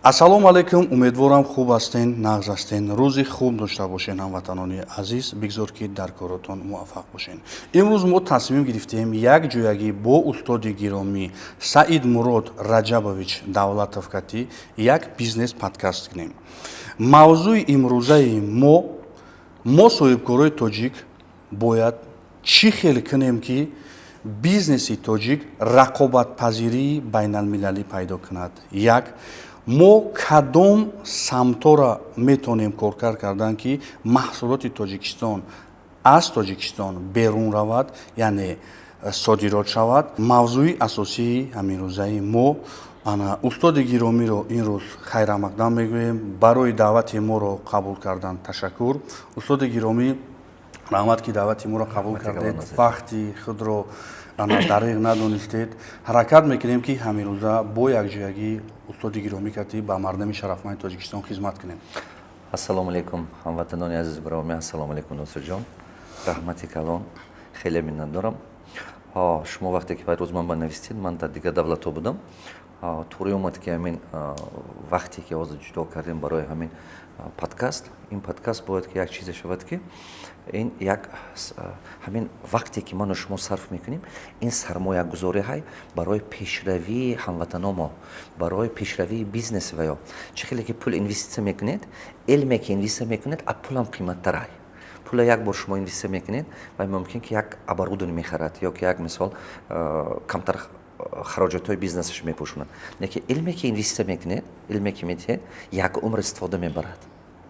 Ассалому алайкум, умедворам, хуб ҳастен, нағз ҳастен, рӯзи хуб дошта бошен. Ҳамватанони азиз, бигзор, ки дар коротон муваффақ бошен. Имрӯз мо тасмим гирифтем як ҷоягӣ бо устоди гиромӣ Саидмурод Раҷабович Давлатов кати як бизнес подкаст кунем. Мавзӯи имрӯзаи мо: мо, соҳибкорои тоҷик, бояд чӣ хел кунем, ки бизнеси тоҷик рақобатпазирии байналмилалӣ пайдо кунад. Як, мо кадом самтора метавонем коркард кардан, ки маҳсулоти Тоҷикистон аз Тоҷикистон берун равад, яъне содирот шавад? Мавзӯи асосии ҳаминрӯзаи мо. Ана, устоди гиромиро ин рӯз хайрамақдам мегӯем, барои даъвати моро қабул кардан ташаккур. Устоди гиромӣ, раҳмат, ки даъвати моро қабул кардед, вақти худро ана дариғ надонистед. Ҳаракат мекунем, ки ҳаминрӯза бо якҷоягӣ устоди гиромӣ кати ба мардами шарафманди Тоҷикистон хизмат кунем. Ассалому алайкум, ҳамватанони азиз, бароми. Ассалому алайкум, Носирҷон, раҳмати калон, хеле миннатдорам. Шумо вақте ки рӯз ман ба навистед, ман дар дигар давлатҳо будам. Туре омад, ки ҳамин вақте ки ҳозир ҷудо кардем барои ҳамин подкаст, ин подкаст бояд ки як чизе шавад, ки ин як ҳамин вақте ки ману шумо сарф мекунем, ин сармоягузорӣ ҳай барои пешравии ҳамватано мо, барои пешравии бизнеси. Ва ё чӣ хеле ки пул инвеститсия мекунед, илме ки инвеститсия мекунед, а пулам қиматтар ҳай. Пула як бор шумо инвеститсия мекунед ва мумкин ки як оборудование мехарад ё ки як, мисол, камтар хароҷотҳои бизнесаш мепӯшонад. Лекин илме ки инвеститсия мекунед, илме ки метиҳед, як умр истифода мебарад,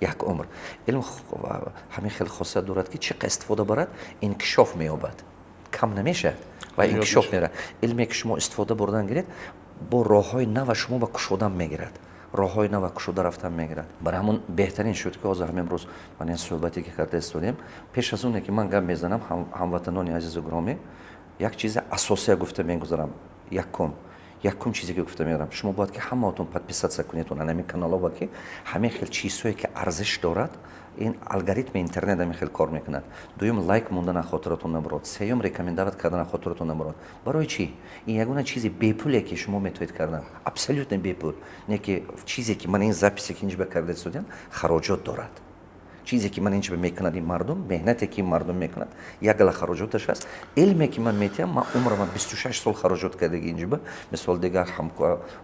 як умр. Илм ҳамин хел хосият дорад, ки чӣ қадр истифода барад, инкишоф меёбад, кам намешавад ва инкишоф меравад. Илме ки шумо истифода бурдан гиред, бо роҳҳои нава шумо ба кушодан мегирад, роҳҳои нава кушода рафтан мегирад. Барои ҳамон беҳтарин шуд, ки ҳозир ҳамин рӯз ман ин суҳбате ки карда истодем. Пеш аз оне ки ман гап мезанам, ҳамватанони азизу гиромӣ, як чизи асосия гуфта мегузарам. Якум чизе ки гуфта мегузарам: шумо бояд ки ҳамаотон подписаться кунед он ҳамин каналҳо, ки ҳамин хел чизҳое ки арзиш дорад. Ин алгоритми интернет ҳамин хел кор мекунад. Дуюм, лайк мондана хотиратон набурод. Сеюм, рекомендовать кардана хотиратон набурод. Барои чӣ? Ин ягона чизи бепуле, ки шумо метавонед кардан, абсолютно бепул. Не ки чизе ки ман ин записе ки инҷа карда истодиам, хароҷот дорад. Чизе ки ман инҷа мекунад ин мардум, меҳнате ки ин мардум мекунад, як гала хароҷоташ аст. Илме ки ман метиҳам, ман умрама 26 сол хароҷот кардаги инҷиба, мисол, дигар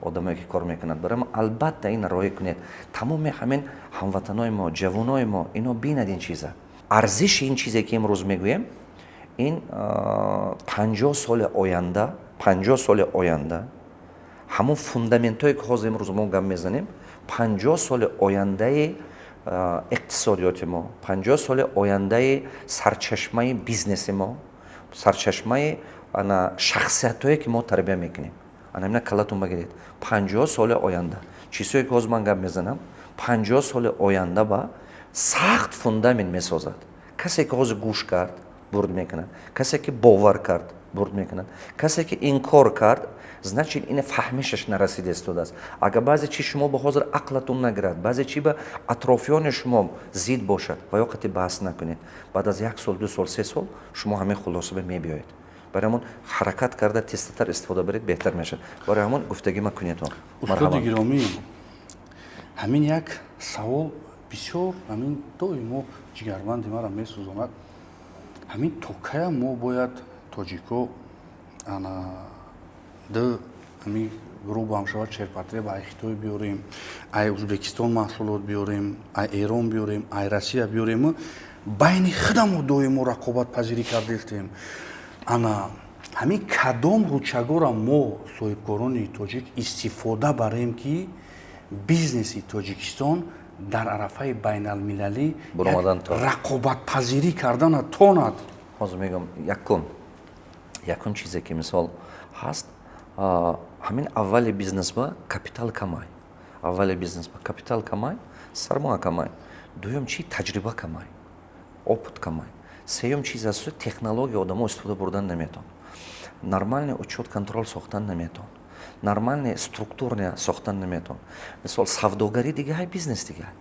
одамое ки кор мекунад. Барои ман, албатта, ин роя кунед. Тамоми ҳамин ҳамватанои мо, ҷавонои мо, ино бинад ин чиза, арзиши ин чизе ки имрӯз мегӯем. Ин 50 соли оянда, 50 соли оянда ҳамон фундаментҳое ки ҳозир имрӯз мо гап мезанем, 50 соли ояндаи иқтисодиёти мо, 50 соли ояндаи сарчашмаи бизнеси мо, сарчашмаи ана шахсиятҳое ки мо тарбия мекунем. Ана ина калатон багиред: 50 соли оянда чизҳое ки ҳозир ман гап мезанам, 50 соли оянда ба сахт фундамент месозад. Касе ки ҳозир гӯш кард, бурд мекунад, касе ки бовар кард, бурд мекунад, касе ки инкор кард, значит, ина фаҳмишаш нарасида истодааст. Агар баъзе чи шумо ба ҳозир ақлатон нагирад, баъзе чи ба атрофиёни шумо зид бошад, ва ё қати баҳс накунед. Баъд аз як сол, 2 сол, 3 сол шумо ҳамин хулосаба мебиёед. Барои ҳамон ҳаракат карда, тезтар истифода баред, беҳтар мешавад. Барои ҳамон гуфтагима кунед он. Устоди гиромӣ, ҳамин як савол бисёр ҳамин доимо ҷигарбанди маро месӯзонад: ҳамин то кая мо бояд, тоҷико, ана д ҳамин грубо ҳам шавад, ширпотреб ай Хитой биёрем, ай Узбекистон маҳсулот биёрем, ай Эрон биёрем, ай Россия биёрем, байни худамо доимо рақобатпазирӣ кардастем? Ана ҳамин кадом рычагора мо, соҳибкорони тоҷик, истифода барем, ки бизнеси Тоҷикистон дар арафаи байналмилалӣ рақобатпазирӣ кардана тонад? Ҳозир мегӯям. Якум чизе ки, мисол, ҳаст, ҳамин аввали бизнесба капитал камай, аввали бизнесба капитал камай, сармоя камай. Дуюм чи? Таҷриба камай, опыт камай. Сеюм чиз аст, технология одамо истифода бурдан наметавон, нормальный учет, контроль сохтан наметавон, нормальный структурный сохтан наметавон. Мисол, савдогарӣ дигаҳай, бизнес дигаҳай.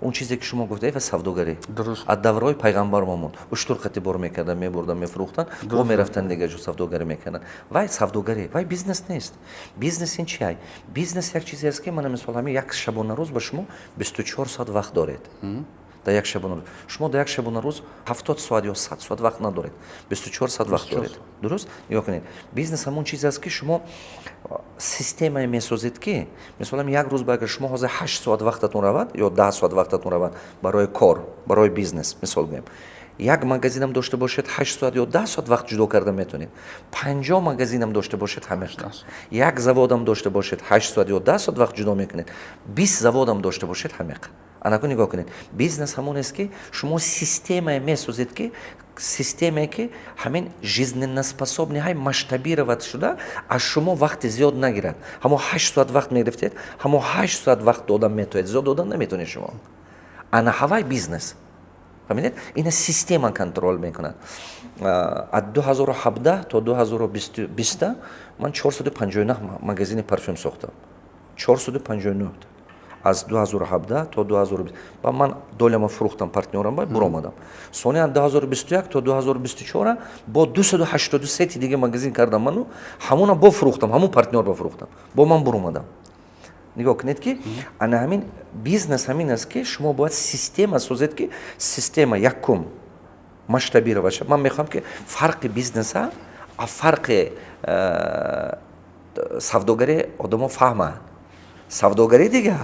Он чизе, ки шумо гуфтаед, ва савдогарӣ Дуруст. аз давраҳои пайғамбар момонд. Уштур қати бор мекардан, мебурдан, мефурӯхтан, бо мерафтан, дигар ҷо савдогарӣ мекардан. Вай савдогарӣ, вай бизнес нест. Бизнес ин чи ай? Бизнес як чизе аст, ки мана, мисол, ҳамин як шабонарӯз ба шумо 24 соат вақт доред. Дар як шабонарӯз шумо, дар як шабонарӯз 70 соат ё 100 соат вақт надоред, 24 соат вақт доред, дуруст? Нигоҳ кунед, бизнес ҳамон чизе аст, ки шумо системае месозед, ки, мисолам, як рӯз ба агар шумо ҳозир 8 соат вақтатон равад ё 10 соат вақтатон равад барои кор, барои бизнес, мисол гӯем, як магазинам дошта бошед, 8 соат ё 10 соат вақт ҷудо карда метавонед. 50 магазинам дошта бошед, ҳамеша як заводам дошта бошед, 8 соат ё 10 соат вақт ҷудо мекунед. 20 заводам дошта бошед, ҳамеқа. Анаку, нигоҳ кунед, бизнес ҳамон аст, ки шумо системае месозед, ки системае, ки ҳамин жизненноспособный, ҳай масштабировать шуда, аз шумо вақти зиёд нагирад. Ҳамо 8 соат вақт мегирифтед, ҳамо 8 соат вақт додан метавонед, зиёд додан наметавонед шумо. Ана ҳавай бизнес, фаҳмидед? Ина система контроль мекунад. Аз 2017 то 2020 ман 459 магазини парфюм сохтам, 459 аз 2017 то 2020. Ба ман доляма фурӯхтам партнёрам, ба буромадам. Сони аз 2021 то 2024 бо 283 дига магазин кардам ману ҳамона бо фурӯхтам, ҳамон партнёр ба фурӯхтам, бо ман буромадам. Нигоҳ кунед, ки ана ҳамин бизнес ҳамин аст, ки шумо бояд система созед, ки система якум масштабировать шавад. Ман мехоҳам, ки фарқи бизнеса а фарқи савдогари одамо фаҳманд. Савдогарӣ дига,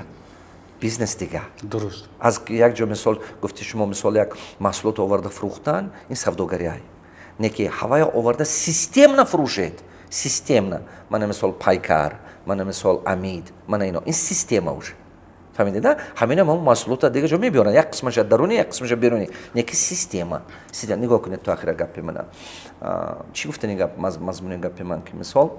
бизнес дига. Дуруст. Аз як ҷо, мисол, гуфти шумо, мисол, як маҳсулот оварда фурӯхтан, ин савдогарӣ ай. Не ки ҳавая оварда системно фурӯшед, системно. Мана, мисол, Пайкар, мана, мисол, Амид, мана ино, ин система уже, фаҳмидед? Ҳамина мо маҳсулота дигар ҷо мебиёранд, як қисмаша дарунӣ, як қисмаша берунӣ, не ки система. Нигоҳ кунед, то ахира гапи мана чӣ гуфтани гап, мазмуни гапи ман, ки, мисол,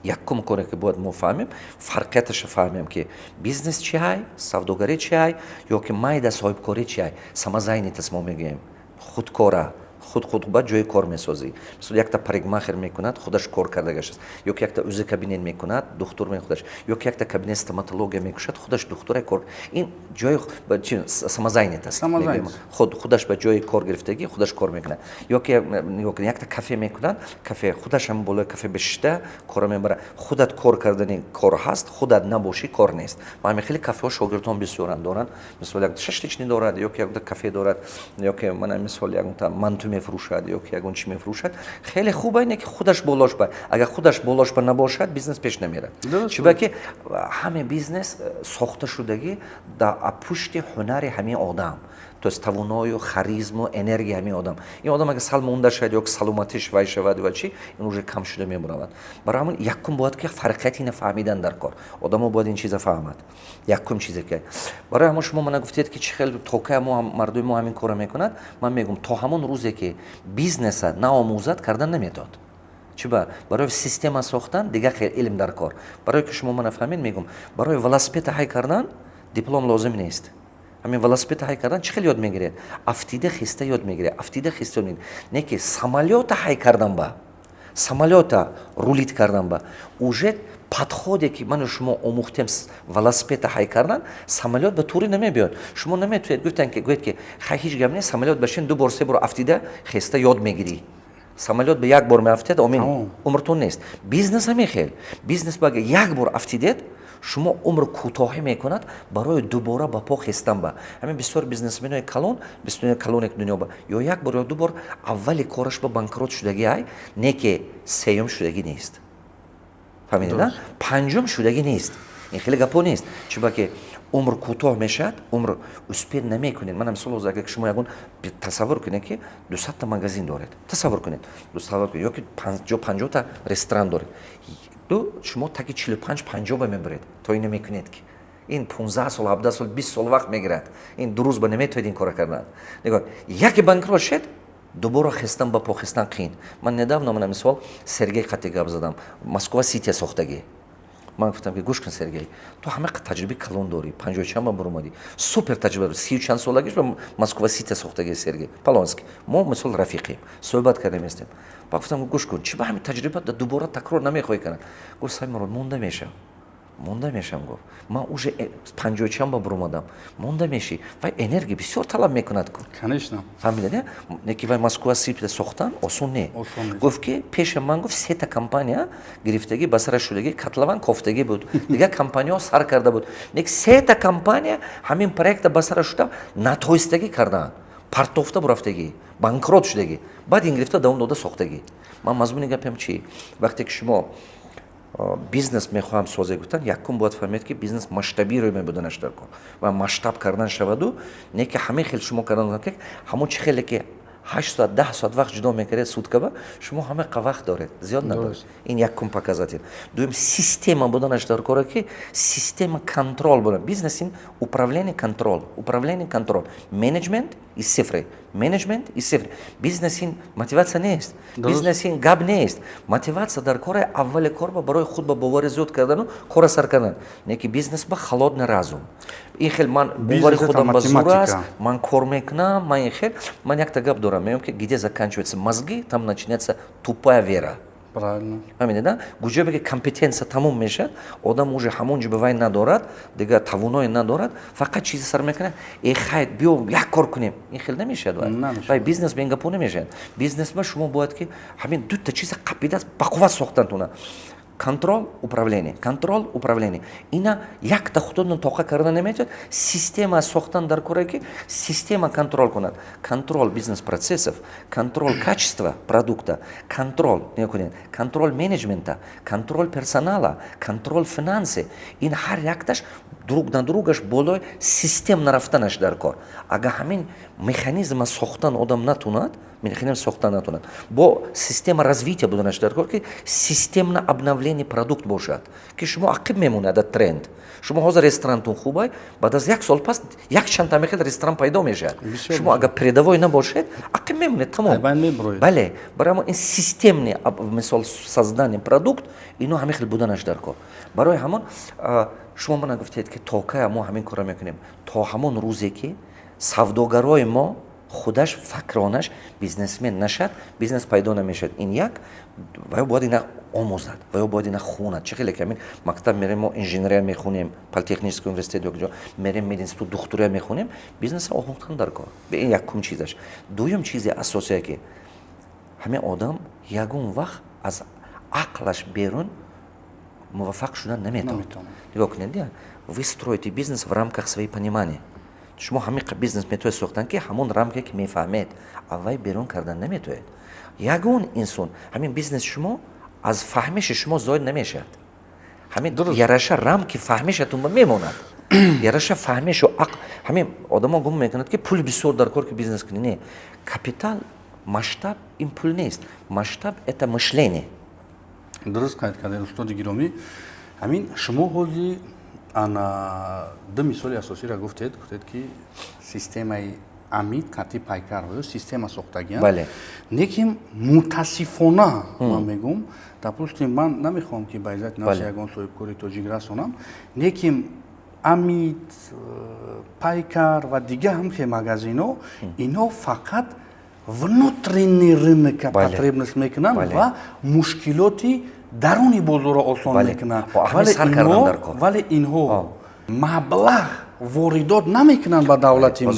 якум коре, ки бояд мо фаҳмем, фарқияташа фаҳмем, ки бизнес чи ҳай, савдогарӣ чи ҳай, ё ки майда соҳибкорӣ чи ҳай. Самозанятость мо мегӯем, худкора, худ худ ба ҷои кор месозӣ. Мисол, якта парикмахер мекунад, худаш кор кардагаш аст, ё ки якта УЗИ кабинет мекунад, духтур худаш, ё ки якта кабинет стоматология мекушад, худаш духтура кор. Ин ҷои самозанятость аст, худ худаш ба ҷои кор гирифтагӣ, худаш кор мекунад. Ё ки нигоҳ кунед, якта кафе мекунад, кафе худаш ҳам болои кафе бишишта кора мебарад. Худат кор кардани кор ҳаст, худат набошӣ, кор нест. Ма ҳамин хеле кафеҳо шогирдон бисёранд доранд. Мисол, як шашлычный дорад, ё ки якта кафе дорад, ё ки, мана, мисол, ягонта манту мефурӯшад, ё ки ягон чӣ мефурӯшад. Хеле хуб ине, ки худаш болош ба, агар худаш болош ба набошад, бизнес пеш намерад. Чиба ки ҳаме бизнес сохта шудагӣ дар пушти ҳунари ҳамин одам, то есть тавоною, харизму, энергия ҳамин одам. Ин одам агар сал монда шавад ё саломатиш вай шавад ва чи, ин уже кам шуда мебаравад. Барои ҳамин якум бояд ки фарқияти ина фаҳмидан дар кор. Одамо бояд ин чиза фаҳмад. Якум чизе, ки барои ҳамон шумо мана гуфтед, ки чӣ хел токая мо, мардуми мо ҳамин корро мекунад, ман мегӯм, то ҳамон рӯзе, ки бизнеса наомӯзад, кардан наметавад. Чиба? Барои система сохтан дигар хел илм дар кор. Барое ки шумо мана фаҳмед, мегӯм, барои велосипеда ҳай кардан диплом лозим нест. Ҳамин велосипеда ҳай кардан чӣ хел ёд мегиред? Афтида хиста ёд мегиред, афтида хиста ёд мегиред. Не ки самолёта ҳай кардан, ба самолёта рулить кардан ба уже подходе, ки ману шумо омӯхтем велосипеда ҳай кардан, самолёт ба тури намебиёд. Шумо наметавонед гуфтан ки, гӯед, ки хай, ҳеҷ гап нест, самолёт башин, ду бор, се бор афтида хеста ёд мегирӣ. Самолёт ба як бор меафтед, омин, умртон нест. Бизнес ҳамин хел. Бизнес ба агар як бор афтидед, шумо умр кӯтоҳӣ мекунад барои дубора ба по хестан. Ба ҳамин бисёр бизнесменои калон, бизнесменои калоне дунё ба ё як бор, ё ду бор аввали кораш ба банкрот шудагӣ ай, не ки сеюм шудагӣ нест, фаҳмидед? Панҷум шудагӣ нест. Ин хеле гапо нест. Чунки ки умр кӯтоҳ мешавад, умр успеть намекунед. Мана, мисол, ҳозир агар шумо ягон, тасаввур кунед, ки 200-та магазин доред, тасаввур кунед, тасаввур кунед, ё ки 50-та ресторан доред, ду шумо таги 45, 50 ба мебаред, то ин намекунед, ки ин 15 сол, 17 сол, 20 сол вақт мегирад. Ин 2 рӯз ба наметавонед ин кора кардан. Нигоҳ, яке банкрот шед, дубора хестан, ба по хестан қиин. Ман недавно, мана, мисол, Сергей қати гап задам, Москва Сити сохтагӣ. Ман гуфтам, ки гӯш кун, Сергей, ту ҳама таҷрибаи калон дорӣ, панҷоҳу чанд ба буромадӣ, супер таҷриба дорӣ, сию чанд солагиш ба Москва Сити сохтагӣ. Сергей Полонский, мо, мисол, рафиқем, суҳбат кардем, истем. Ба гуфтам, гӯш кун, чӣ ба ҳамин таҷриба дубора такрор намехоҳӣ кардан? Гуфт: «Саймурод, монда мешавам». Монда мешам, гуфт, ман уже панҷоҳу чанд ба буромадам. Монда мешӣ, вай энергия бисёр талаб мекунад ку. Конечно. Фаҳмида, не ки вай Москва Сити сохтан осон не. Гуфт, ки пеша ман, гуфт, сета компания гирифтагӣ, ба сара шудагӣ, котлован кофтагӣ буд, дигар компанияҳо сар карда буд, не, сета компания ҳамин проекта ба сара шуда натоистагӣ кардаанд, партофта бурафтагӣ, банкрот шудагӣ, баъд ин гирифта давом дода сохтагӣ. Ман мазмуни гапам чи? Вақте ки шумо бизнес мехоҳам созе гуфтан, якум бояд фаҳмед, ки бизнес масштабируемый буданаш дар кор ва масштаб кардан шаваду, не ки ҳамин хел шумо кардан, ҳамон чи хеле ки 8 соат, 10 соат вақт ҷудо мекардед суткаба, шумо ҳама қа вақт доред, зиёд надоред. Ин якум показатель. Дуюм, система буданаш дар кора, ки система контроль будан. Бизнес ин управление, контроль, управление, контроль, менеджмент и цифры, менеджмент и цифры. Бизнес ин мотиватсия нест, бизнес ин гап нест. Мотиватсия дар кори аввали кор ба барои худ ба бовари зиёд кардану кора сар кардан, не ки бизнес ба холодный разум. Ин хел ман бовари худам ба зур аст, ман кор мекунам, ман ин хел. Ман якта гап дорам, мегӯям, ки где заканчивается мозги, там начинается тупая вера. Правильно. Фаҳмидед, да? Куҷое ки компетенсия тамом мешавад, одам уже ҳамон ҷо ба вай надорад, дигар тавоное надорад, фақат чизе сар мекунад: «Э, хайр, биё як кор кунем». Ин хел намешавад. Вай бизнес ба ин гапо намешавад. Бизнес ба шумо бояд ки ҳамин дута чиза қапида бақувват сохтантуна: контроль, управление, контроль, управление. Ина якта худотон тоқа карда наметавонад. Система сохтан дар коре, ки система контроль кунад: контроль бизнес процессов, контроль качества продукта, контроль, нигоҳ кунед, контроль менеджмента, контроль персонала, контроль финансы. Ин ҳар якташ друг на другаш болои систем нарафтанаш дар кор. Агар ҳамин механизма сохтан одам натунад, механизм сохтан натунад, бо система развития буданаш дар кор, ки системно обновление продукт бошад, ки шумо ақиб мемонад ад тренд. Шумо ҳозир ресторантон хубай, баъд аз як сол пас як чандта мехел ресторан пайдо мешавад. Шумо агар передовой набошед, ақиб мемонед, тамом. Бале, барои ин системный, мисол, создание продукт, ино ҳамин хел буданаш дар кор. Барои ҳамон шумо мана гуфтед, ки то кая мо ҳамин корро мекунем? То ҳамон рӯзе ки савдогарои мо худаш факронаш бизнесмен нашад, бизнес пайдо намешавад. Ин як ва ё бояд ина омӯзад, ва ё бояд ина хунад. Чӣ хеле ки ҳамин мактаб мерем, мо инженерия мехонем, политехнический университет ё куҷо мерем, мединститут, духтурия мехонем, бизнеса омӯхтан дар кор. Ин якум чизаш. Дуюм чизи асосие, ки ҳамин одам ягон вақт аз ақлаш берун муваффақ шудан наметавонад. Нигоҳ кунед, вы строите бизнес в рамках своей понимания. Шумо ҳамин бизнес метавонед сохтан, ки ҳамон рамке ки мефаҳмед, аввай берун кардан наметавонед. Ягон инсон ҳамин бизнес шумо аз фаҳмиши шумо зоид намешавад. Ҳамин яраша рамки фаҳмишатон ба мемонад, яраша фаҳмишу ақл. Ҳамин одамо гумон мекунад, ки пул бисёр дар кор, ки бизнес кунӣ. Не, капитал, масштаб ин пул нест, масштаб это мышление. Дуруст қайд кардед, устоди гиромӣ. Ҳамин шумо ҳози ана ду мисоли асосиро гуфтед. Гуфтед, ки системаи Амид қатъи Пайкар ё система сохтагианд. Лекин мутаассифона ман мегӯм, допустим, ман намехоҳам, ки ба иззати нафси ягон соҳибкори тоҷик расонам, лекин Амид, Пайкар ва дигар ҳамхел магазинҳо, инҳо фақат внутренний рынок потребность мекунанд ва мушкилоти даруни бозорро осон мекунанд, вале инҳо маблағ воридот намекунанд ба давлати мо.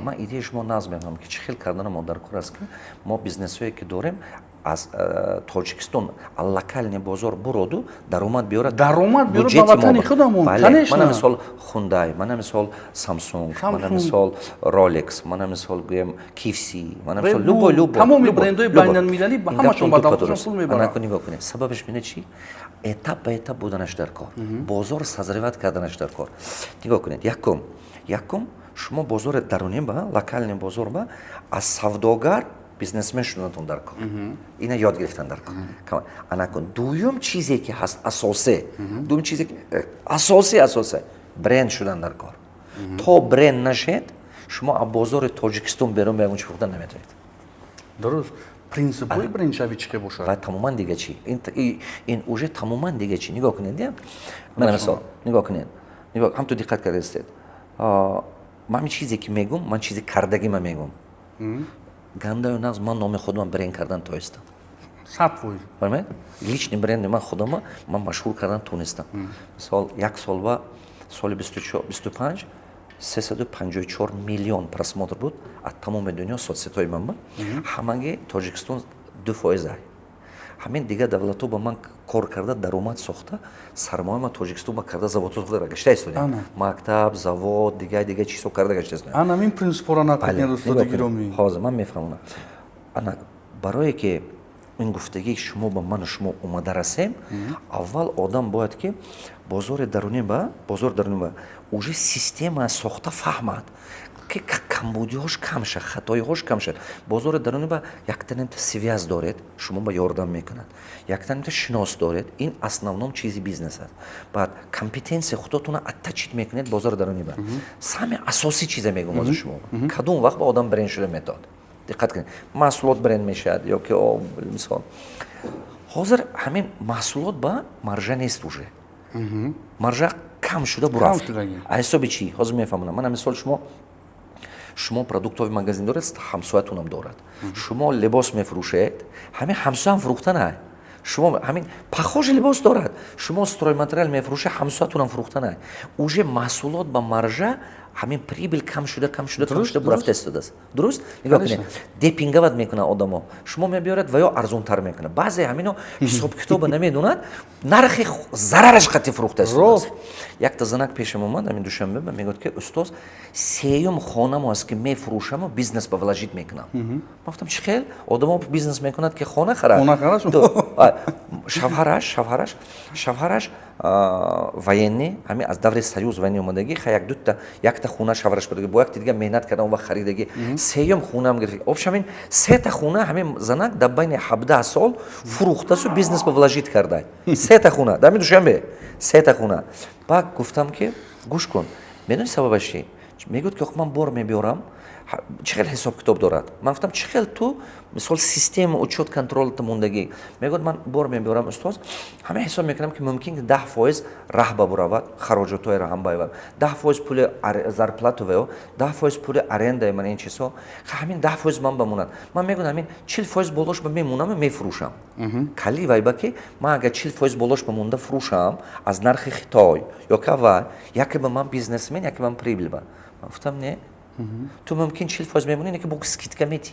Ман идеяи шумо нағз мефаҳмам, ки чӣ хел кардана мо дар кор аст, ки мо бизнесҳое ки дорем, аз Тоҷикистон локальный бозор буроду даромад биёрад. Даромад биёрад ба ватани худамон. Мана мисол Хундай, мана мисол Самсунг, мана мисол Ролекс, мана мисол, гӯем, KFC, мана мисол любой, любой. Тамоми брендҳои байналмилалӣ ба ҳамашон ба давлаташон пул мебаранд. Нигоҳ кунед, сабабаш мина чи? Этап ба этап буданаш дар кор, бозор созревать карданаш дар кор. Нигоҳ кунед, якум, шумо бозори дарунӣ ба, локальный бозор ба аз савдогар бизнесмен шуданатон дар кор, ина ёд гирифтан дар кор. Анакун дуюм чизе ки ҳаст асосе, дуюм чизе ки асоси бренд шудан дар кор. То бренд нашед, шумо аз бозори Тоҷикистон берун ба ягон чи фурӯхтан наметавонед. Дуруст. Принсипҳои брендшавӣ чӣ бошад? Ва тамоман дига чи, ин уже тамоман дига чи. Нигоҳ кунед, мана мисол, нигоҳ кунед, ҳамту диққат кардаистед, ман ҳамин чизе ки мегум, ман чизи кардагима мегум. Гандаю нағз, ман номи худам бренд кардан тоистам. 100%. Фаҳмед, личный бренди ман, худама ман машҳур кардан тонистам. Мисол, як сол ба соли 25 354 миллион просмотр буд аз тамоми дунё соцсетҳои ман. Ба ҳамаги Тоҷикистон 2%. Ҳамин дигар давлатҳо ба ман кор карда, даромад сохта, сармоя ман Тоҷикистон ба карда, заводҳо сохта гашта истодем, мактаб, завод, дигар дигар чизҳо карда гашта истодем. Ана ин принсипҳоро нақл кунед, устоди гиромӣ. Ҳозир ман мефаҳмонам. Ана барое ки ин гуфтагии шумо ба ману шумо омада расем, аввал одам бояд ки бозори дарунӣ ба уже система сохта фаҳмад, ки камбудиҳош кам шад, хатоиҳош кам шад. Бозори дарунӣ ба яктанимта связь доред, шумо ба ёрдам мекунад, яктанимта шинос доред, ин основном чизи бизнес аст. Баъд компетенсия худотона отточить мекунед. Бозори дарунӣ ба сами асосӣ чизе мегӯм озу шумо: кадом вақт ба одам бренд шуда метавад? Диққат кунед, маҳсулот бренд мешавад ё ки, мисол, ҳозир ҳамин маҳсулот ба маржа нест, уже маржа кам шуда бурафт. А ҳисоби чӣ? Ҳозир мефаҳмонам. Мана, мисол, шумо продуктовый магазин доред, ҳамсоятунам дорад. Шумо либос мефурӯшед, ҳамин ҳамсоям фурӯхтанай, шумо ҳамин похожий либос дорад. Шумо стройматериал мефурӯшед, ҳамсоятунам фурӯхтанай. Уже маҳсулот ба маржа, ҳамин прибыль кам шуда, кам шуда, кам шуда бурафта истодааст. Дуруст? Нигоҳ кунед, демпинговать мекунад одамо. Шумо мебиёред ва ё арзонтар мекунад. Баъзе ҳамино ҳисобкитоба намедонад, нархи зарараш қатъи фурӯхта истодааст. Якта занак пешам омад ҳамин Душанбе, мегӯяд ки: «Устоз, сеюм хонамо аст, ки мефурӯшаму бизнес ба вложить мекунам». Ман гуфтам: «Чӣ хел одамо бизнес мекунад, ки хона харад?» Шавҳараш военный, ҳамин аз даври Союз военный омадагӣ. Ха, як дута, якта хона шавҳараш будаги, бо якти дига меҳнат карда, он вақт харидагӣ, сеюм хонаам гирифт. Общем, ҳамин сета хона ҳамин занак дар байни 17 сол фурӯхтасу бизнес ба вложить карда. Сета хона дар ҳамин Душанбе, сета хона. Баъд гуфтам ки: «Гӯш кун, медони сабабаш чи?» Мегӯяд ки: «Ман бор мебиёрам». Чӣ хел ҳисоб китоб дорад? Ман гуфтам: «Чӣ хел ту, мисол, система учёт, контролта мондагӣ?» Мегӯяд: «Ман бор мебиёрам, устоз, ҳама ҳисоб мекунам, ки мумкин ки 10% раҳ ба буравад, хароҷотҳои раҳам байвад, 10% пули зарплату ваё, 10% пули арендаи ман, ин чизҳо, ҳамин 10% ман бамонад. Ман мегӯям, ҳамин 40% болош ба мемонаму мефурӯшам. Кали вайба ки ман агар 40% болош ба монда фурӯшам аз нархи Хитой ё кава, яке ба ман бизнесмен, яке ба ман прибыль ба». Ман гуфтам: «Не, ту мумкин 40% мемонӣ, ки бо скидка метӣ,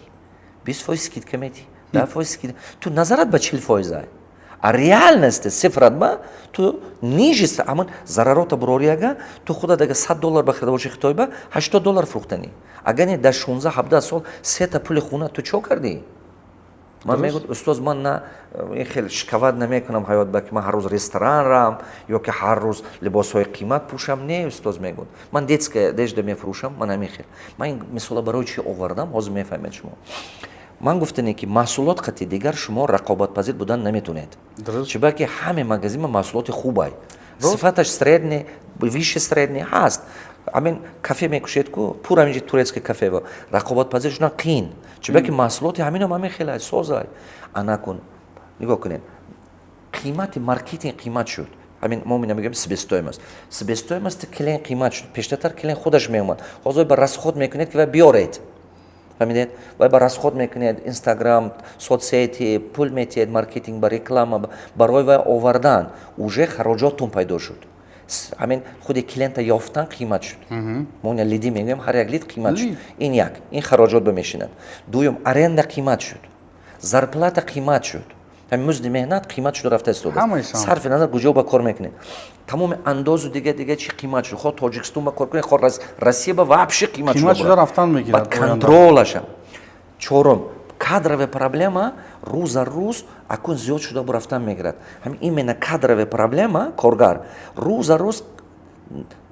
20% скидка метӣ, 10% скидка. Ту назарат ба 40% ай, а реальности цифрат ба ту ниже. Ҳамон зарарота бурорӣ, ага ту худат ага 100 доллар ба харида боши, Хитой ба 80 доллар фурӯхтанӣ. Ага не, дар 16-17 сол сета пули хона ту чо кардӣ?» Ман мегӯяд: «Устоз, ман на ин хел шиковать намекунам ҳаёт ба, ки ман ҳар рӯз ресторан рам ё ки ҳар рӯз либосҳои қимат пӯшам. Не, устоз, — мегӯяд, — ман детская одежда мефурӯшам». Ман ҳамин хел, ман ин мисола барои чӣ овардам, ҳозир мефаҳмед шумо. Ман гуфтане ки маҳсулот қатъи дигар шумо рақобатпазир будан наметонед, чунки ки ҳаме магазинма маҳсулоти хубай, сифаташ средний, выше средний ҳаст. Ҳамин кафе мекушед ку, пур ҳаминҷи турецкий кафе, рақобатпазир шудан қиин, чунки маҳсулоти ҳаминам ҳамин хелай созай. Анакун нигоҳ кунед, қимати маркетинг қимат шуд. Ҳамин мо мина мегӯем себестоимость. Себестоимости клиент қимат шуд. Пештартар клиент худаш меомад, ҳозир ба расход мекунед, ки вай биёред, фаҳмидед? Вай ба расход мекунед, Инстаграм, соцсети, пул метиҳед, маркетинг ба, реклама барои вай овардан. Уже хароҷоттон пайдо шуд. Ҳамин худи клиента ёфтан қимат шуд. Мо ина лиди мегӯем, ҳар як лид қимат шуд. Ин як, ин хароҷот ба мешинад. Дуюм, аренда қимат шуд, зарплата қимат шуд, ҳамин музди меҳнат қимат шуда рафта истодааст, сарфи назар куҷо ба кор мекунед. Тамоми андозу дига дига чи қимат шуд. Хоҳ Тоҷикистон ба кор кунед, хоҳ Россия ба, вообще қимат. Шуда рафтан мегирад. Контролаша. Чорум, кадровая проблема рӯз за рӯз акун зиёд шуда рафтан мегирад. Ҳамин именно кадровая проблема, коргар рӯз за рӯз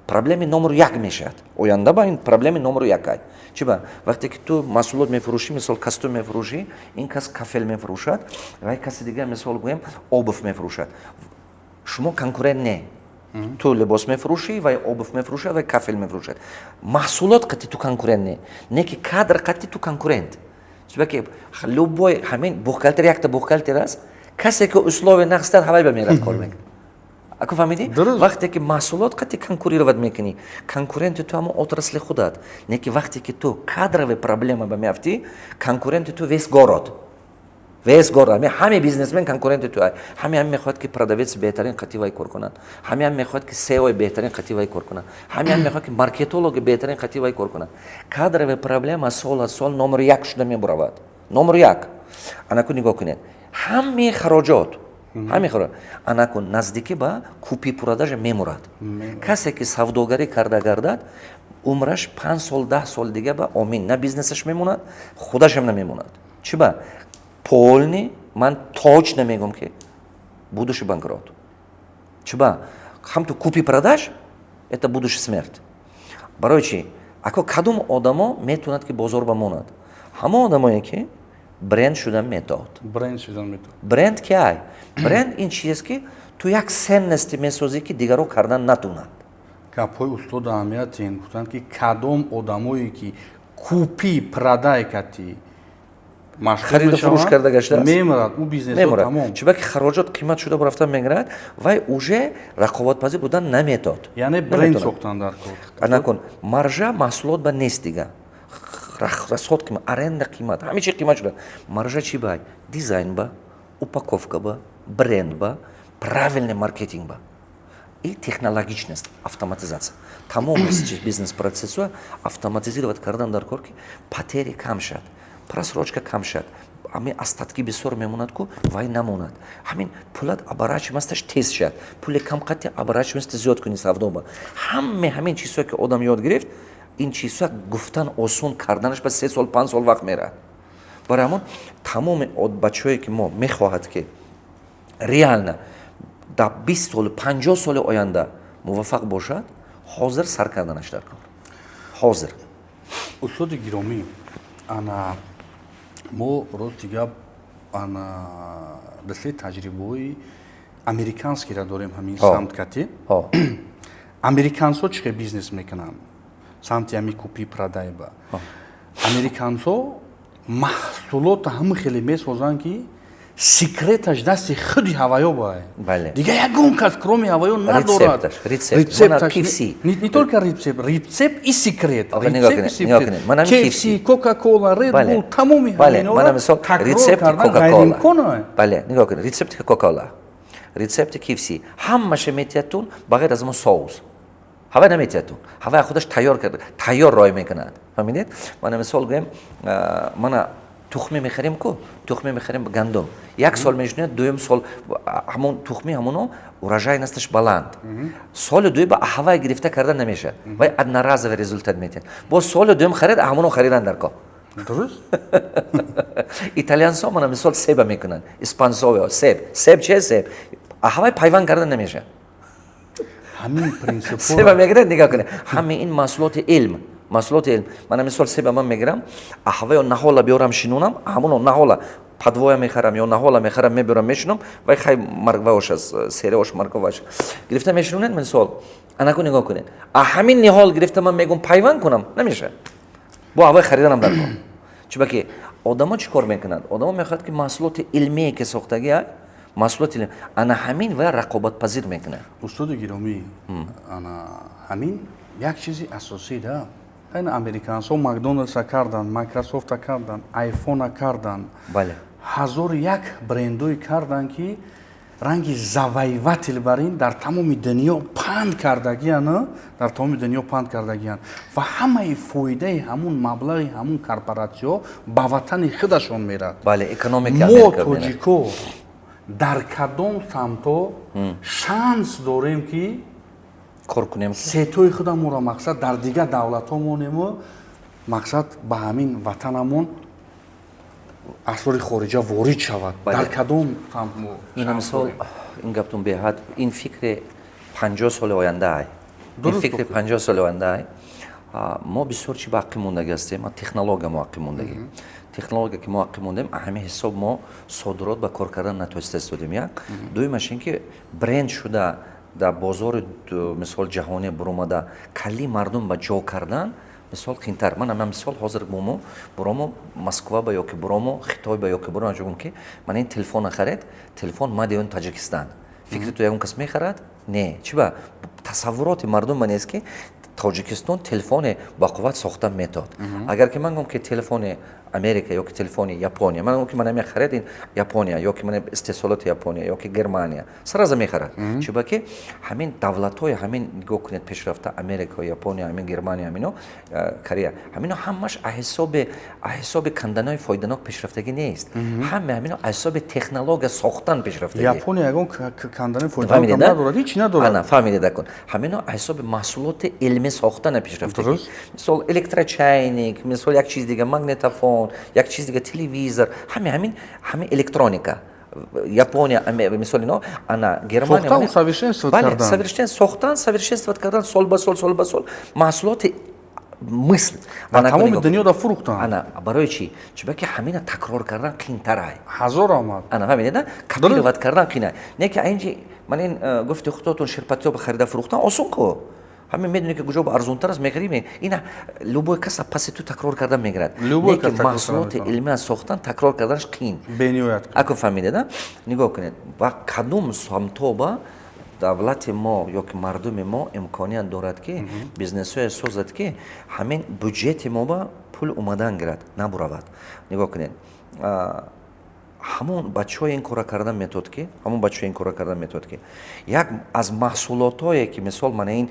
проблеми номер як мешавад. Оянда ба ин проблеми номер якай. Чиба? Вақте ки ту маҳсулот мефурӯшӣ, мисол, костюм мефурӯшӣ, ин кас кафел мефурӯшад, вай каси дигар, мисол гӯем, обувь мефурӯшад, шумо конкурент не. Ту либос мефурӯшӣ, вай обувь мефурӯшад, вай кафел мефурӯшад. Маҳсулот қати ту конкурент не, не ки кадр қати ту конкурент. Чунки любой ҳамин бухгалтер якта бухгалтер аст, касе ки условия нақстад, ҳавай ба мерад, кор мекунад. Аку фаҳмидӣ? Вақте ки маҳсулот қати конкурировать мекунӣ, конкуренти ту ҳамон отрасли худат. Не ки вақте ки ту кадровая проблема ба меафтӣ, конкуренти ту весь город, Весь город, ҳаме бизнесмен конкуренти ту. Ҳаме ҳам мехоҳад, ки продавец беҳтарин қати вай кор кунад, ҳаме ҳам мехоҳад, ки CEO беҳтарин қати вай кор кунад, ҳаме ҳам мехоҳад, ки маркетологи беҳтарин қати вай кор кунад. Кадровая проблема сол аз сол номер як шуда мебуравад, номер як. Анаку нигоҳ кунед, ҳаме хароҷот, ҳаме хароҷот анаку наздикӣ ба купи-продажа мемурад. Касе ки савдогарӣ карда гардад, умраш 5 сол, 10 сол дига ба омин на бизнесаш мемонад, худашам намемонад. Чӣ ба полный ман точно мегӯм, ки будущий банкрот. Чӣ ба ҳамту купи-продаж — это будущий смерть. Барои чӣ? Ако кадом одамо метавонад, ки бозор ба монад? Ҳамон одамое, ки бренд шудан метавод. Бренд шудан метавод. Бренд ки ай? Бренд ин чиест, ки ту як ценности месозӣ, ки дигарро кардан натунад. Гапҳои устод аҳамиятин. Гуфтанд, ки кадом одамое, ки купи-продай кати хариду фурӯш карда гаштааст, мемурад ӯ бизнес. Мемурад. Чунки хароҷот қимат шуда рафта мегирад, вай уже рақобатпазир будан наметод. Яъне бренд сохтан дар кор. Накун, маржа маҳсулот ба нест дига, расход қимат, аренда қимат, ҳама чи қимат шуда. Маржа чӣ ба? Дизайн ба, упаковка ба, бренд ба, правильный маркетинг ба и технологичность, автоматизация. Тамоми бизнес процессу автоматизировать кардан дар кор, ки потери кам шад, просрочка кам шад, ҳамин остатки бисёр мемонад ку, вай намонад, ҳамин пулат оборачиваемость аш тез шад, пули кам қати оборачиваемость зиёд кунӣ савдоба. Ҳаме ҳамин чизҳое, ки одам ёд гирифт, ин чизҳо гуфтан осон, карданаш ба 3 сол, 5 сол вақт меравад. Барои ҳамон тамоми бачаҳое, ки мо мехоҳад, ки реально дар 20 солу 50 соли оянда муваффақ бошад, ҳозир сар карданаш дар кор, ҳозир. Устоди гиромӣ, ана мо, рости гап, ана дастаи таҷрибаҳои американский ра дорем ҳамин самт кати. Американсо чӣ хел бизнес мекунанд? Самти ҳами купи-продай ба американсо маҳсулота ҳама хеле месозанд, ки секреташ дасти худи ҳаваё бай. Дига ягон кас, кроме ҳаваё, надорад. Не только рецепт, рецепт и секрет. KFC, Кока-Кола, Red Bull, тамоми ҳаминҳоро такрор кардан ғайриимкон. Бале, нигоҳ кунед: рецепти Кока-Кола, рецепти KFC, ҳамаша метиҳадтун, ба ғайр аз он соус ҳавай наметиҳадтун. Ҳавай худаш тайёр карда, тайёр рой мекунад. Фаҳмидед? Мана мисол гӯем, мана тухмӣ мехарем ку, тухмӣ мехарем, гандум як сол мешунед, дуюм сол ҳамон тухмӣ, ҳамоно урожайность аш баланд, соли дуюм ба ҳавай гирифта карда намешавад, вай одноразовый результат метиҳад. Боз соли дуюм харид, ҳамоно харидан дар кор. Дуруст. Италиянсо, мана мисол, себа мекунанд, испансо себ. Себ че? Себ ҳавай пайванд карда намешавад. Ҳамин принсип. Себа мегирад, нигоҳ кунед, ҳами ин маҳсулоти илм, маҳсулоти илм. Мана мисол, себа ман мегирам, аҳваё наҳола биёрам, шинонам, ҳамоно наҳола подвоя мехарам ё наҳола мехарам, мебиёрам, мешинам, вай хай маргваош аст, сераош, марковаш гирифта мешинонед. Мисол, анаку нигоҳ кунед, а ҳамин ниҳол гирифта, ман мегӯм, пайванд кунам, намешавад, бо ҳавай хариданам дар кор. Чунки одамо чӣ кор мекунанд? Одамо мехоҳад, ки маҳсулоти илмие, ки сохтагия, маҳсулоти ана ҳамин ва рақобатпазир мекунад. Устоди гиромӣ, ана ҳамин як чизи асосӣ да. Айн американсо Макдоналдса кардан, Майкрософта кардан, Айфона кардан, ҳазору як брендое кардан, ки ранги завоеватель бар ин дар тамоми дунё панд кардагиян, дар тамоми дунё панд кардагиян ва ҳамаи фоидаи ҳамун, маблағи ҳамун корпоратсиё ба ватани худашон мерад. Бале, экономика. Мо, тоҷико, дар кадом самтҳо шанс дорем, ки кор кунем? Сетои худамонро, мақсад, дар дигар давлатҳо монему, мақсад, ба ҳамин ватанамон асрори хориҷа ворид шавад? Дар кадом самт мо? Ина мисол, ин гаптун беҳад, ин фикри 50 соли оянда ай, ин фикри 50 соли оянда ай. Мо бисёр чи ба ақиб мондагӣ ҳастем? Технология. Мо ақиб мондагӣ, технология ки мо ақиб мондем, ҳамин ҳисоб мо содирот ба кор кардан натоиста истодем. Як дуюмаш ин ки бренд шуда дар бозори, мисол, ҷаҳонӣ буромада, калли мардум ба ҷо кардан, мисол, қиинтар. Ман мисол, ҳозир бумо буромо Москва ба ёки буромо Хитой ба ёки буромо гум, ки ман ин телефона харед, телефон made in Таҷикистан, фикри ту, ягон кас мехарад? Не. Чи ба тасаввуроти мардум ба нест, ки Тоҷикистон телефоне ба қувват сохта метод. Агар ки ман гум, ки телефони Америка ё ки телефони Япония, ман ки мана мехаред, ин Япония ё ки мана истеҳсолоти Япония ё ки Германия, сразу мехарад. Чуба ки ҳамин давлатҳои ҳамин, нигоҳ кунед, пешрафта, Америка, Япония, ҳамин Германия, ҳамино Корея, ҳамино ҳамаш аҳисоби канданои фоиданок пешрафтагӣ нест. Ҳаме ҳамино аҳисоби технология сохтан пешрафтагӣ. Япония ягон кандани фоиданок надорад, ҳеч надорад. Ана, фаҳмидед, акун ҳамино аҳисоби маҳсулоти илмӣ сохтана пешрафтагӣ. Мисол, электрочайник, мисол, як чиз дига, магнитофон, як чиз дига, телевизор, ҳаме ҳамин, ҳамин электроника. Япония, мисол, ино, ана Германия. Совершенствовать. Совершенство сохтан, совершенствовать кардан, сол ба сол, сол ба сол маҳсулоти мисл. Тамоми дунёда фурӯхтанд. Ана, барои чӣ? Чунки ҳамина такрор кардан қиинтарай. Ҳазор омад. Ана, фаҳмидед, копировать кардан қиина. Не ки инҷи ман ин гуфти худотон, ширпатиёба харида фурӯхтан осон ку. Ҳамин медони, ки куҷо арзонтар аст, мехарӣ. Ина любой каса паси ту такрор кардан мегирад. Не ки маҳсулоти илмия сохтан, такрор карданаш қиин. Бениҳоят. Ако фаҳмидед, нигоҳ кунед, ва кадом самтоба давлати мо ё ки мардуми мо имконият дорад, ки бизнесҳое созад, ки ҳамин бюҷети мо ба пул омадан гирад, набуравад? Нигоҳ кунед, ҳамон бачаҳое ин кора кардан метод ки ҳамон бачаҳое ин кора кардан метод, ки як аз маҳсулотое, ки мисол, мана ин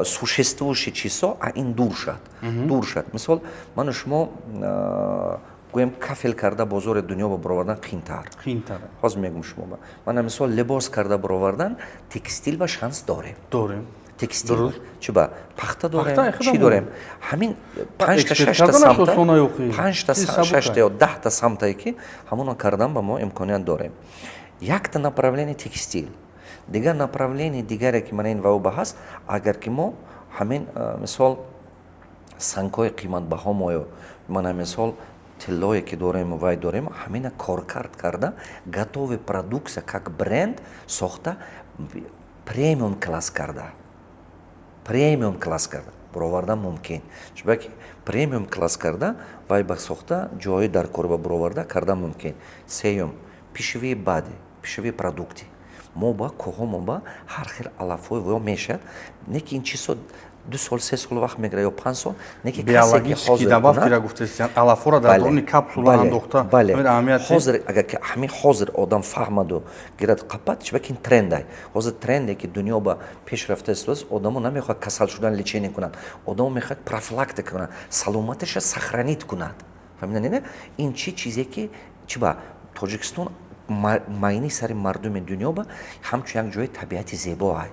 существующий чизҳо, а ин дур шад, дур шад. Мисол, ману шумо гӯем, кафел карда бозори дунё ба баровардан қиинтар. Қиинтар. Ҳозир мегӯм шумо. Мана, мисол, либос карда баровардан, текстил ба шанс дорем. Дорем. Текстил чуба пахта дорем, чӣ дорем, ҳамин панҷта, шашта самта, панҷта, шашта ё 10та самтае, ки ҳамоно кардан ба мо имконият дорем. Якта направление текстил, дигар направление дигаре, ки мана ин вауба ҳаст, агар ки мо ҳамин, мисол, сангҳои қиматбаҳо мою, мана мисол, тиллое ки дорем, вай дорем, ҳамина коркард карда, готовый продукция, как бренд сохта, премиум класс карда, премиум класс карда буровардан мумкин. Чунки премиум класс карда, вай ба сохта, ҷои дар кор ба буроварда кардан мумкин. Сеюм, пищевые БАДы, пищевые продукты. Мо ба кӯҳо, мо ба ҳар хел алафҳои во мешавад, не ки ин чизҳо 2 сол, 3 сол вақт мегирад ё 5 сол, не ки биологически добавкира гуфтестиан, алафҳоро дар даруни капсула андохта. Бале, ҳозир агар ки ҳамин ҳозир одам фаҳмаду гирад қапат, чунки ин трендай, ҳозир тренде, ки дунё ба пеш рафта истодааст. Одамо намехоҳад касал шудан лечение кунанд, одамо мехоҳад профилактика кунанд, саломатиша сохранить кунад. Фаҳмида, не? Ин чӣ чизе ки чи ба Тоҷикистон майни сари мардуми дунё ба ҳамчун як ҷои табиати зебоай,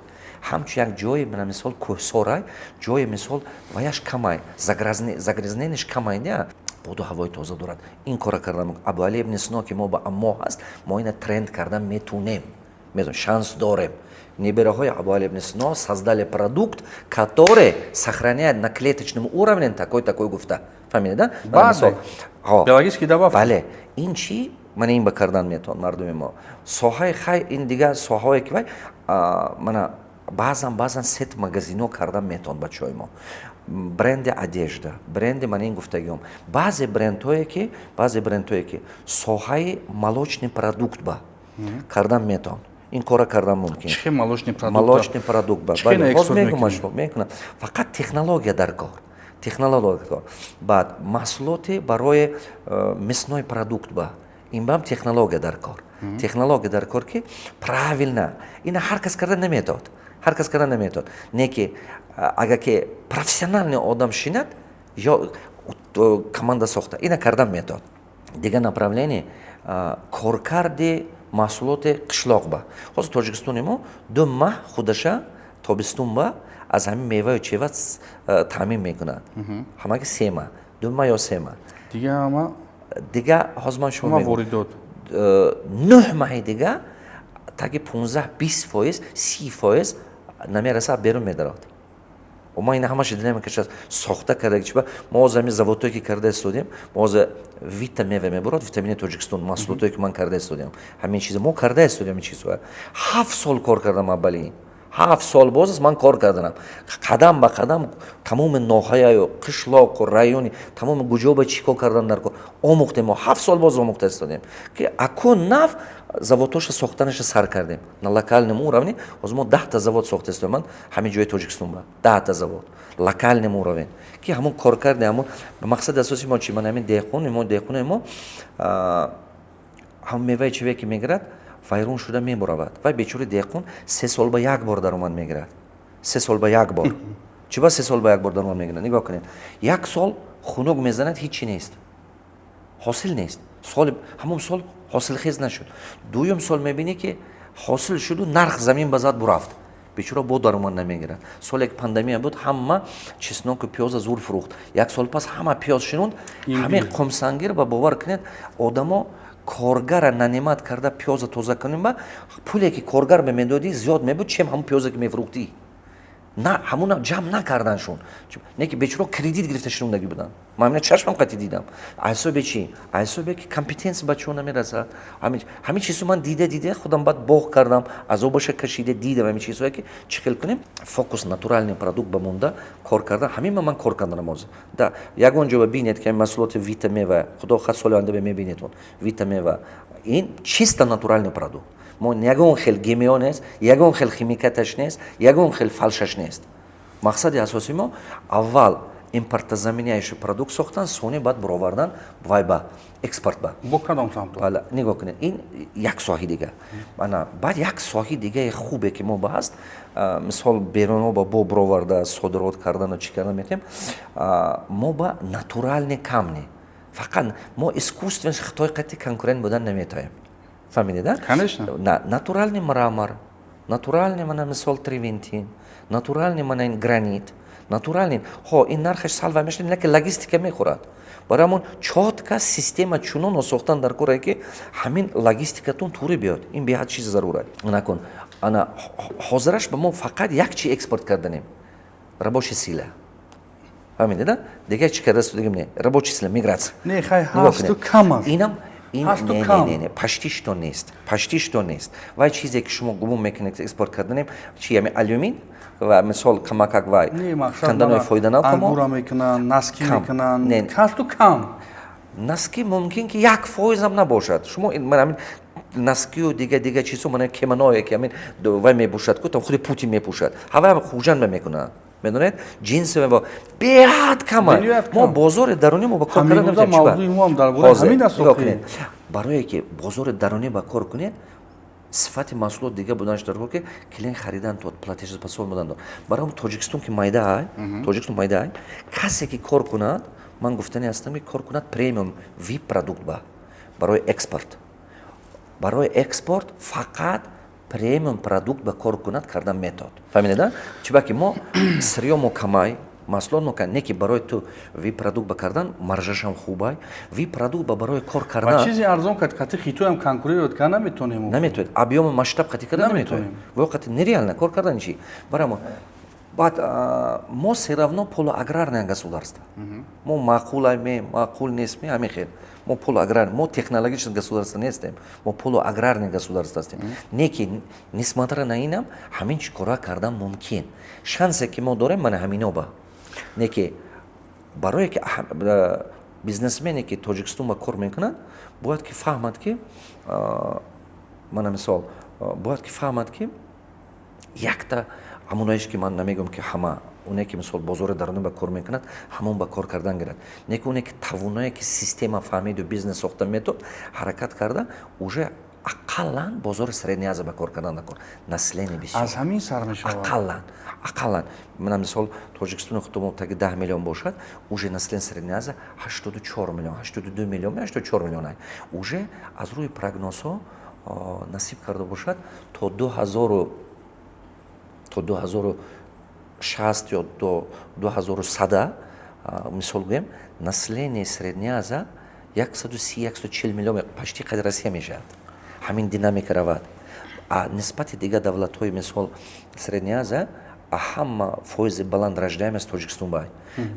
ҳамчун як ҷои, мисол, кӯҳсорай, ҷои, мисол, ваяш камай, загрязнениш камай, не, боду ҳавои тоза дорад. Ин кора кардан, Абуали ибни Сино, ки мо ба аммо ҳаст, мо ина тренд кардан метунем, шанс дорем. Небераҳои Абуали ибни Сино создали продукт, который сохраняет на клеточном уровне такой, такой гуфта, фаҳмида, да? Биологический добавка. Бале, ин чӣ, мана ин ба кардан метавон мардуми мо. Соҳаи хай, ин дигар соҳаое, ки вай, мана, баъзан, баъзан сеть магазино кардан метавон бачаҳои мо, бренди одежда, бренди, мана ин гуфтагиём, баъзе брендҳое ки соҳаи молочный продукт ба кардан метавон, ин кора кардан мумкин. Чӣ молочный продукт? Молочный продукт ба боз мегӯм, шумо мекунам, фақат технология дар кор, технология кор. Баъд маҳсулоти барои мясной продукт ба ин бам технология дар кор, технология дар кор, ки правильно ина ҳар кас карда наметавад, ҳар кас карда наметавад. Не ки агар ки профессиональный одам шинад ё команда сохта, ина кардан метавад. Дигар направление, коркарди маҳсулоти қишлоқ ба. Ҳозир Тоҷикистони мо 2 маҳ худаша тобистон ба аз ҳамин меваю чева таъмин мекунад, ҳамаги 3 маҳ, 2 маҳ ё 3 маҳ. Дига ҳама? Дига ҳозир ман шумо воридот. 9 маҳи дига таги 15, 20%, 30% намераса, берун медарад. Ма ина ҳамаша дилем кашад, сохта карда чиба. Мо ҳозир ҳамин заводҳое, ки карда истодем, мо ҳозир вита мева мебурад, витамини Тоҷикистон, маҳсулотое, ки ман карда истодем, ҳамин чиза мо карда истодем. Ҳамин чизҳоя 7 сол кор кардам. Аввали ин 7 сол боз аст, ман кор карданам қадам ба қадам, тамоми ноҳияю қишлоқу райони, тамоми гуҷо ба чӣ кор кардан дар кор омӯхтем. Мо 7 сол боз омӯхта истодем, ки акун нав заводҳоша сохтанаша сар кардем на локальном уровне. Ҳозир мо 10-та завод сохта истодем, ман ҳамин ҷои Тоҷикистон ба 10-та завод локальном уровень, ки ҳамон коркарди ҳамон. Мақсади асоси мо чи? Ман ҳамин деҳқони мо, деҳқонои мо ҳам меваи чиве ки мегирад, вайрон шуда мебуравад. Вай бечори деҳқон 3 сол ба як бор даромад мегирад, 3 сол ба як бор. Чӣ ба 3 сол ба як бор даромад мегирад? Нигоҳ кунед: як сол хунук мезанад, ҳичи нест, ҳосил нест, соли ҳамон сол ҳосилхез нашуд. Дуюм сол мебинӣ, ки ҳосил шуду нарх замин ба зад бурафт, бечора бо даромад намегирад. Соле ки пандемия буд, ҳама чесноку пиёза зур фурӯхт. Як сол пас ҳама пиёз шинунд. Ҳамин Қумсангир ба, бовар кунед, одамо коргара нанимать карда пиёза тоза кунем, ба пуле ки коргар ба медодӣ зиёд мебуд, чем ҳамон пиёзе ки мефурӯхтӣ. На ҳамуна ҷамъ накарданшон, не ки бечора кредит гирифта шинондагӣ буданд. Ман ина чашмам қати дидам. Ҳисобе чӣ? Ҳисобе ки компетенция бачаҳо намерасад. Ҳамин чизо ман дида дида худам баъд боғ кардам, азобаша кашида дидам. Ҳамин чизҳое ки чӣ хел кунем, фокус натуральный продукт ба монда кор кардан, ҳамин ма ман кор карданам ҳозир. Да ягон ҷо бинед, ки маҳсулоти Вита Мева, худо хад, соли оянда мебинедон, Вита Мева ин чисто натуральный продукт. Мо ягон хел ГМО нест, ягон хел химикаташ нест, ягон хел фалшаш нест. Мақсади асоси мо аввал импортозаменяющий продукт сохтан, сони баъд буровардан вай ба экспорт ба. Бо кадом самто? Нигоҳ кунед, ин як соҳи дига. Ана баъд як соҳи дигаи хубе ки мо ба ҳаст, мисол, берунҳо ба бо буроварда содирот кардану чӣ кардан метавонем, мо ба натуральный камни. Фақат мо искусственно Хитой қати конкурент будан наметавонем, фаҳмидед? Да. Конечно. Натуральный мрамор, натуральный, мана мисол, травертин натуральный, мана ин гранит натуральный. Ҳо, ин нархаш сал вай мешавад, ки логистика мехӯрад. Барои ҳамон чётко система чунон сохтан дар коре, ки ҳамин логистикатон тури биёд, ин беҳад чизи зарур накун. Ана ҳозираш ба мо фақат як чи экспорт карданем: рабочая сила, фаҳмидед? Да, дигар чи кардасту дигам не, рабочая сила, миграция. Не, хай, ҳасту кам аст. Инам ин не, не, не, почти что нест, почти что нест. Вай чизе ки шумо гумон мекунед, экспорт карданем, чи ами алюмин ва мисол камакак вай канданои фоиданок. Ангура мекунанд, носки мекунанд, ҳасту кам. Носки мумкин ки 1%-ам набошад. Шумо ҳамин носкию дига дига чизо, мана кимоное ки ҳамин вай мепӯшад ку, там худи Путин мепӯшад, ҳавай Хуҷанд мекунад, медонед, ҷинси беҳад кама. Мо бозори дарунӣ мо ба кор карда. Наметавонем. Барое ки бозори дарунӣ ба кор кунед, сифати маҳсулот дига буданаш дар кор, ки клиент харидан то платежеспособен будан дор. Барои Тоҷикистон ки майдаай, Тоҷикистон майдаай, касе ки кор кунад, ман гуфтани ҳастам, ки кор кунад премиум вип продукт ба барои экспорт, барои экспорт фақат премиум продукт ба кор кунад, кардан метод, фаҳмидед? Чиба ки мо сырьё мо камай, маҳсулот мо не ки барои ту вип продукт ба кардан маржашам хубай, вип продукт ба барои кор кардан. Чизи арзон кард, қати Хитоям конкурировать карда наметонем. Наметонед, объёми масштаб қати карда наметонем, во қати нереально кор кардан чи. Барои баъд мо все равно полуаграрное государство. Мо маъқуламе, маъқул нестме, ҳамин хел мо полуаграр, мо технологическое государство нестем, мо полуаграрное государство ҳастем. Не ки несмотря на инам ҳамин чи кора кардан мумкин. Шансе ки мо дорем, мана ҳамино ба не ки барое ки бизнесмене ки Тоҷикистон ба кор мекунад, бояд ки фаҳмад, ки мана мисол, бояд ки фаҳмад, ки якта ҳамонаеш ки ман намегӯям, ки ҳама оне ки мисол бозори дарунӣ ба кор мекунад, ҳамон ба кор кардан гирад. Не ки оне ки тавоное ки система фаҳмиду бизнес сохта метод ҳаракат карда, уже ақаллан бозори Средняя Азия ба кор кардан накор, население бисёр. Аз ҳамин сар мешавад. Ақаллан, мана мисол, Тоҷикистони худмо таги 10 миллион бошад, уже население Средняя Азия 84 миллион, 82 миллион, 84 миллион. Уже аз рӯи прогнозҳо, насиб карда бошад, то 2060 ё до 2100-а, мисол гӯем, население Средняя Азия 130, 140 миллион, почти қадри Россия мешавад, ҳамин динамика равад. А нисбати дигар давлатҳои, мисол, Средняя Азия, ҳама фоизи баланд рождаемость Тоҷикистон бай.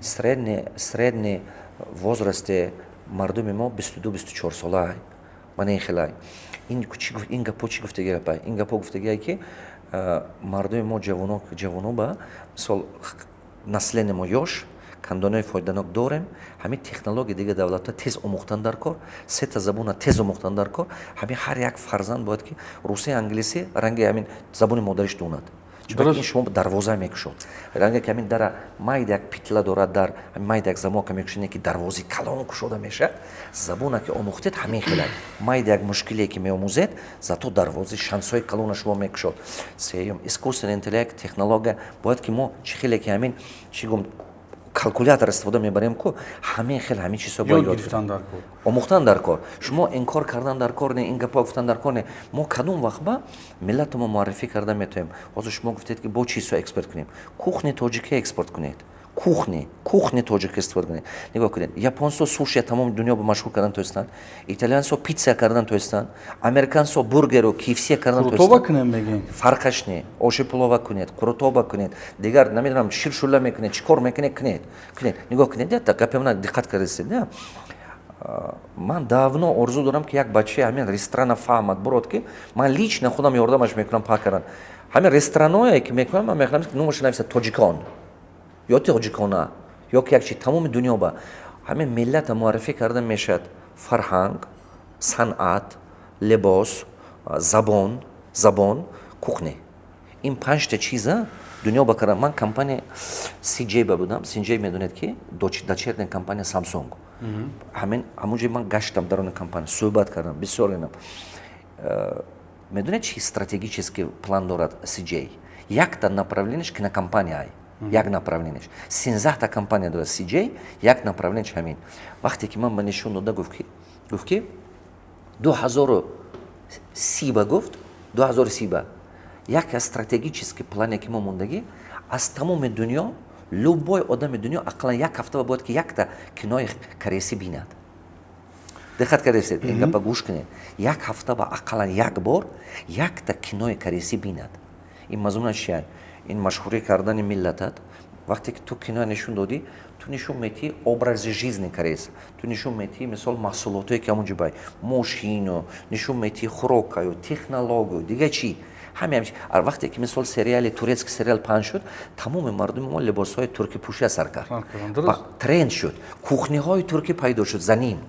Средний возрасти мардуми мо 22, 24 солаа. Мана ин хелай. Ин гапо чӣ гуфтаги гапай? Ин гапо гуфтагие, ки Мардуми мо, ҷавоно, ба мисол, население мо ёш, кандонои фоиданок дорем. Ҳамин технология дигар давлатҳо тез омӯхтан дар кор, сета забона тез омӯхтан дар кор. Ҳамин ҳар як фарзанд бояд ки русӣ, англисӣ, ранги ҳамин забони модариш донад, чунки ин шумо дарвоза мекушод. Ранге ки ҳамин дара майда як петля дорад, дар майда як замока мекушед, ки дарвози калон кушода мешавад. Забона ки омӯхтед, ҳамин хела майда як мушкиле ки меомӯзед, зато дарвози шансҳои калона шумо мекушод. Сеюм, искусственный интеллект, технология. Бояд ки мо чӣ хеле ки ҳамин, чӣ гум, калкулятор истифода мебарем ку, ҳамин хел ҳамин чизҳо бояд гирифтан дар кор. Омӯхтан дар кор. Шумо инкор кардан дар кор не, ин гапҳо гуфтан дар кор не. Мо кадом вақт ба миллату мо муаррифӣ карда метавонем? Ҳозир шумо гуфтед, ки бо чизҳо экспорт кунем. Кухни тоҷикӣ экспорт кунед, кухни тоҷикӣ истифода кунед. Нигоҳ кунед, японсо суши тамоми дунё ба машҳур кардан тоистанд, итальянсо питса кардан тоистанд, американсо бургеру KFC кардан. Қурутоба кунем мегем. Фарқаш не, оши пулова кунед, қурутоба кунед, дигар намедонам, ширшула мекунед, чӣ кор мекунед, кунед, кунед. Нигоҳ кунед, гапи мана диққат кардастед. Ман давно орзу дорам, ки як бачаи ҳамин ресторана фаҳмад, бурод, ки ман лично худам ёрдамаш мекунам паҳ кардан. Ҳамин рестораное ки мекунам, ман мехоҳам, ки номаша нависад тоҷикон ё тоҷикона, ё ки як чи тамоми дунё ба ҳамин миллата муаррифӣ карда мешавад: фарҳанг, санъат, либос, забон, кухня. Ин панҷта чиза дунё ба карда. Ман компания CJ ба будам. CJ медонед, ки дочерняя компания Samsung. Ҳамин ҳамон ҷой ман гаштам, даруни компания суҳбат кардам бисёр. Инам медонед, чи стратегический план дорад CJ? Якта направлениеш кинокомпания, як направлениеш, 13-та компания дорад CJ, як направлениеш ҳамин. Вақте ки ман ба нишон дода, гуфт, ки 2030 ба, гуфт, 2030 ба як аз стратегический плане ки мо мондагӣ, аз тамоми дунё любой одами дунё ақаллан як ҳафта бояд ки якта кинои корейсӣ бинад. Диққат кардед, ин гапа гӯш кунед: як ҳафта ба ақаллан як бор якта кинои корейсӣ бинад. Ин мазмунаш чия? Ин машҳурӣ кардани миллатат. Вақте ки ту кино нишон додӣ, ту нишон метиҳӣ образи жизни корейса, ту нишон метиҳӣ, мисол, маҳсулотое ки ҳамонҷо бай, мошину нишон метиҳӣ, хӯрокаю, технологию, дига чӣ, ҳаме. Вақте ки, мисол, сериали турецкий сериал паҳн шуд, тамоми мардуми мо либосҳои туркӣ пӯшия сар кард, тренд шуд, кухниҳои туркӣ пайдо шуд. Заним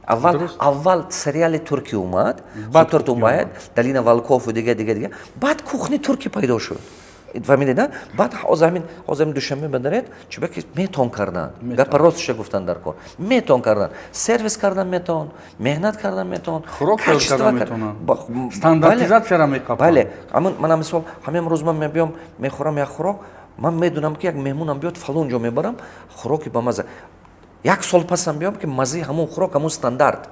аввал сериали туркӣ омад, хотиртон бояд, «Долина волкову» дига, дига, дига, баъд кухни туркӣ пайдо шуд. Фаҳмидед? Баъд ҳозир ҳамин Душанбе бадаред, чунки метон кардан, гапа ростша гуфтан дар кор, метон кардан, сервис кардан метон, меҳнат кардан метон. Хӯрок кардан метонанд, стандартизатсияра меқапанд. Бале, мана, мисол, ҳамин рӯз ман мебиём, мехӯрам як хӯрок, ман медонам, ки як меҳмонам биёд, фалон ҷо мебарам, хӯроки ба маза. Як сол пасам биём, ки маззаи ҳамон хӯрок ҳамон стандарт.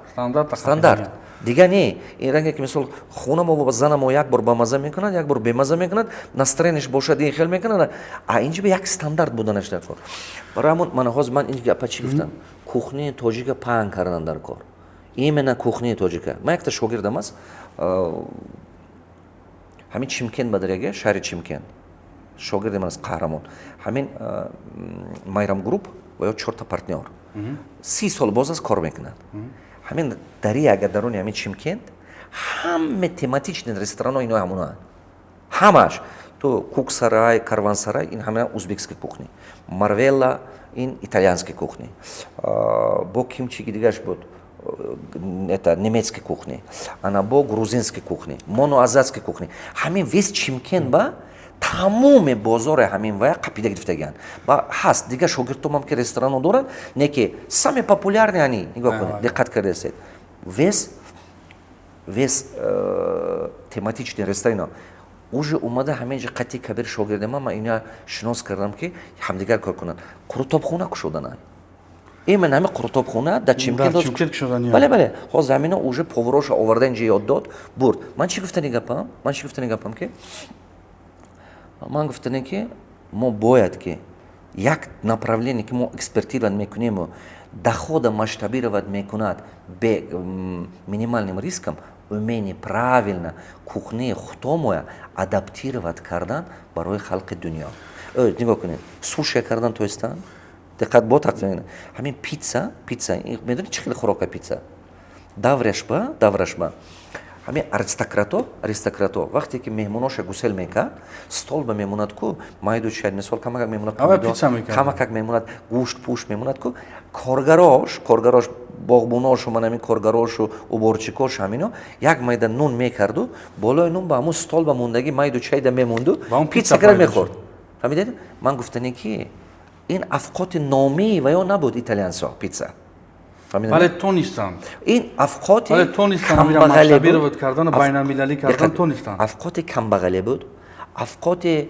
Стандарт дигар не. Ин ранге ки, мисол, хона мо занамо як бор ба мазза мекунад, як бор бемазза мекунад, настроениеш бошад, ин хел мекунад. А инҷа як стандарт буданаш дар кор. Барои ҳамон мана ҳозир ман ин гапа чӣ гуфтам: кухнии тоҷика паҳн кардан дар кор, именно кухнии тоҷика. Ман якта шогирдам аст, ҳамин Чимкент бадаряга, шаҳри Чимкент, шогирди ман аст, қаҳрамон. Ҳамин Майрам Групп ва ё чорта партнёр, 30 сол боз аст кор мекунад. Ҳамин дария, агар даруни ҳамин Чимкент ҳаме тематичный ресторанҳо ино ҳамонаанд, ҳамаш то Куксарай, Карвансарай, ин ҳама узбекский кухни, Марвелла, ин итальянский кухни, бо кимчиги дигаш буд, это немецкий кухни, ана бо грузинский кухни, моноазиатский кухни. Ҳамин весь Чимкент ба тамоми бозори ҳамин вая қапида гирифтагианд. Ба ҳаст дигар шогирдтомам, ки ресторанҳо доранд, не ки самый популярный они. Нигоҳ кунед, диққат кардасед, весь тематичный ресторано уже омада ҳамин ҷо. Қати Кабир шогирди ман ина шинос кардам, ки ҳамдигар кор кунанд, қурутобхона кушодананд. Именно ҳамин қурутобхона дар Чимкент. Бале, ҳозир ҳамино уже повароша оварда, инҷа ёд дод, бурд. Ман чӣ гуфтани гапам? Ман чӣ гуфтани гапам? Ки ман гуфтане, ки мо бояд ки як направление, ки мо экспортировать мекунему, дохода масштабировать мекунад бе минимальным риском, умение правильно кухнии худомоя адаптировать кардан барои халқи дунё. Нигоҳ кунед, суши кардан тоистан, диққат, бо тақсим. Ҳамин пицца, медонед, чӣ хеле хӯрока пицца? Даврашба Ҳамин аристократҳо вақте ки меҳмоноша гусел мекард, стол ба мемонад ку майду чай, мисол, камакак мемонад, камакак мемонад, гӯшт пӯшт мемонад ку. Коргарош, боғбоношу, ман ҳамин коргарошу, уборщикош, ҳамино як майда нун мекарду, болои нун ба ҳамун стол ба мондагӣ майду чайда мемонду, пицца кара мехӯрд. Фаҳмидед? Ман гуфтане, ки ин авқоти номӣ ва ё набуд итальянсо пицца. Вале тонистанд. Ин авқоти камбағале кардан, байналмилалӣ кардан тонистанд. Авқоти камбағале буд, авқоти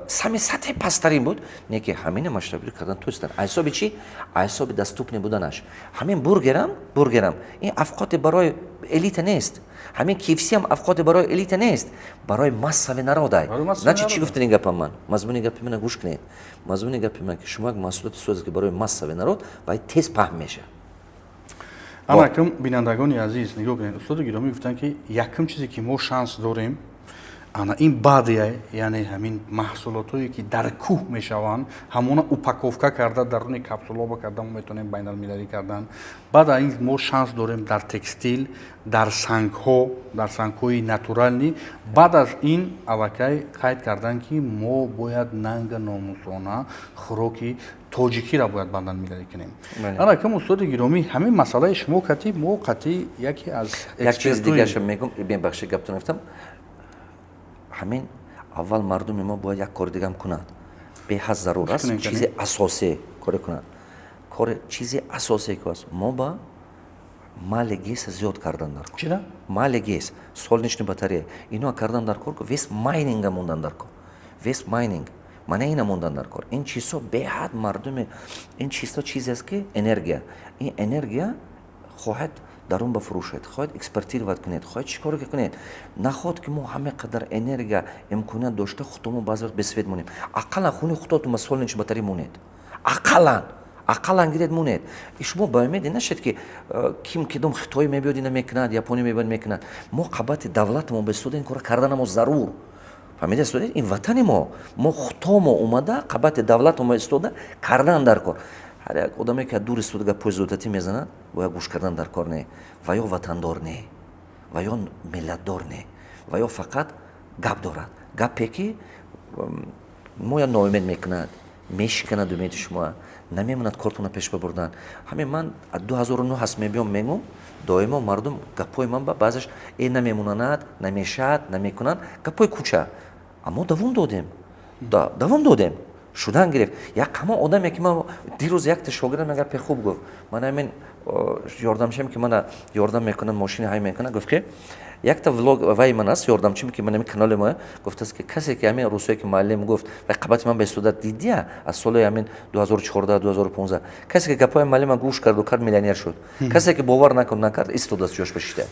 сами сатҳи пасттарин буд, не ки ҳамина масштабировать кардан тонистанд. А ҳисоби чӣ? А ҳисоби доступный буданаш. Ҳамин бургерам ин авқоти барои элита нест, ҳамин KFC ам авқоти барои элита нест, барои массовый народай. Значит, чӣ гуфтани гапам ман? Мазмуни гапи мана гӯш кунед. Мазмуни гапи ман, ки шумо як маҳсулоти созед, ки барои массовый народ, вай тез паҳн мешавад. Анакум, бинандагони азиз, нигоҳ кунед, устоди гиромӣ гуфтанд, ки якум чизе, ки мо шанс дорем, ана ин бадия, яъне ҳамин маҳсулотое, ки дар кӯҳ мешаванд, ҳамона упаковка карда, даруни капсулоба карда, мо метавонем байналмилалӣ кардан. Баъд аз ин мо шанс дорем дар текстил, дар сангҳо, дар сангҳои натуральный. Баъд аз ин аллакай қайд кардан, ки мо бояд нанга номусона хӯроки тоҷикиро бояд байналмилалӣ кунем. Анакам, устоди гиромӣ, ҳамин масъалаи шумо кати мо қатъи яке аз Як чиз дигаша мегум, бебахши, гаптон гуфтам. Ҳамин аввал мардуми мо бояд як кори дигам кунад, беҳад зарур аст, чизи асосӣ коре кунад. Кори чизи асосе ки аст, мо ба малый ГЭСа зиёд кардан дар кор. Малый ГЭС, солнечный батарея, ино кардан дар кор, весь майнинга мондан дар кор, весь майнинг, мана ина мондан дар кор. Ин чизҳо беҳад мардуми, ин чизҳо чизест, ки энергия, ин энергия хоҳад дар он бафурӯшед, хоҳед экспортировать кунед, хоҳед чӣ коре ки кунед. Нахоҳад, ки мо ҳаме қадар энергия имконият дошта, худтомо баъзе вақт бесвет монем. Ақаллан хуни худотон ба солнечный батарея монед, ақаллан гиред, монед. Шумо ба умеде нашед, ки ким кидом хитоӣ мебиёд, ина мекунад, япония мебиёд, мекунад. Мо қабати давлатамо ба истода ин кора карданамо зарур. Фаҳмида истодед? Ин ватани мо, мо худтомо омада, қабати давлатамо истода кардан дар кор. Ҳар як одаме, ки дур истода гапҳои зудатӣ мезанад, бояд гӯш кардан дар кор не, ва ё ватандор не, ва ё миллатдор не, ва ё фақат гап дорад, гапе ки моя ноумед мекунад, мешиканад умеди шумо, намемонад кортона пеш бабурдан. Ҳамин ман 2009 ҳаст, мебиём, мегум доимо мардум гапҳои ман ба баъзеш э намемонанад, намешавад, намекунанд, гапҳои кӯча. Аммо давом додем, давом додем, шудан гирифт. Як ҳамон одаме, ки ман дирӯз якта шогирдам як гапе хуб гуфт. Ман ҳамин ёрдамчиам, ки мана ёрдам мекунад, мошини ҳай мекунад, гуфт, ки якта влог вай ман аст, ёрдамчим, ки ман ҳамин канали мо, гуфтааст, ки касе, ки ҳамин рӯзҳое, ки муаллим гуфт, вай қабати ман ба истода дидия, аз соли ҳамин 2014, 2015, касе, ки гапҳои муаллима гӯш карду кард, миллионер шуд, касе, ки бовар накун, накард, истодааст ҷош бишида.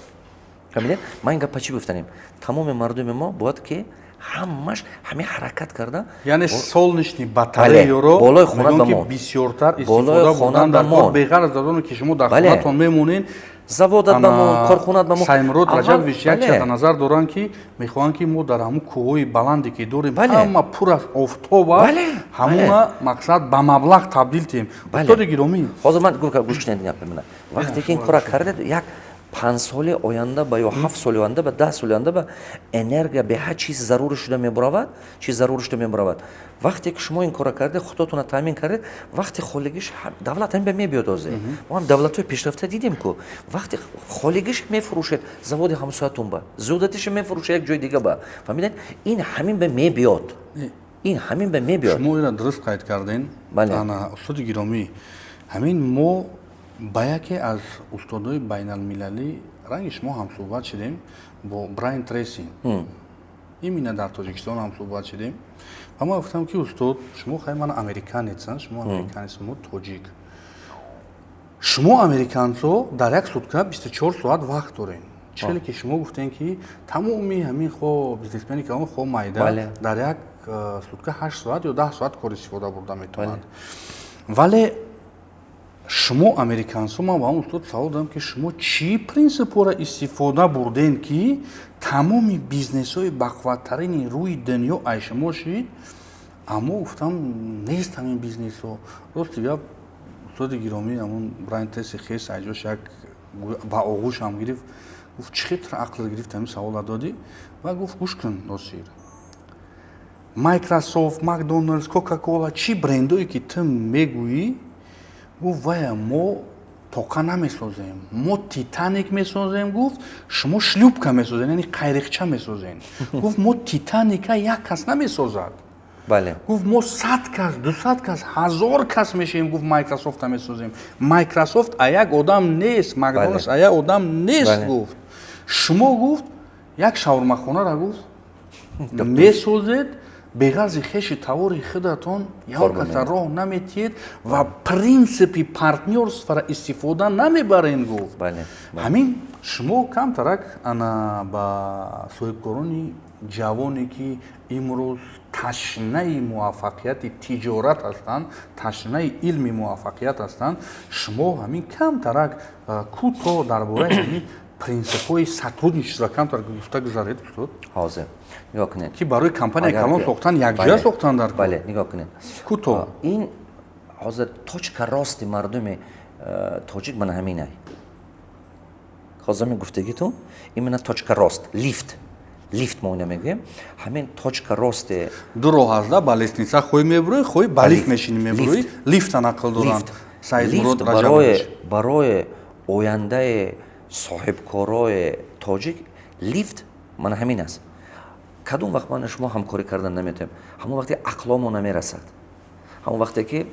Фаҳмидед? Ман ин гапа чӣ гуфтанем? Тамоми мардуми мо бояд, ки ҳамаш ҳамин ҳаракат карда. Яъне солнечный батареяро болои хона ба мо бисёртар истифода бурдан дар кор, беғараз аз оне ки шумо дар хонатон мемонед. Заводат ба мо, корхонат ба мо. Саймурод Раҷабович як чиз дар назар доранд, ки мехоҳанд, ки мо дар ҳамун кӯҳҳои баланде, ки дорем, ҳама пур аз офтоб аст, ҳамуна мақсад ба маблағ табдил диҳем. Устоди гиромӣ. Ҳозир ман гӯш кунед гапи мана. Вақте ки ин кора кардед, як 5 соли оянда ба ё 7 соли оянда ба, 10 соли оянда ба энергия беҳад чиз зарури шуда мебуравад, чиз зарури шуда мебуравад. Вақте ки шумо ин кора кардед, худотона таъмин кардед, вақти холигиш давлат ҳамин ба мебиёд. Озе мо ҳам давлатҳои пешрафта дидем ку, вақти холигиш мефурӯшед заводи ҳамсоятун ба, зиёдатиша мефурӯшед як ҷои дига ба. Фаҳмидед? Ин ҳамин ба мебиёд, ин ҳамин ба мебиёд. Шумо ира дуруст қайд кардем. Ана, устоди гиромӣ, ҳамин мо ба яке аз устодои байналмилалӣ ранги шумо ҳамсӯҳбат шудем, бо Брайан Трейси, именно дар Тоҷикистон ҳамсӯҳбат шудем. Ва ман гуфтам, ки устод, шумо хай ман американец, шумо американец, мо тоҷик. Шумо американцо дар як сутка 24 соат вақт дорем. Чӣ ки шумо гуфтем, ки тамоми ҳамин хо бизнесмени ки хо майда дар як сутка 8 соат ё 10 соат кор истифода бурда метавонад, вале шумо американсо, ман ба он устод савол додам, ки шумо чӣ принсипҳоро истифода бурдем, ки тамоми бизнесҳои бақувваттарини рӯи дунё ай шумо шид, аммо гуфтам, нест ҳамин бизнесҳо. Рости гап, устоди гиромӣ, ҳамун Брайан Трейси хес айҷош як ба оғӯшам гирифт. Гуфт: «Чӣ хел ақл гирифт, ҳамин савола додӣ?» Ва гуфт: «Гӯш кун, Носир, Майкрософт, Макдоналдс, Кока Кола, чӣ брендое ки ту мегӯӣ, гуфт, вая мо тоқа намесозем, мо Титаник месозем. Гуфт, шумо шлюпка месозем, яъне қайриқча месозем. Гуфт, мо Титаника як кас намесозад. Гуфт, мо 100 кас, 200 кас, 1000 кас мешавем. Гуфт, Майкрософта месозем. Майкрософт а як одам нест, Макдоналдс а як одам нест. Гуфт, шумо, гуфт, як шаурмахонара, гуфт, месозед, беғарзи хеши тавори худатон ягон каса роҳ наметиҳед ва принсипи партнёрство ро истифода намебарен. Гуфт, ҳамин шумо камтарак ана ба соҳибкорони ҷавоне, ки имрӯз ташнаи муваффақияти тиҷорат ҳастанд, ташнаи илми муваффақият ҳастанд, шумо ҳамин камтарак кӯтоҳ дар бораи ҳамин принсипҳои сотрудничества камтар гуфта гузаред, устод. Ҳозир, нигоҳ кунед. Ки барои компания калон сохтан, якҷоя сохтан дар Бале, нигоҳ кунед. Кӯтоҳ. Ин ҳозир точка рости мардуми тоҷик мана ҳаминай. Ҳозир ҳамин гуфтагитон именно точка рост, лифт мо ина мегӯем, ҳамин точка росте. Ду роҳ аст да: ба лестница хоҳӣ мебурӯӣ, хоҳӣ ба лифт мешинӣ, мебурӯӣ. Лифта нақл доранд Саидмурод Раҷабович. Барои ояндаи соҳибкорои тоҷик лифт мана ҳамин аст. Кадом вақт мана шумо ҳамкорӣ кардан наметавонем? Ҳамон вақте ақломо намерасад, ҳамон вақте ки,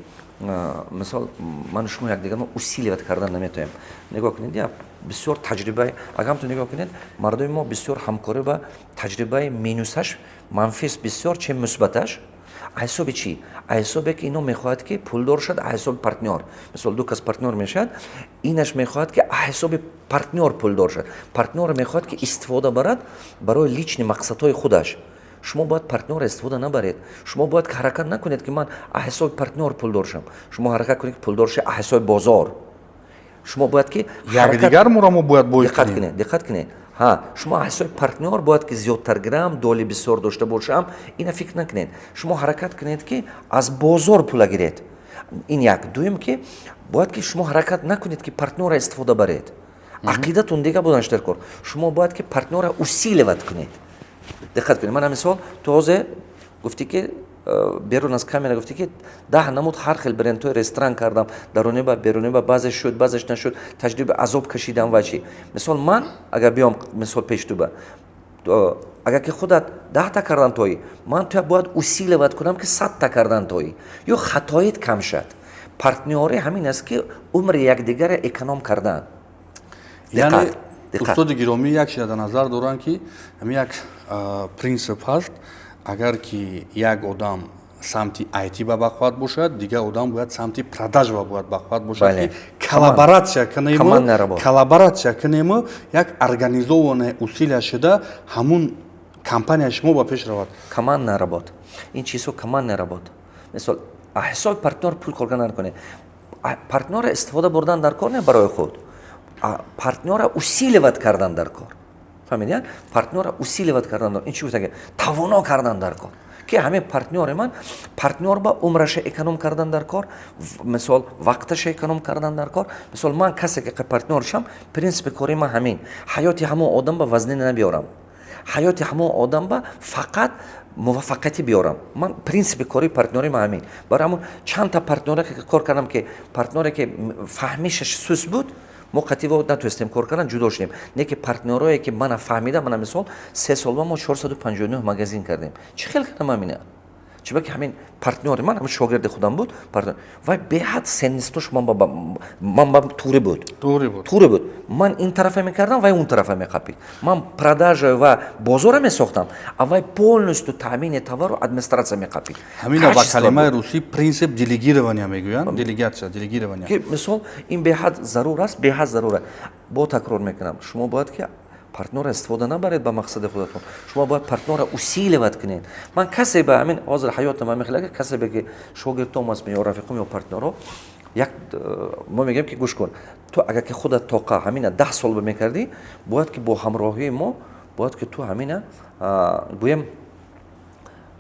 мисол, ману шумо якдигармо усиливать кардан наметавонем. Нигоҳ кунед, я бисёр таҷрибаи, агар ҳамтон нигоҳ кунед, мардуми мо бисёр ҳамкорӣ ба таҷрибаи минусаш, манфис бисёр, чем мусбаташ. Ҳисоби чӣ? Ҳисобе ки ино мехоҳад, ки пулдор шуд ҳисоби партнёр. Мисол, ду кас партнёр мешавад, инаш мехоҳад, ки ҳисоби партнёр пулдор шуд, партнёр мехоҳад, ки истифода барад барои личный мақсадҳои худаш. Шумо бояд партнёра истифода набаред. Шумо бояд ҳаракат накунед, ки ман ҳисоби партнёр пулдор шавам. Шумо ҳаракат кунед, ки пулдор шавед ҳисоби бозор. Шумо бояд ки Якдигар моро мо бояд бой. Диққат кунед, диққат кунед. Ҳа, шумо ҳисоби партнёр бояд ки зиёдтар гирам, доли бисёр дошта бошам, ина фикр накунед. Шумо ҳаракат кунед, ки аз бозор пула гиред. Ин як. Дуюм, ки бояд ки шумо ҳаракат накунед, ки партнёра истифода баред. Ақидатон дига буданаш дар кор. Шумо бояд ки партнёра усиливать кунед. Диққат кунед, мана мисол, ту ҳозир гуфтӣ, ки берун аз камера гуфтӣ, ки 10 намуд ҳар хел брендҳои ресторан кардам, даруниба, беруниба, баъзеш шуд, баъзеш нашуд, таҷриба, азоб кашидам ва чӣ. Мисол, ман агар биём, мисол, пеш туба, агар ки худат 10-та кардан тоӣ, ман туя бояд усиливать кунам, ки 100-та кардан тоӣ ё хатоит кам шад. Партнёрӣ ҳамин аст, ки умри якдигарро эконом кардан. Яъне, устоди гиромӣ, як чиза дар назар доранд, ки ҳамин як принсип ҳаст: агар ки як одам самти IT ба бақувват бошад, дигар одам бояд самти продаж ба бояд бақувват бошад, ки коллаборатсия кунему, коллаборатсия кунему, як организованное усилия шуда, ҳамун компания шумо ба пеш равад. Командная работа. Ин чизҳо командная работа. Мисол, ҳисоби партнёр пул кор кардан накунед. Партнёра истифода бурдан дар кор не барои худ, партнёра усиливать кардан дар кор. Фаҳмидед? Партнёра усиливать кардан, ин чӣ гуфтаги, тавоно кардан дар кор, ки ҳамин партнёри ман, партнёр ба умраша эконом кардан дар кор, мисол, вақташа эконом кардан дар кор. Мисол, ман касе ки партнёр шам, принсипи кори ман ҳамин: ҳаёти ҳамон одам ба вазнина набиёрам, ҳаёти ҳамон одам ба фақат муваффақиятӣ биёрам. Ман принсипи кори партнёри ман ҳамин. Барои ҳамон чандта партнёре ки кор кардам, ки партнёре ки фаҳмишаш сус буд, мо қатъиво натонистем кор кардан, ҷудо шудем. Не ки партнёрое ки мана фаҳмида, мана мисол, 3 сол ба мо 459 магазин кардем. Чӣ хел кардам ҳамина? Чиба ки ҳамин партнёри ман, ҳамин шогирди худам буд, вай беҳад ценность ош ман ба туғри буд. Туғри буд. Туғри буд. Ман ин тарафа мекардам, вай он тарафа меқапид. Ман продажа ва бозора месохтам, а вай полностью таъмини товару администрация меқапид. Ҳамина ба калимаи русӣ принцип делегирования мегӯянд, делегация, делегирования. Ки мисол, ин беҳад зарур аст, беҳад зарур аст. Бо такрор мекунам, шумо бояд ки партнёра истифода набаред ба мақсади худатон, шумо бояд партнёра усиливать кунед. Ман касе ба ҳамин ҳозир ҳаётам ҳамин хел, касе бе ки шогирдом аст ё рафиқом ё партнёро, як мо мегӯем, ки гӯш кун, ту агар ки худат тоқа ҳамина 10 сол ба мекардӣ, бояд ки бо ҳамроҳии мо бояд ки ту ҳамина, гӯем,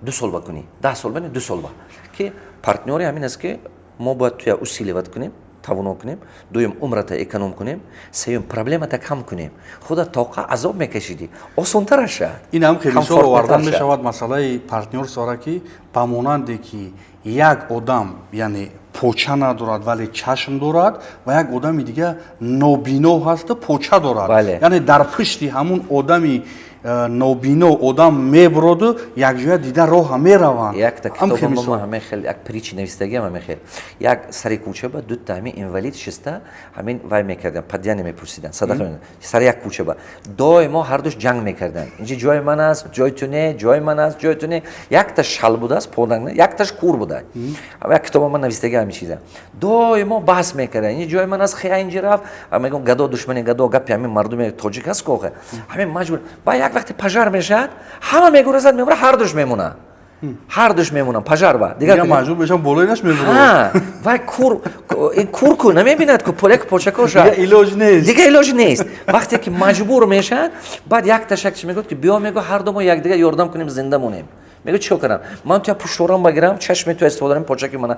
2 сол ба кунӣ, 10 сол ба не, 2 сол ба. Ки партнёри ҳамин аст, ки мо бояд туя усиливать кунем. Тавоно кунем, дуюм, умрата эконом кунем, сеюм, проблемата кам кунем. Худа тоқа азоб мекашидӣ, осонтар шад. Ин ҳам хеле мисол овардан мешавад, масъалаи партнёрствора, ки ба монанде ки як одам, яъне, поча надорад, вале чашм дорад, ва як одами дига нобино ҳасту поча дорад, яъне дар пушти ҳамун одами нобино одам мебуроду, якҷоя дида роҳа мераванд. Якта китобам ҳамин хел як притча навистагиам. Ҳамин хел як сари кӯча ба дута ҳамин инвалид шиста, ҳамин вай мекарданд, подаяния мепурсиданд, садақа. Сари як кӯча ба доимо ҳардуш ҷанг мекарданд: инҷа ҷои ман аст, ҷои ту не, ҷои ман аст, ҷои ту не. Якта шал будааст, якташ кур буда. Як китобам ман навистаги ҳамин чиза. Доимо баҳс мекарданд: инҷа ҷои ман аст, хе, инҷа рафт. Мегӯм, гадо душмани гадо, гапи ҳамин мардуми тоҷик аст ко. Ҳамин маҷбур ба як вақте пожар мешавад, ҳама мегурезад, мемурад, ҳардуш мемонад, ҳардуш мемонанд пожар ба. Дигар маҷбур мешавам, болои мебурад. Вай кур, ин кур ку намебинад ку, поляк почакоша. Дигар илоҷ нест. Дигар илоҷ нест. Вақте ки маҷбур мешавад, баъд як ташак мегӯяд, ки биё, мегӯ, ҳар ду мо якдигар ёрдам кунем, зинда монем. Мегӯ, чико кардам? Ман туя пушторам багирам, чашми ту истифода кунам, почаки мана.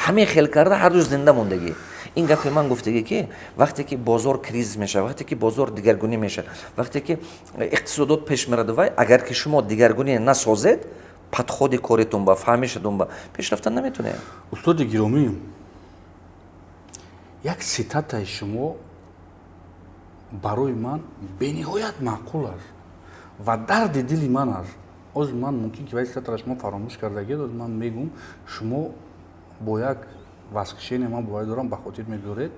Ҳамин хел карда ҳардуш зинда мондагӣ. Ин гапи ман гуфтагӣ, ки вақте ки бозор кризис мешавад, вақте ки бозор дигаргунӣ мешавад, вақте ки иқтисодот пеш мераду, вай агар ки шумо дигаргунӣ насозед, подходи коритон ба фаҳмишатон ба пеш рафтан наметонед. Устоди гиромӣ, як цитатаи шумо барои ман бениҳоят маъқул аст ва дарди дили ман аст. Ҳозир ман мумкин ки вай цитатаро шумо фаромӯш кардагед, ҳозир ман мегӯм, шумо бо як восхищение ман боварӣ дорам, ба хотир мебиёред.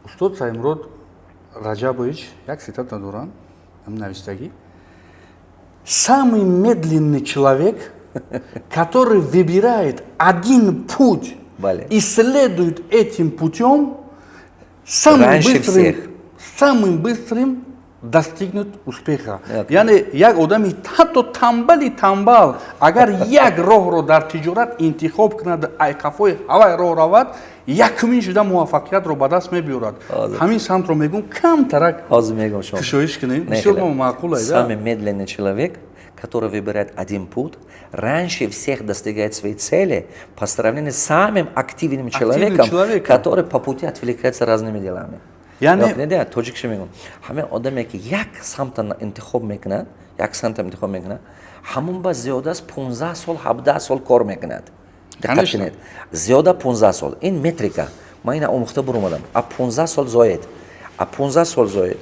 Устод Саидмурод Раҷабович як цитата доранд навистагӣ: «Самый медленный человек, который выбирает один путь и следует этим путем, самым быстрым достигнет успеха». Яъне як одами ҳатто тамбали тамбал агар як роҳро дар тиҷорат интихоб кунад, айқафои ҳавай роҳ равад, якумин шуда муваффақиятро ба даст мебиёрад. Ҳамин самтро мегӯм, камтарак кушоиш кунем, бисёр маъқул. Самый медленный человек, который выбирает один путь, раньше всех достигает своей цели по сравнению с самым активным человеком, который по пути отвлекается разными делами. Яъне Тоҷикша мегӯм, ҳамин одаме ки як самта интихоб мекунад, як самта интихоб мекунад, ҳамон ба зиёда аз 15 сол, 17 сол кор мекунад. Диққат кунед, зиёда 15 сол. Ин метрика, ман ина омӯхта буромадам. А 15 сол зоед, а 15 сол зоед,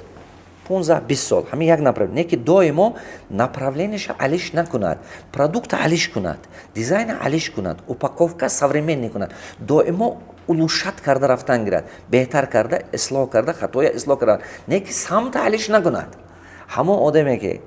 15, 20 сол ҳамин як направление, не ки доимо направлениеша алиш накунад, продукта алиш кунад, дизайна алиш кунад, упаковка современный кунад, доимо улучшать карда рафтан гирад, беҳтар карда, ислоҳ карда, хатоя ислоҳ карда, не ки самта алиш накунад. Ҳамон одаме ки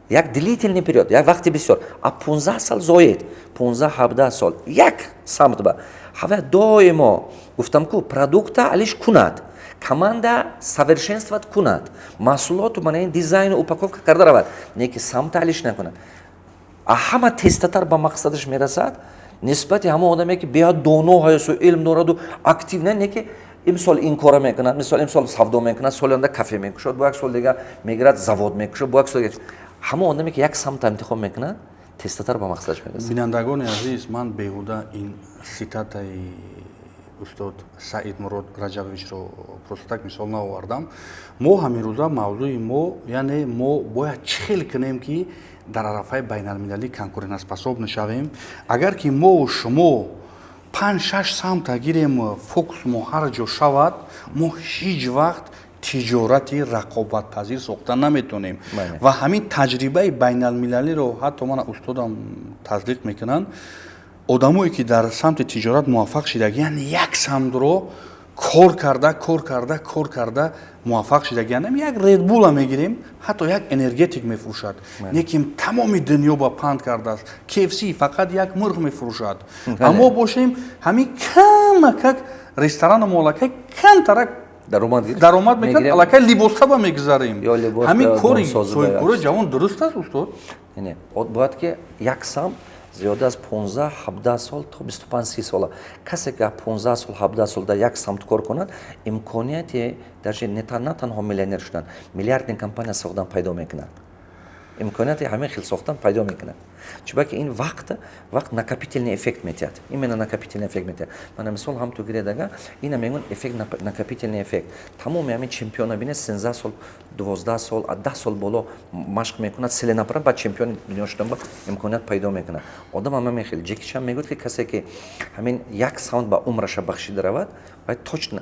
як длительный период, як вақти бисёр, а 15 сол зоед, 15, 17 сол як самт ба ҳава доимо, гуфтам ку, продукта алиш кунад, команда совершенствовать кунад, маҳсулоту мана ин дизайну упаковка карда равад, не ки самта алиш накунад, а ҳама тезтатар ба мақсадаш мерасад нисбати ҳамон одаме ки беҳад доно ҳасту илм дораду актив, не ки имсол ин кора мекунад, мисол, имсол савдо мекунад, соли оянда кафе мекушад, бо як сол дига мегирад, завод мекушад, бо як сол. Ҳамон одаме ки як самта интихоб мекунад, тезтатар ба мақсадаш мерасад. Бинандагони азиз, ман беҳуда ин цитатаи устод Саидмурод Раҷабовичро просто так мисол наовардам. Мо ҳаминрӯза мавзӯи мо, яъне мо бояд чӣ хел кунем, ки дар арафаи байналмилалӣ конкурентоспособный шавем. Агар ки мову шумо панҷ, шаш самта гирем, фокус мо ҳар ҷо шавад, мо ҳеҷ вақт тиҷорати рақобатпазир сохта наметонем. Ва ҳамин таҷрибаи байналмилалиро ҳатто мана устодам тасдиқ мекунанд: одамое ки дар самти тиҷорат муваффақ шидагиян, як самтро кор карда, кор карда, кор карда муваффақ шидагиян. Як Редбула мегирем, ҳатто як энергетик мефурӯшад, лекин тамоми дунё ба панд кардааст. KFC фақат як мурғ мефурӯшад. Аммо бошем, ҳамин камакак ресторану аллакай камтарак даромад мекунад, аллакай либосаба мегузарем. Ҳамин кори соҳибкори ҷавон дуруст аст, устод? Бояд ки як самт зиёда аз 15, 17 сол то 25, 30 сола. Касе ки 15 сол, 17 сол дар як самт кор кунад, имконияти даже на танҳо миллионер шудан, миллиардный компания сохтан пайдо мекунад. Имконияти ҳамин хел сохтан пайдо мекунад, чунки ин вақт накопительный эффект метиҳад, именно накопительный эффект метиҳад. Мана, мисол, ҳам ту гиред, ага, ина мегӯн эффект, накопительный эффект. Тамоми ҳамин чемпиона бинед, 13 сол, 12 сол, аз 10 сол боло машқ мекунад целенаправленно, баъд чемпиони дунё шудан ба имконият пайдо мекунад. Одам ҳама мехел. Ҷеки Чан мегӯяд, ки касе ки ҳамин як самт ба умраша бахшида равад, вай точно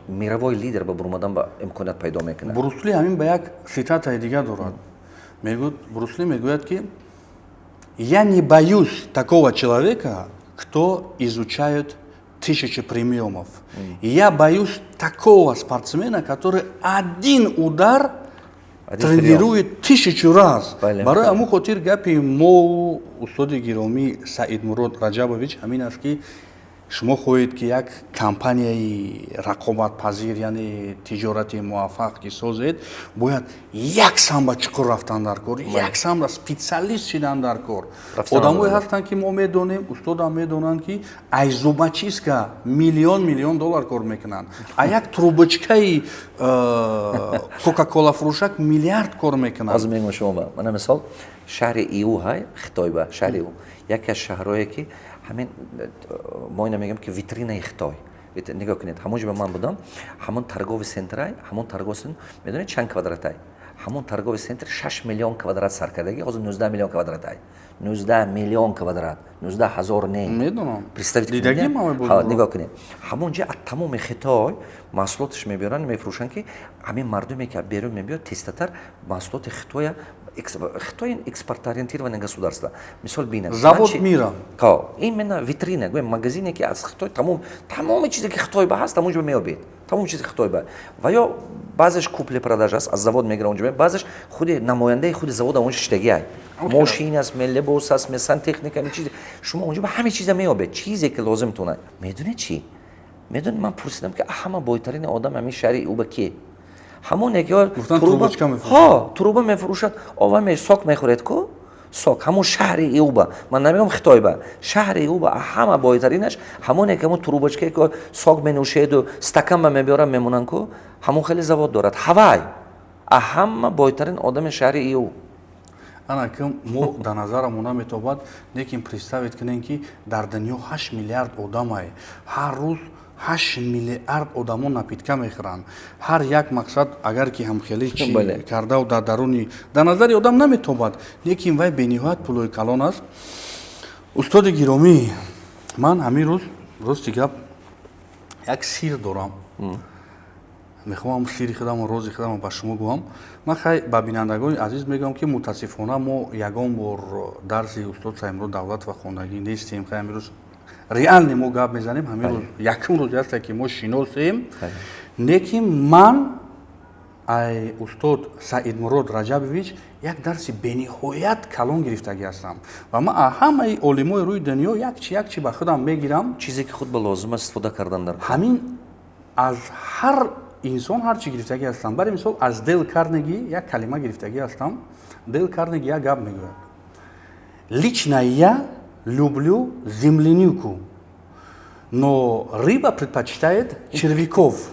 мировой лидер ба бурумадан ба имконият пайдо мекунад. Брусли ҳамин ба як цитатаи дигар дорад. Мегӯяд, Брусли мегӯяд, ки «Я не боюсь такого человека, кто изучает тысячи приемов. Я боюсь такого спортсмена, который один удар тренирует тысячу раз». Барои ҳамун хотир гапи мо, устоди гиромӣ Саидмурод Раҷабович, ҳамин аст, ки шумо хоҳед, ки як компанияи рақобатпазир, яъне тиҷорати муваффақ ки созед, бояд як сам ба чуқур рафтан дар кор, як самра специалист шидан дар кор. Одамое ҳастанд, ки мо медонем, устодам медонанд, ки ай зубочистка миллион миллион доллар кор мекунанд, а як трубочкаи Кока-Кола фурӯшак миллиард кор мекунанд. Ҳозир мегӯям шумо. Мана, мисол, шаҳри Иу ҳай, Хитой ба шаҳри Иу, яке аз шаҳрое ки ҳамин мо ина мегӯем, ки витринаи Хитой. Нигоҳ кунед, ҳамон ҷо ба ман будам, ҳамон торговый центрай, ҳамон торговый центр медонед чанд квадратай? Ҳамон торговый центр 6 миллион квадрат саркардагӣ, ҳозир 19 миллион квадратай, 19 миллион квадрат, 19 ҳазор не. Медонам. Представить. Нигоҳ кунед, ҳамон ҷо аз тамоми Хитой маҳсулоташ мебиёранд, мефурӯшанд, ки ҳамин мардуме ки берун мебиёд, тезтатар маҳсулоти Хитоя. Хитой экспортоориентированное государство. Мисол, бинед. Завод мира. Именно витрина, гӯем, магазине, ки аз Хитой тамом, тамоми чизе ки Хитой ба ҳаст, тамом ҷо меёбед, тамоми чизи Хитой ба. Ва ё баъзеш купли продажа аст, аз завод мегирад, онҷо, баъзеш худи намояндаи худи завод онҷо шиштагиай. Мошин аст, либос аст, сантехника, чизе. Шумо онҷо ба ҳаме чиза меёбед, чизе ки лозимтон. Медонед чӣ? Медонед, ман пурсидам, ки ҳама бойтарини одам ҳамин шаҳри Уба ки? Ҳамоне ки труба мефурӯшад, ова сок мехӯред ку, сок. Ҳамон шаҳри Иуба, ман намегӯям Хитойба, шаҳри Иуба ҳама бойтаринаш ҳамоне ки ҳамон трубочкае ки сок менӯшеду стаканба мебиёрам, мемонанд ку, ҳамон хеле завод дорад. Ҳавай ҳама бойтарин одами шаҳри Иу. Ана ки мо дар назарамон наметобад, лекин представить кунем, ки дар дунё 8 миллиард одамай, ҳар рӯз 8 миллиард одамо напитка мехӯранд. Ҳар як мақсад, агар ки ҳамхеле чи кардау дар даруни дар назари одам наметобад, лекин вай бениҳоят пулои калон аст. Устоди гиромӣ, ман ҳамин рӯз, рости гап, як сир дорам, мехоҳам сири худамро, рози худамро ба шумо гӯям. Ман хай ба бинандагони азиз мегӯям, ки мутаассифона мо ягон бор дарси устод Саидмурод Давлатова хондагӣ нестем. Хай, ҳамин рӯз реально мо гап мезанем, ҳамин рӯз якум рӯзе ҳаста, ки мо шиносем. Лекин ман ай устод Саидмурод Раҷабович як дарси бениҳоят калон гирифтагӣ ҳастам ва ман ҳамаи олимои рӯи дунё якчи якчи ба худам мегирам. Чизе ки худ ба лозим аст, истифода кардан дар Ҳамин аз ҳар инсон ҳар чӣ гирифтагӣ ҳастам. Барои мисол, аз Дейл Карнеги як калима гирифтагӣ ҳастам. Дейл Карнеги як гап мегӯяд: «Лично я люблю землянику, но рыба предпочитает червяков.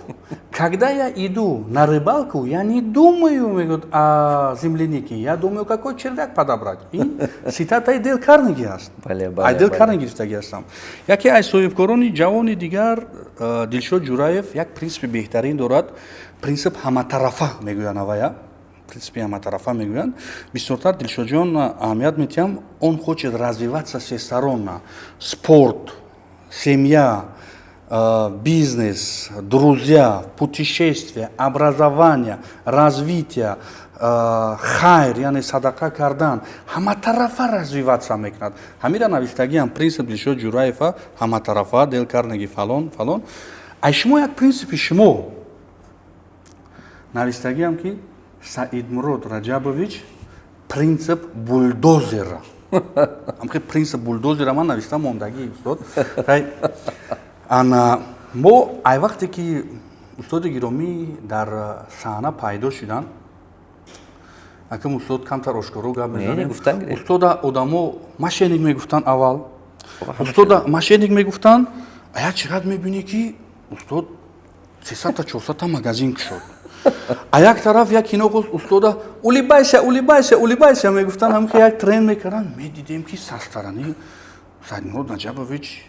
Когда я иду на рыбалку, я не думаю, — мегӯяд, — о землянике, я думаю, какой червяк подобрать». Ин цитатаи Дейл Карнеги аст, ай Дейл Карнеги гирифтагӣ ҳастам. Яке аз соҳибкорони ҷавони дигар, Дилшод Ҷураев, як принсипи беҳтарин дорад, принсип ҳаматарафа мегӯянд, авая принсипи ҳаматарафа мегӯянд. Бисёртар Дилшодҷон аҳамият медиҳам, он хочет развиваться всесторонне: спорт, семья, бизнес, друзья, путешествия, образование, развитие, хайр, яъне садақа кардан, ҳаматарафа развиваться мекунад. Ҳамира навиштагиам, принсип Дилшод Ҷураева ҳаматарафа, Дейл Карнеги фалон фалон. Ай шумо як принсипи шумо навиштагиам, ки Саидмурод Раҷабович принцип бульдозера, ҳамхел принцип бульдозера ман навишта мондагӣ. Устод, ана мо ай вақте ки устоди гиромӣ дар саҳна пайдо шуданд, акам устод, камтар ошкоро гап мезанем, устода одамо мошенник мегуфтанд. Аввал устода мошенник мегуфтанд, а як чиқад мебинӣ, ки устод 300-та, 400-та магазин кушод. А як тараф як кино хост, устода «Улыбайся, улыбайся, улыбайся» мегуфтан, ҳам ки як тренд мекарданд. Медидем, ки со стороны Саидмурод Наҷабович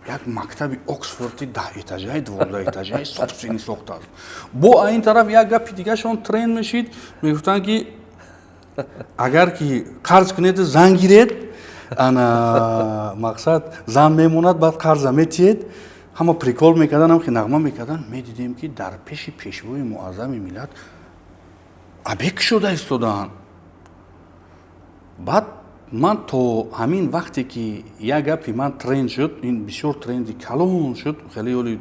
як мактаби Оксфорди 10 этажаи, 12 этажаи собственный сохтааст. Бо ин тараф як гапи дигашон тренд мешид, мегуфтанд, ки агар ки қарз кунед, зан гиред, ана мақсад зан мемонад, баъд қарза метиҳед. Ҳама прикол мекардан, ҳам ки нағма мекардан. Медидем, ки дар пеши Пешвои Муаззами миллат абек шуда истодаанд. Баъд ман то ҳамин вақте ки як гапи ман тренд шуд, ин бисёр тренди калон шуд, хеле ёли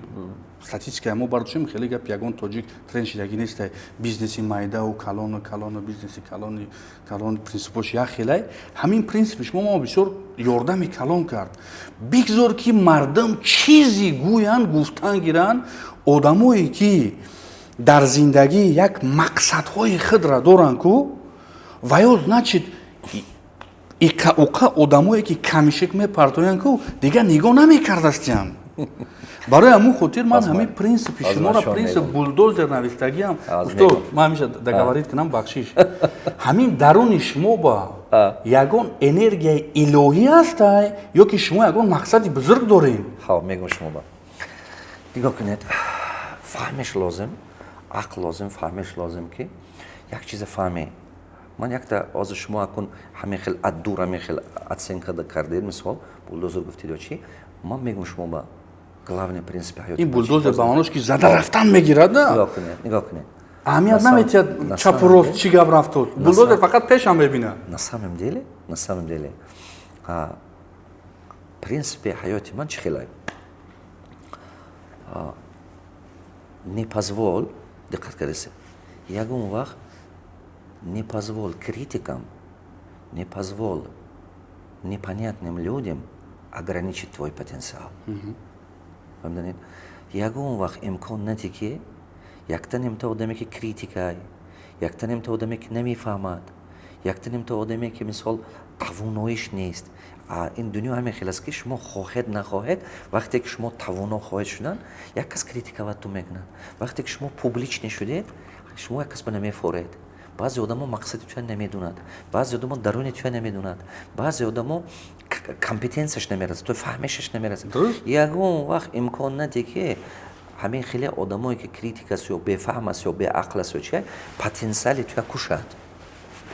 статистикаи мо бардошем, хеле гап ягон тоҷик тренд шидагӣ нестай. Бизнеси майдаву калону калону бизнеси калони калон принсипош як хелай. Ҳамин принсипи шумо мо бисёр ёрдами калон кард. Бигзор, ки мардум чизи гӯянд, гуфтан гиранд. Одамое, ки дар зиндагӣ як мақсадҳои худра доранд ку, ва ё, значит, иқа-уқа одамое, ки камишек мепартоянд ку, дигар нигоҳ намекардастиям. Барои ҳамун хотир ман ҳамин принсипи шуморо, принсип бульдозер навистагиам, устод, ман ҳамеша договорить кунам, бахшиш, ҳамин даруни шумо ба ягон энергияи илоҳӣ ҳастай ё ки шумо ягон мақсади бузург дорем? Ҳа, мегӯм шумо ба. Нигоҳ кунед, фаҳмиш лозим, ақл лозим, фаҳмиш лозим, ки як чиза фаҳме. Ман якта ҳозир шумо акун ҳамин хел аддур, ҳамин хел оценка кардед, мисол, бульдозер гуфтед ё чӣ. Ман мегӯм шумо ба главный принсипи ҳаёти. Ин бульдозер ба маънош, ки зада рафтан мегирад, да? Нигоҳ кунед, нигоҳ кунед. Аҳамият наметиҳад чапу рост чӣ гап рафтод, бульдозер фақат пешам мебинад. На самом деле принсипи ҳаёти ман чӣ хелай? Не позволь, диққат кардеси, ягон вақт не позволь критикам, не позволь непонятным людям ограничить твой потенциал. Фаҳмиданед? Ягон вақт имкон нади, ки якта нимта одаме, ки критикай, якта нимта одаме, ки намефаҳмад, якта нимта одаме, ки, мисол, тавоноиш нест. Ин дунё ҳамин хел аст, ки шумо хоҳед, нахоҳед, вақте ки шумо тавоно хоҳед шудан, як кас критиковать мекунад. Вақте ки шумо публичный шудед, шумо як кас ба намефоред. Баъзе одамо мақсади туя намедонад, баъзе одамо даруни туя намедонад, баъзе одамо компетенсияш намерасад, то фаҳмишаш намерасад. Ягон вақт имкон наде, ки ҳамин хеле одамое, ки критик аст ё бефаҳм аст ё беақл аст ё чи, потенсиали туя кушад.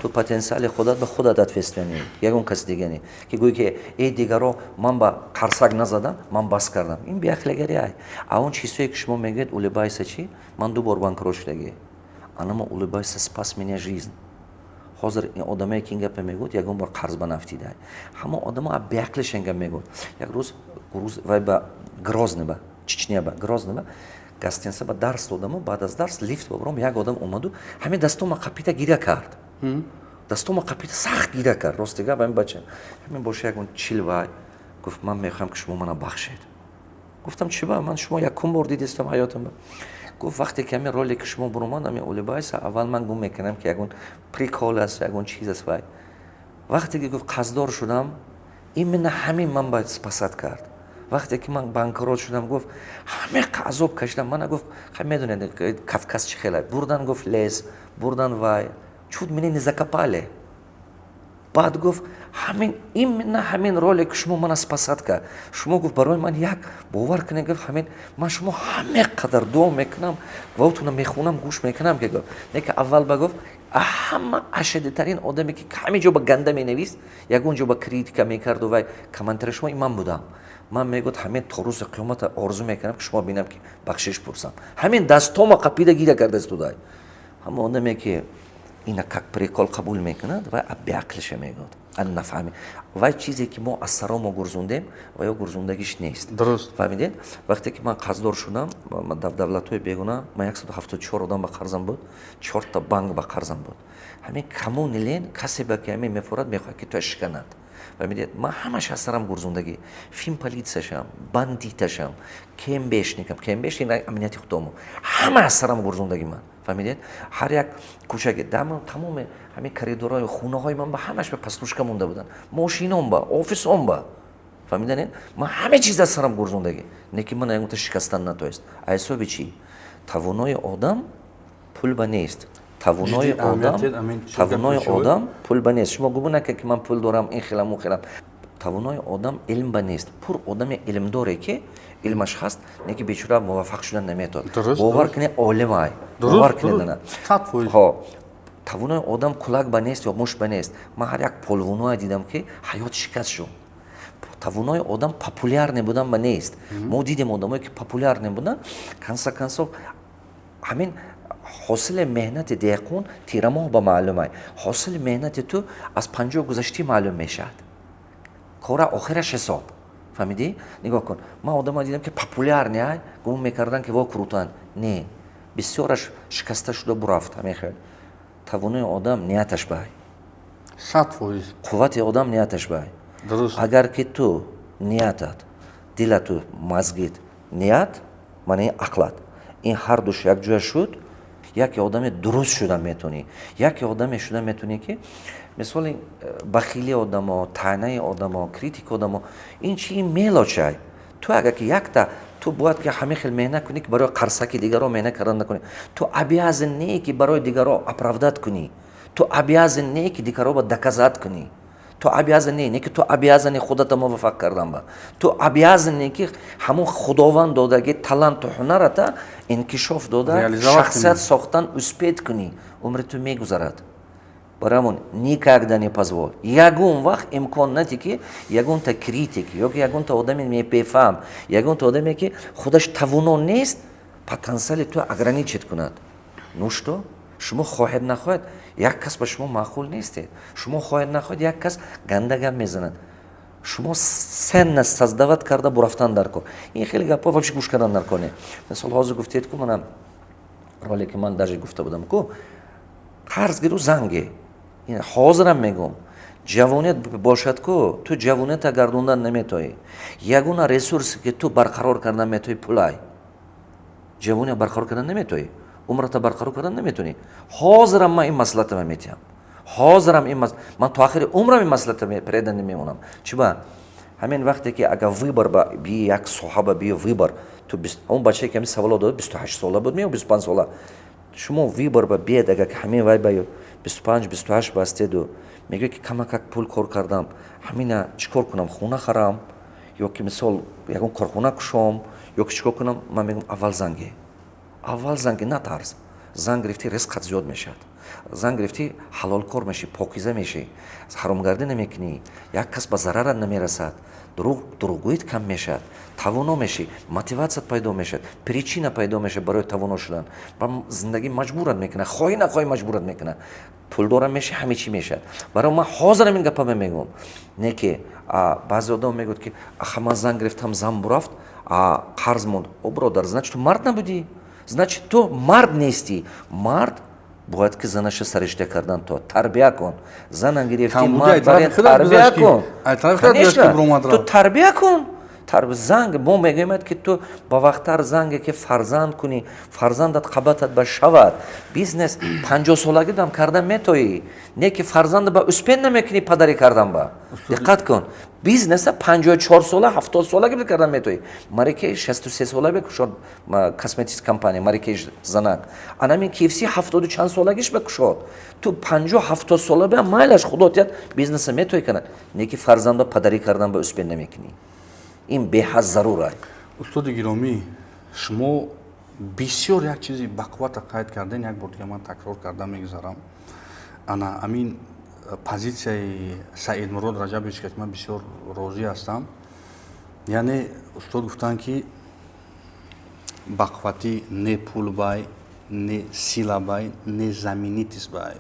Ту потенсиали худат ба худат ответственный, ягон каси дига не, ки гӯӣ, ки э, дигаро ман ба қарсак назадам, ман бас кардам. Ин беақлагари ай. А он чизҳое, ки шумо мегӯед, улыбайся чӣ, ман ду бор банкрот шудагӣ, анамо улыбайся спас меня жизнь. Ҳозир одамое, ки ин гапа мегӯяд, ягон бор қарз ба нафтида. Ҳамон одамо беақлиш ин гап мегӯяд. Як рӯз вай ба Грозный, ба Чечня, ба Грозный, ба гостиница ба дарс додаму, баъд аз дарс лифт бабаром, як одам омаду ҳамин дастома қапита гиря кард, дастома қапита сахт гиря кард. Рости гап, ҳамин бача ҳамин боша, ягон чил. Вай гуфт: «Ман мехоҳам, ки шумо мана бахшед». Гуфтам: «Чӣ ба? Ман шумо якум бор дидистам ҳаётам». Гуфт: «Вақте ки ҳамин ролик шумо буромад, ҳамин улыбайся, аввал ман гум мекунам, ки ягон прикол аст, ягон чиз аст. Вай вақте ки гуфт, қарздор шудам, именно ҳамин ман ба спасать кард. Вақте ки ман банкрот шудам, гуфт, ҳаме азоб кашидам мана». Гуфт: «Медонед, Кавказ чӣ хела бурдан?» Гуфт: «Лес бурдан, вай чуть меня не закопали». Баъд гуфт: «Ҳамин, именно ҳамин ролик шумо мана спасать кард». Шумо, гуфт, барои ман як бовар кунед, гуфт, ҳамин ман шумо ҳаме қадар дуо мекунам, ваутона мехонам, гӯш мекунам, ки гуфт, не ки аввал ба гуфт, ҳама ашадитарин одаме, ки ҳаме ҷо ба ганда менавист, ягон ҷо ба критика мекарду, вай комментари шумо ман будам. Ман, мегӯяд, ҳамин то рӯзи қиёмата орзу мекунам, ки шумо бинам, ки бахшиш пурсам. Ҳамин дастома қапида гиря карда истодай». Ҳама одаме, ки ина как прикол қабул мекунад, вай беақлиша мегӯяд, нафаҳми. Вай чизе, ки мо аз саро мо гурзундем, ва ё гурзундагиш нест. Дуруст. Фаҳмидед? Вақте ки ман қарздор шудам дар давлатҳои бегуна, ман 174 одам ба қарзам буд, чорта банк ба қарзам буд. Ҳамин камони лен касе ба ки ҳамин мефорад, мехоҳад, ки туя шиканад. Фаҳмидед? Ман ҳамаш аз сарам гурзундагӣ: финполитсияшам, бандиташам, КНБшникам, КНБшник амнияти худомо, ҳама аз сарам гурзундагӣ ман. Фаҳмидед? Ҳар як кӯчаки тамоми ҳамин коридорҳои хонаҳои ман ба ҳамаш ба прослушка монда буданд, мошином ба, офисом ба. Фаҳмиданед? Ман ҳама чиз аз сарам гурзундагӣ, не ки ман ягонта шикастан натоест. А ҳисоби чӣ? Тавонои одам Пул ба нест тавонои одам, тавонои одам пул ба нест. Шумо гумон накунед, ки ман пул дорам, ин хелам, он хелам. Тавонои одам илм ба нест. Пур одами илмдоре, ки илмаш ҳаст, не ки бечора муваффақ шудан наметавонад. Бовар кунед, олимай, бовар кунед. Тавонои одам кулак ба нест ё муш ба нест. Ман ҳар як полвоное дидам, ки ҳаёт шикаст шуд. Тавонои одам популярный будан ба нест. Мо дидем одамое, ки популярный будан, конце концов ҳамин ҳосили меҳнати деҳқон тирамоҳ ба маълумай. Ҳосили меҳнати ту аз 50 гузаштӣ маълум мешавад. Кора охираш ҳисоб, фаҳмидӣ? Нигоҳ кун, ман одамое дидам, ки популярный ай, гумон мекарданд, ки во крутан. Не, бисёраш шикаста шуда бурафт. Ҳамин хел тавонои одам нияташ бай. 100%. Қуввати одам нияташ бай. Агар ки ту ниятат, дилату мазгит, ният маънаи ақлат, ин ҳардуш якҷоя шуд, яке одаме дуруст шуда метавонӣ, яке одаме шуда метавонӣ, ки мисоли бахилии одамо, таънаи одамо, критика одамо, ин чи мелочай. Ту агар ки якта, ту бояд ки ҳамин хел меҳнат кунӣ, ки барои қарсаки дигаро меҳнат кардан накунӣ. Ту обязан не, ки барои дигаро оправдать кунӣ. Ту обязан не, ки дигаро ба доказать кунӣ. Ту обязан не, ки ту обязан и худата муваффақ кардан ба. Ту обязан е, ки ҳамон Худованд додаги таланту ҳунарата инкишоф дода, шахсият сохтан успеть кунӣ. Умри ту мегузарад. Барои ҳамон никогда не позволь, ягон вақт имкон нади, ки ягонта критик ё ки ягонта одами бефаҳм, ягонта одаме, ки худаш тавоно нест, потенсиали ту ограничить кунад. Ну что, шумо хоҳед нахоҳед, як кас ба шумо маъқул нестед. Шумо хоҳед нахоҳед, як кас ганда гап мезанад. Шумо ценность создавать карда бурафтан дар кор. Ин хеле гапҳо вообще гӯш кардан дар кор не. Мисол, ҳозир гуфтед ку, манам роле ки ман даже гуфта будам ку, қарз гиру, занге. Ҳозирам мегӯм, ҷавоният бошад ку, ту ҷавонията гардондан наметоӣ. Ягона ресурсе, ки ту барқарор кардан метоӣ, пулай. Ҷавония барқарор кардан наметоӣ, умрата барқарор кардан наметонӣ. Ҳозирам ман ин маслиҳатама метиҳам. Ҳозирам ин ман то охири умрам ин маслиҳата преданный мемонам. Чиба? Ҳамин вақте ки агар выбор ба би як соҳаба биё, выбор ту, он бачае, ки ҳамин саволо дод, 28 сола буд меё 25 сола. Шумо выбор ба биед, агар ҳамин вай ба 25, 28 бастеду мегӯяд, ки камакак пул кор кардам, ҳамина чӣ кор кунам? Хона харам ё ки мисол ягон корхона кушом ё ки чӣ кор кунам? Ман мегӯям: аввал занге, аввал занге, натарс. Зан гирифтӣ, ризқат зиёд мешавад. Зан гирифтӣ, ҳалолкор мешӣ, покиза мешӣ, ҳаромгардӣ намекунӣ, як кас ба зарарат намерасад, дурӯғгӯит кам мешавад, тавоно мешӣ, мотиватсият пайдо мешавад, причина пайдо мешавад барои тавоно шудан. Ва зиндагӣ маҷбурат мекунад, хоҳӣ нахоҳӣ, маҷбурат мекунад. Пулдорам мешӣ, ҳаме чӣ мешавад. Барои ман ҳозирам ин гапа мегӯм. Не ки баъзе одам мегӯяд, ки аха, ман зан гирифтам, зан бурафт, қарз монд. О, бародар, значит, ту мард набудӣ, значит, ту мард нестӣ. Мард бояд ки занаша саришта кардан, то тарбия кун. Зана гирифтӣ, мард тарбия кун, ту тарбия кун. Занг мо мегӯем, ки ту ба вақттар занге, ки фарзанд кунӣ, фарзандат қабатат ба шавад. Бизнес 50 солагидам кардан метоӣ, не ки фарзанда ба успеть намекунӣ падарӣ кардан ба. Диққат кун, бизнеса 54 сола, 70 солаги кардан метоӣ. Мэри Кэй 63 сола бекушод косметик компания Мэри Кэй занак. Анамин KFC ҳафтоду чанд солагиш бекушод. Ту 50, 70 сола бе майлаш, худо тият, бизнеса метоӣ канад, не ки фарзанда падарӣ кардан ба успеть намекунӣ. Ин беҳад зарур аст. Устоди гиромӣ, шумо бисёр як чизи бақуввата қайд кардем. Як бор дига ман такрор карда мегузарам. Ана амин позитсияи Саидмурод Раҷабович, ки ман бисёр розӣ ҳастам. Яъне устод гуфтанд, ки бақувватӣ не пул бай, не сила бай, не знаменитость бай.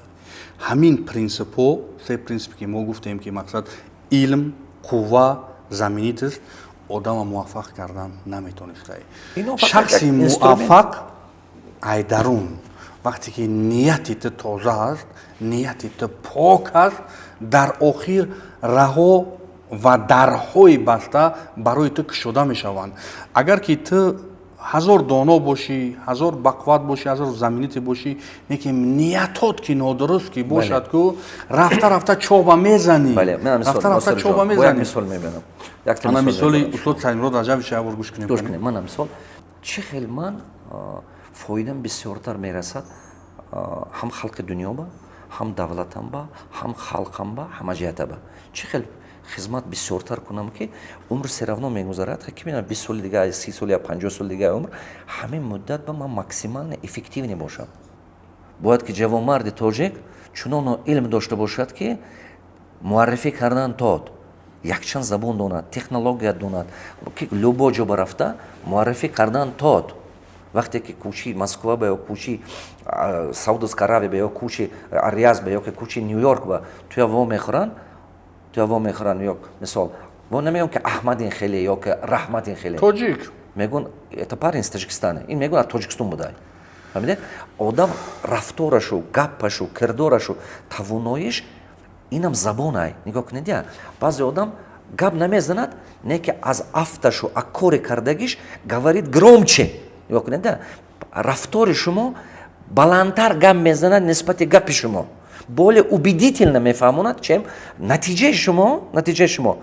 Ҳамин принсипҳо, се принсипе, ки мо гуфтем, ки мақсад илм, қувва, знаменитость, одама муваффақ кардан наметонистай. Шахси муваффақ айдарун, вақте ки нияти ту тоза аст, нияти ту пок аст, дар охир раҳо ва дарҳои баста барои ту кушода мешаванд. Агар ки ту ҳазор доно бошӣ, ҳазор бақувват бошӣ, ҳазор знаменитый бошӣ, лекин ниятот ки нодуруст ки бошад ку, рафта рафта чоба мезанӣ, рафта рафта чоба мезанӣ. Мисол мебинам. Ана мисоли устод Саидмурод Раҷабович як бор гӯш кунем. Гӯш кунем. Мана мисол, чӣ хел ман фоидам бисёртар мерасад. Ҳам халқи дунё ба, ҳам давлатам ба, ҳам халқам ба, ҳама ҷиҳата ба чӣ хел хизмат бисёртар кунам, ки умр всё равно мегузарад. Ки медонам, 20 соли дига, 30 соли я 50 соли дига умр, ҳамин муддат ба ман максимально эффективный бошам. Бояд ки ҷавонмарди тоҷик чуноно илм дошта бошад, ки муаррифӣ кардан тод, якчанд забон донад, технология донад, ки любой ҷо ба рафта муаррифӣ кардан тод. Вақте ки кӯчи Москва ба ё кӯчи Саудовская Аравия ба ё кӯчи Рияз ба ё ки кӯчи Ню Йорк ба туя во мехӯранд, туя во мехӯранд, ё мисол во намегӯям, ки Аҳмад ин хеле ё ки Раҳмат ин хеле. Тоҷик. Мегӯн: «Это парень из Таджикистана». Ин мегӯн, аз Тоҷикистон будай. Фаҳмидед? Одам рафторашу, гаппашу, кирдорашу, тавоноиш, инам забонай. Нигоҳ кунед, я баъзе одам гап намезанад, не ки аз афташу, аз кори кардагиш говорит громче. Нигоҳ кунед, рафтори шумо баландтар гап мезанад нисбати гапи шумо, более убедительно мефаҳмонад, чем натиҷаи шумо. Натиҷаи шумо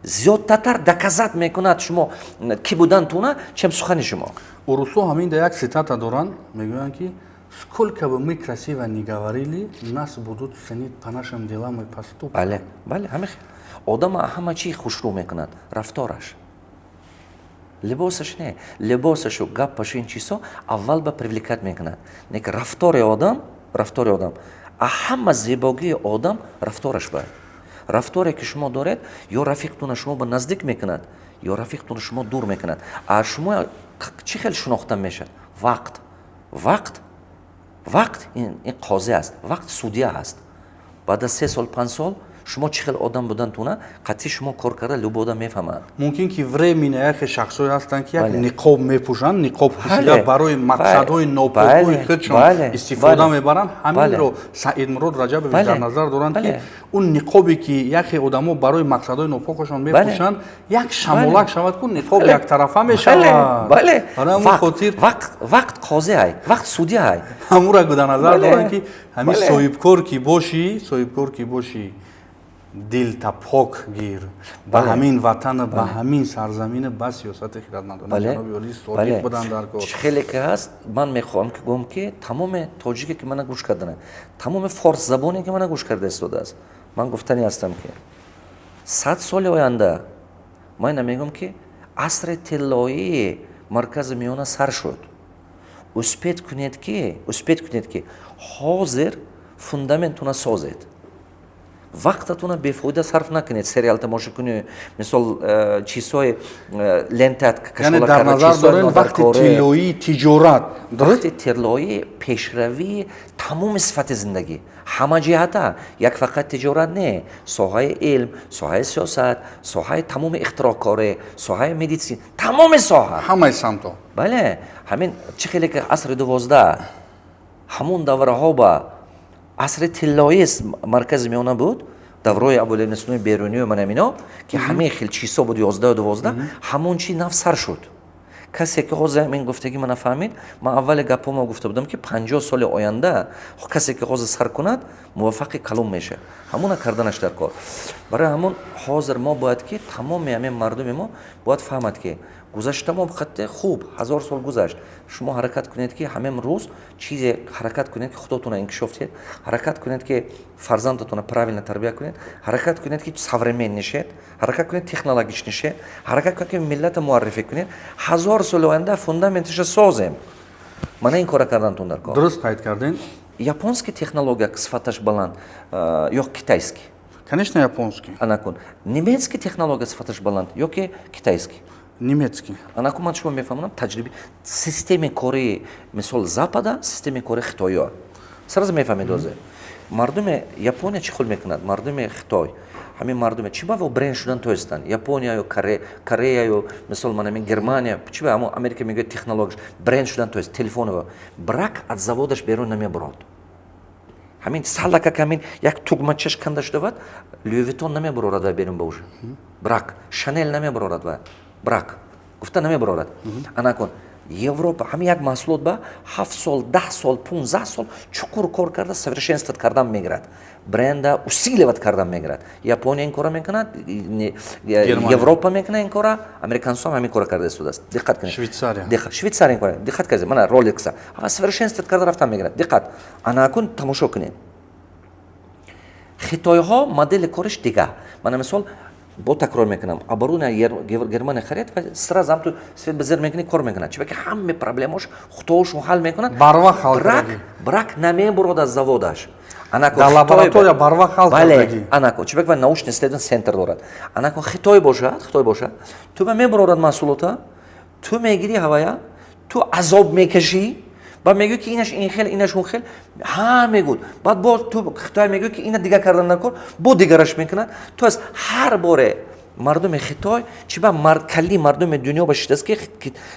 зиёдтатар доказать мекунад шумо ки будантуна, чем сухани шумо. Урусҳо ҳамин да як цитата доранд, мегӯянд, ки «сколько бы мы красиво ни говорили, нас будут ценить по нашим делам и поступкам». Бале, ҳамин одама ҳама чӣ хушрӯ мекунад? Рафтораш, либосаш не. Либосашу, гаппашу, ин чизҳо аввал ба привлекать мекунад, не ки рафтори одам. Рафтори одам, а ҳама зебогии одам рафтораш бояд. Рафторе ки шумо доред, ё рафиқтуна шумо ба наздик мекунад, ё рафиқтуна шумо дур мекунад. А шумо чӣ хел шинохта мешавад? Вақт, вақт, вақт. Ин қозӣ аст, вақт судья аст. Баъд аз 3 сол, 5 сол шумо чӣ хел одам будантуна қатъи шумо кор карда любой одам мефаҳмад. Мумкин ки временно яке шахсҳое ҳастанд, ки як ниқоб мепӯшанд, ниқоб пӯшида барои мақсадҳои нопокои худшон истифода мебаранд. Ҳаминро Саидмурод Раҷабович дар назар доранд, ки он ниқобе ки яке одамо барои мақсадҳои нопокашон мепӯшанд, як шамолак шавад ку, ниқоб яктарафа мешавад. Барои ҳамон хотир вақт қозӣ ай, вақт судья ай. Ҳамура дар назар доранд, ки ҳамин соҳибкор ки бошӣ, соҳибкор ки бошӣ, дилта пок гир ба ҳамин ватана, ба ҳамин сарзамина, ба сиёсати хиратмандона ҷаноби олӣ содиқ будан дар кор. Хеле ки ҳаст, ман мехоҳам ки гӯям, ки тамоми тоҷике ки мана гӯш кардана, тамоми форсзабоне ки мана гӯш карда истодааст, ман гуфтани ҳастам, ки 100 соли оянда, ман ина мегӯям, ки асри тиллоии Маркази Миёна сар шуд. Успеть кунед, ки успеть кунед, ки ҳозир фундаментуна созед. Вақтатона бефоида сарф накунед, сериал тамошо кунед, мисол, чизҳои лентат. Яъне дар назар дорем вақти тиллоии тиҷорат? Вақти тиллоии пешравии тамоми сифати зиндагӣ, ҳама ҷиҳата, як фақат тиҷорат не, соҳаи илм, соҳаи сиёсат, соҳаи тамоми ихтироъкорӣ, соҳаи медицина, тамоми соҳа. Ҳамаи самтҳо. Бале, ҳамин чӣ хеле ки асри 12, ҳамун давраҳо ба асри тиллоӣ Маркази Миёна буд, давраи Абуалӣ Берунию манамино, ки ҳамаи хел чизҳо буд, 11-у 12, ҳамон чи нав сар шуд. Касе ки ҳозир ин гуфтагӣ мана фаҳмид, ман аввали гапҳомо гуфта будам, ки 50 соли оянда касе ки ҳозир сар кунад, муваффақи калон мешавад. Ҳамона карданаш дар кор. Барои ҳамон ҳозир мо бояд ки тамоми ҳамин мардуми мо бояд фаҳмад, ки гузашта мо хатте хуб 1000 сол гузашт. Шумо ҳаракат кунед, ки ҳамин рӯз чизе ҳаракат кунед, ки худотона инкишоф диҳед, ҳаракат кунед, ки фарзандатона правильно тарбия кунед, ҳаракат кунед, ки современный шед, ҳаракат кунед, технологичный шед, ҳаракат кунед, ки миллата муаррифӣ кунед. 1000 соли оянда фундаменташа созем. Мана ин кора кардантун дар кор. Дуруст қайд кардем. Японский технология сифаташ баланд ё китайский? Конечно, японский. Анакун, немецкий технология сифаташ баланд ё ки китайский? Немецкий. Анаку, ман шумо мефаҳмонам, таҷриби системи кори, мисол, Запада, системи кори Хитоё сразу мефаҳмед. Озе мардуми Япония чӣ хел мекунад, мардуми Хитой, ҳамин мардуме чӣ ба бренд шудан тоистанд? Япония ё Корея ё, мисол, ман ҳамин Германия, чӣ ба ҳамон Америка мегӯяд, технология бренд шудан тоист. Телефоно брак аз заводаш берун намебурод, ҳамин салакак, ҳамин як тугмачаш канда шудавад, Луи Виттон намебурорад вай берун ба уже брак, Шанел намебурорад вай, брак гуфта намебурорад. Анакун. Европа ҳамин як маҳсулот ба 7 сол, 10 сол, 15 сол чуқур кор карда, совершенствовать кардан мегирад, бренда усиливать кардан мегирад. Япония ин кора мекунад, Европа мекунад ин кора, американсо ҳам ҳамин кора карда истодааст. Диққат кунед. Швейцария. Швейцария ин кора. Диққат кардед, мана Ролекса совершенствовать карда рафтан мегирад. Диққат, ана акун тамошо кунед, хитойҳо модели кориш дига. Мана, мисол, бо такрор мекунам, оборудование Германия харид ва сразу ҳам ту свет ба зер мекунӣ, кор мекунад. Чунки ҳаме проблемаош худоошон ҳал мекунад. Барвақт ҳал. Брак, брак намебурод аз заводаш. Дар лаборатория барвақт ҳал. Бале, анако чунки ва научный исследовательский центр дорад. Анако Хитой бошад, Хитой бошад, ту ба мебурорад маҳсулота, ту мегирӣ ҳавая, ту азоб мекашӣ, баъд мегӯӣ, ки инаш ин хел, инаш он хел, ҳа, мегӯд. Баъд бо ту Хитой мегӯӣ, ки ина дигар кардан накор, бо дигараш мекунад. То есть ҳар боре мардуми Хитой чи ба калли мардуми дунё ба шидааст, ки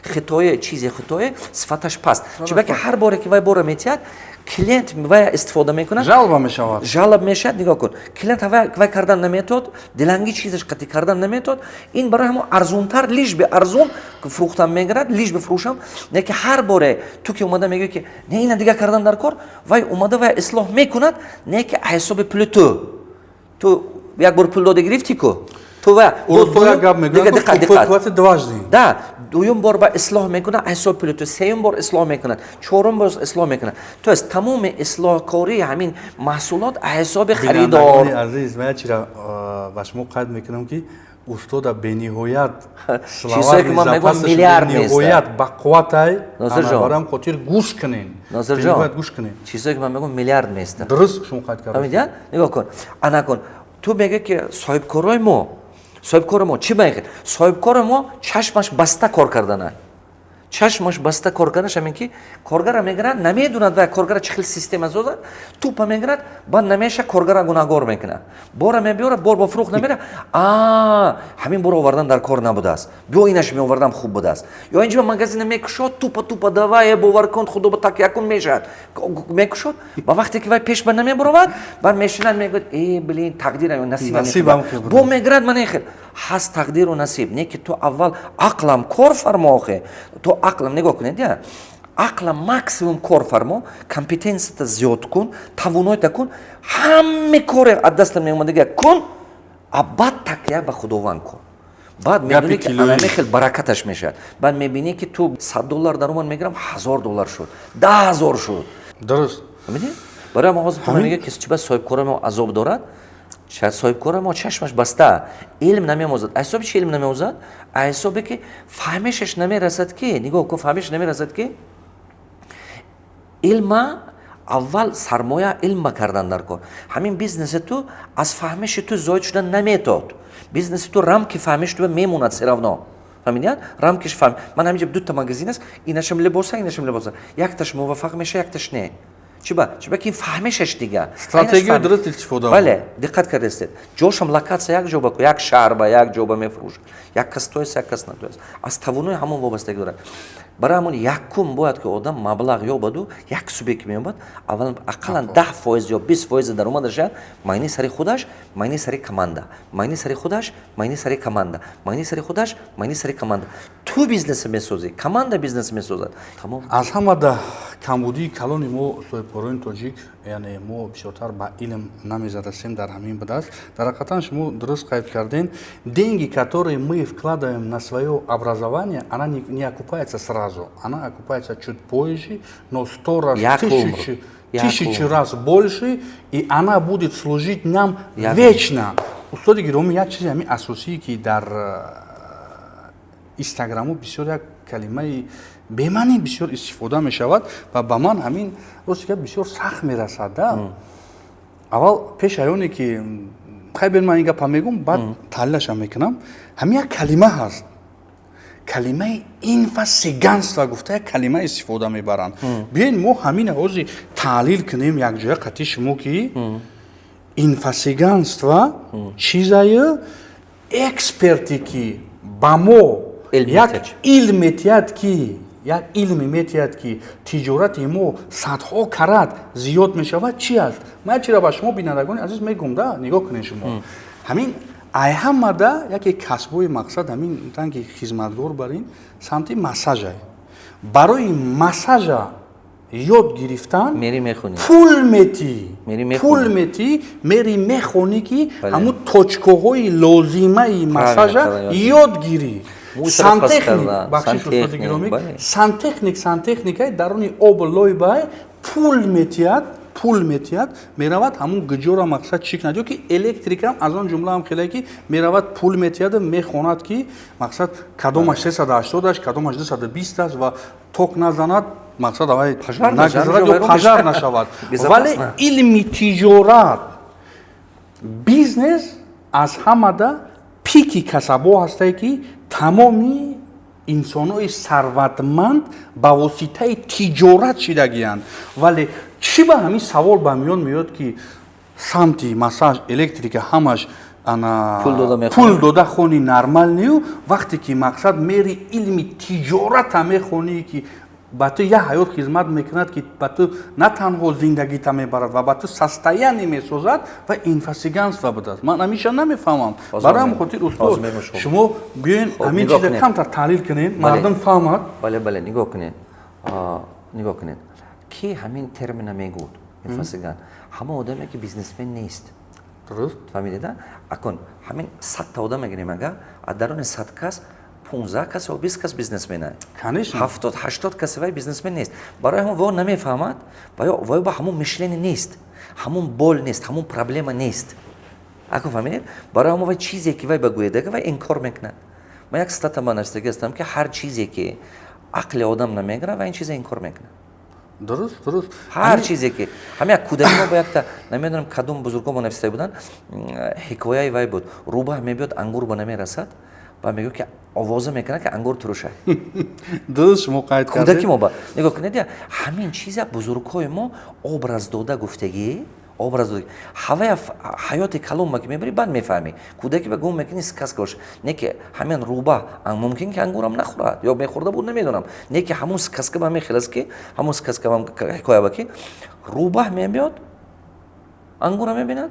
хитое, чизи хитое сифаташ паст. Чиба ки ҳар боре ки вай бора метиҳад, клиент вай истифода мекунад. Жалоба мешавад. Жалоба мешавад. Нигоҳ кун, клиент вай кардан наметод, диланги чизаш қатъи кардан наметод. Ин барои ҳамо арзунтар, лишь бы арзун фурӯхтан мегирад, лишь бы фурӯшам. Не ки ҳар боре ту ки омада мегӯӣ, ки не, ина дигар кардан дар кор, вай омада вай ислоҳ мекунад, не ки ҳисоби пули ту. Ту як бор пул дода гирифтӣ ку, ту ва гап мегӯяд. Дважды. Да, дуюм бор ба ислоҳ мекунад ҳисоби пули ту, сеюм бор ислоҳ мекунад, чорум бор ислоҳ мекунад. То есть тамоми ислоҳкории ҳамин маҳсулот ҳисоби харидор. Азиз, ман як чира ба шумо қайд мекунам, ки устода бениҳоят чизое ки ман мегӯям, миллиард. Бениҳоят бақувватай, барам хотир гӯш кунен. Нозирҷон, гӯш кунен. Чизое ки ман мегӯям, миллиард места. Дуруст, шумо қайд кардед. Нигоҳ кун, ана кун, ту мегӯӣ, ки соҳибкорои мо, соҳибкори мо чӣ мехел? Соҳибкори мо чашмаш баста кор кардана. Чашмаш баста кор карданаш ҳамин ки коргара мегирад, намедонад вай коргара чӣ хел система созад, тупа мегирад, баъд намеша, коргара гунаҳгор мекунад. Бора мебиёрад, бор бо фурӯх намера. А ҳамин бор овардан дар кор набудааст, биё инаш меовардам, хуб будааст. Ё инҷа магазина мекушод, тупа тупа, давай, бовар кун, худо ба такя кун, мешавад. Мекушод, ба вақте ки вай пеш ба намебуровад, баъд мешинад, мегӯяд: «Э, блин, тақдирам, насибам». Бо мегирад, мана хел ҳаст тақдиру насиб. Не ки ту аввал ақлам кор фармо, охе ту ақлам нигоҳ кунед, я ақлам максимум кор фармо, компетенсията зиёд кун, тавоноята кун, ҳаме коре аз даста меомадага кун, а баъд такя ба Худованд кун. Баъд медонӣ, ки анаме хел баракаташ мешавад. Баъд мебинӣ, ки ту 100 доллар даромад мегирам, 1000 доллар шуд, 10 000 шуд. Дуруст. Барои мо ҳозир мегӯяд, ки чиба соҳибкори мо азоб дорад. Соҳибкори мо чашмаш баста, илм намеомӯзад. Ҳисоби чи илм намеомӯзад? Ҳисобе ки фаҳмишаш намерасад, ки нигоҳ кун, фаҳмишаш намерасад, ки илма аввал сармоя илмба кардан дар кор. Ҳамин бизнеси ту аз фаҳмиши ту зоид шуда наметод. Бизнеси ту рамки фаҳмиши ту мемонад всё равно. Фаҳмидият? Рамкиш фаҳм. Ман ҳаминҷа дута магазин аст, инашам либоса, инашам либоса, якташ муваффақ меша, якташ не. Чиба? Чиба ки фаҳмишаш дига. Стратегия дуруст истифода. Бале, диққат кардастед, ҷошам локатсия як ҷо ба, як шаҳр ба як ҷо ба мефурӯшад, як кас тоест, як кас натоест, аз тавонои ҳамон вобастагӣ дорад. Барои ҳамон якум бояд ки одам маблағ ёбаду як субъект меёбад, аввал ақаллан 10% ё 20 фоизи даромадаша майни сари худаш, майни сари команда, майни сари худаш, майни сари команда, майни сари худаш, майни сари команда. Ту бизнес месозӣ, команда бизнес месозад, тамом. Аз ҳамада камбудии калони мо, соҳибкорони тоҷик, яъне мо бисёртар ба илм намезарасем, дар ҳамин будааст. Дар ҳақиқатан шумо дуруст қайд кардем: деньги, которые мы вкладываем на свое образование, она не окупается сразу, она окупается чуть позже, но сто раз, тысячи, тысячи раз больше, и она будет служить нам вечно. Устоди гиромӣ, як чизи ҳамин асосие, ки дар инстаграму бисёр як калимаи бемаънӣ бисёр истифода мешавад ва ба ман ҳамин, рости гап, бисёр сахт мерасад да. Аввал пеш аёне ки хай бен, ман ин гапа мегӯм, баъд таҳлилашам мекунам. Ҳамин як калима ҳаст, калимаи инфосиганство гуфта як калима истифода мебаранд. Биёед, мо ҳамин ҳози таҳлил кунем якҷоя қатъи шумо, ки инфосиганство чизае, эксперте ки ба мо як илм метиҳад, ки як илме метиҳад, ки тиҷорати мо садҳо карат зиёд мешавад, чи аст? Ман як чиро ба шумо, бинандагони азиз, мегӯм да. Нигоҳ кунед, шумо ҳамин айҳамада яке касбҳои мақсад ҳамин танки хизматгор бар ин самти массажай. Барои массажа ёд гирифтан пул метӣ, пул метӣ, мери мехонӣ, ки ҳамун точкаҳои лозимаи массажа ёд гирӣ. Сантехник, бахшиш, устоди гиромӣ, сантехник, сантехникай даруни об лой бай пул метиҳад, пул метиҳад, меравад ҳамун гиҷора, мақсад, чӣ кунад, ё ки электрикам аз он ҷумла ҳам хеле, ки меравад, пул метиҳаду мехонад, ки, мақсад, кадомаш 380 аш, кадомаш 220 аст ва ток назанад, мақсад, авай нагузарад ё пожар нашавад. Вале илми тиҷорат, бизнес аз ҳамада пики касабо ҳастае, ки тамоми инсонҳои сарватманд ба воситаи тиҷорат шидагиянд. Вале чӣ ба ҳамин савол ба миён меояд, ки самти массаж, электрика ҳамаш пул дода хони нормальный ю, вақте ки, мақсад, мери илми тиҷората мехонӣ, ки ба ту як ҳаёт хизмат мекунад, ки ба ту на танҳо зиндагита мебарад ва ба ту состояние месозад, ва инфоцыганство будааст? Ман ҳамеша намефаҳмам. Барои ҳамин хотир, устод, шумо биёен, ҳамин чиза камтар таҳлил кунед, мардум фаҳмад. Бале, нигоҳ кунед, нигоҳ кунед, ки ҳамин термина мегӯд, инфоцыган, ҳама одаме, ки бизнесмен нест. Дуруст. Фаҳмидеда? Акун ҳамин 100-та одам мегирем, ага, аз даруни 100 кас 15 кас ё 20 кас бизнесмена, 70-80 каси вай бизнесмен нест. Барои ҳамон во намефаҳмад, вай ба ҳамон мышление нест, ҳамон боль нест, ҳамон проблема нест. Ако фаҳмидед, барои ҳамон вай чизе, ки вай ба гӯядага, вай инкор мекунад. Ман як стата ба навистагӣ ҳастам, ки ҳар чизе, ки ақли одам намегирад, вай ин чиза инкор мекунад. Дуруст. Ҳар чизе, ки ҳама як кӯдаки мо ба якта, намедонам, кадом бузургон мо нависта буданд, ҳикояи вай буд: рӯбаҳ мебиёд, ангур ба намерасад ва мегӯяд, ки овоза мекунад, ки ангур туруша. Дуруст, шумо қайд кардед. Кӯдаки мо ба нигоҳ кунед, ҳамин чиза бузургҳои мо образ дода гуфтагӣ, образ дода. Ҳавая ҳаёти калонма ки мебарӣ, баъд мефаҳмӣ. Кӯдаки ба гум мекунӣ, сказка боша. Не ки ҳамин рӯба мумкин ки ангурам нахӯрад ё мехӯрда буд, намедонам. Не ки ҳамун сказка ба ҳамин хел аст, ки ҳамун сказка, ҳикоя ба ки рӯбаҳ мебиёд, ангура мебинад,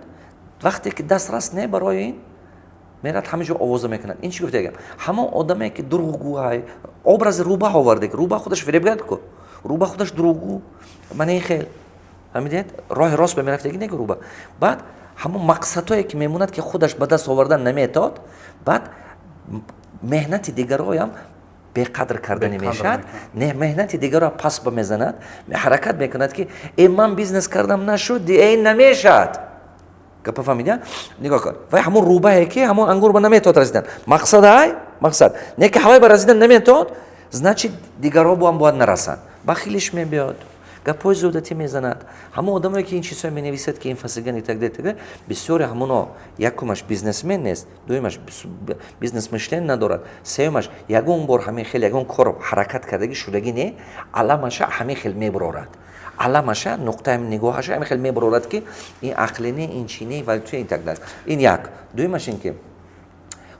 вақте ки дастрас не барои ин, мерад, ҳама ҷо овоза мекунад. Ин чӣ гуфта гап? Ҳамон одаме, ки дурӯғгӯай, образи рӯбаҳ оварде, ки рӯбаҳ худаш фиребгар ку, рӯбаҳ худаш дурӯғгӯ, мана ин хел, фаҳмидед, роҳи рост ба мерафтаги не ки рӯбаҳ. Баъд ҳамон мақсадҳое, ки мемонад, ки худаш ба даст овардан наметод, баъд меҳнати дигароям беқадр кардани мешавад, меҳнати дигарро пас ба мезанад, ҳаракат мекунад, ки э, ман бизнес кардам, нашуд, э, намешавад. Гапа фаҳмидя? Нигоҳ кун, вай ҳамон рӯбаҳе, ки ҳамон ангур ба наметавад расидан, мақсад ай мақсад не ки ҳавай ба расидан наметавад, значит, дигарҳо боам бояд нарасанд. Бахилиш мебиёд, гапҳои зиёдатӣ мезанад. Ҳамон одамое, ки ин чизҳое менависад, ки инфоцыган и так далее, так далее, бисёре ҳамоно якумаш бизнесмен нест, дуюмаш бизнес мышление надорад, сеюмаш ягон бор ҳамин хел ягон кор ҳаракат кардагӣ шудагӣ не, аламаша ҳамин хел мебурорад, аламаша, нуқтаи нигоҳаша ҳамин хел мебурорад, ки ин ақли не, ин чи не, ва и так далее. Ин як. Дуюмаш ин ки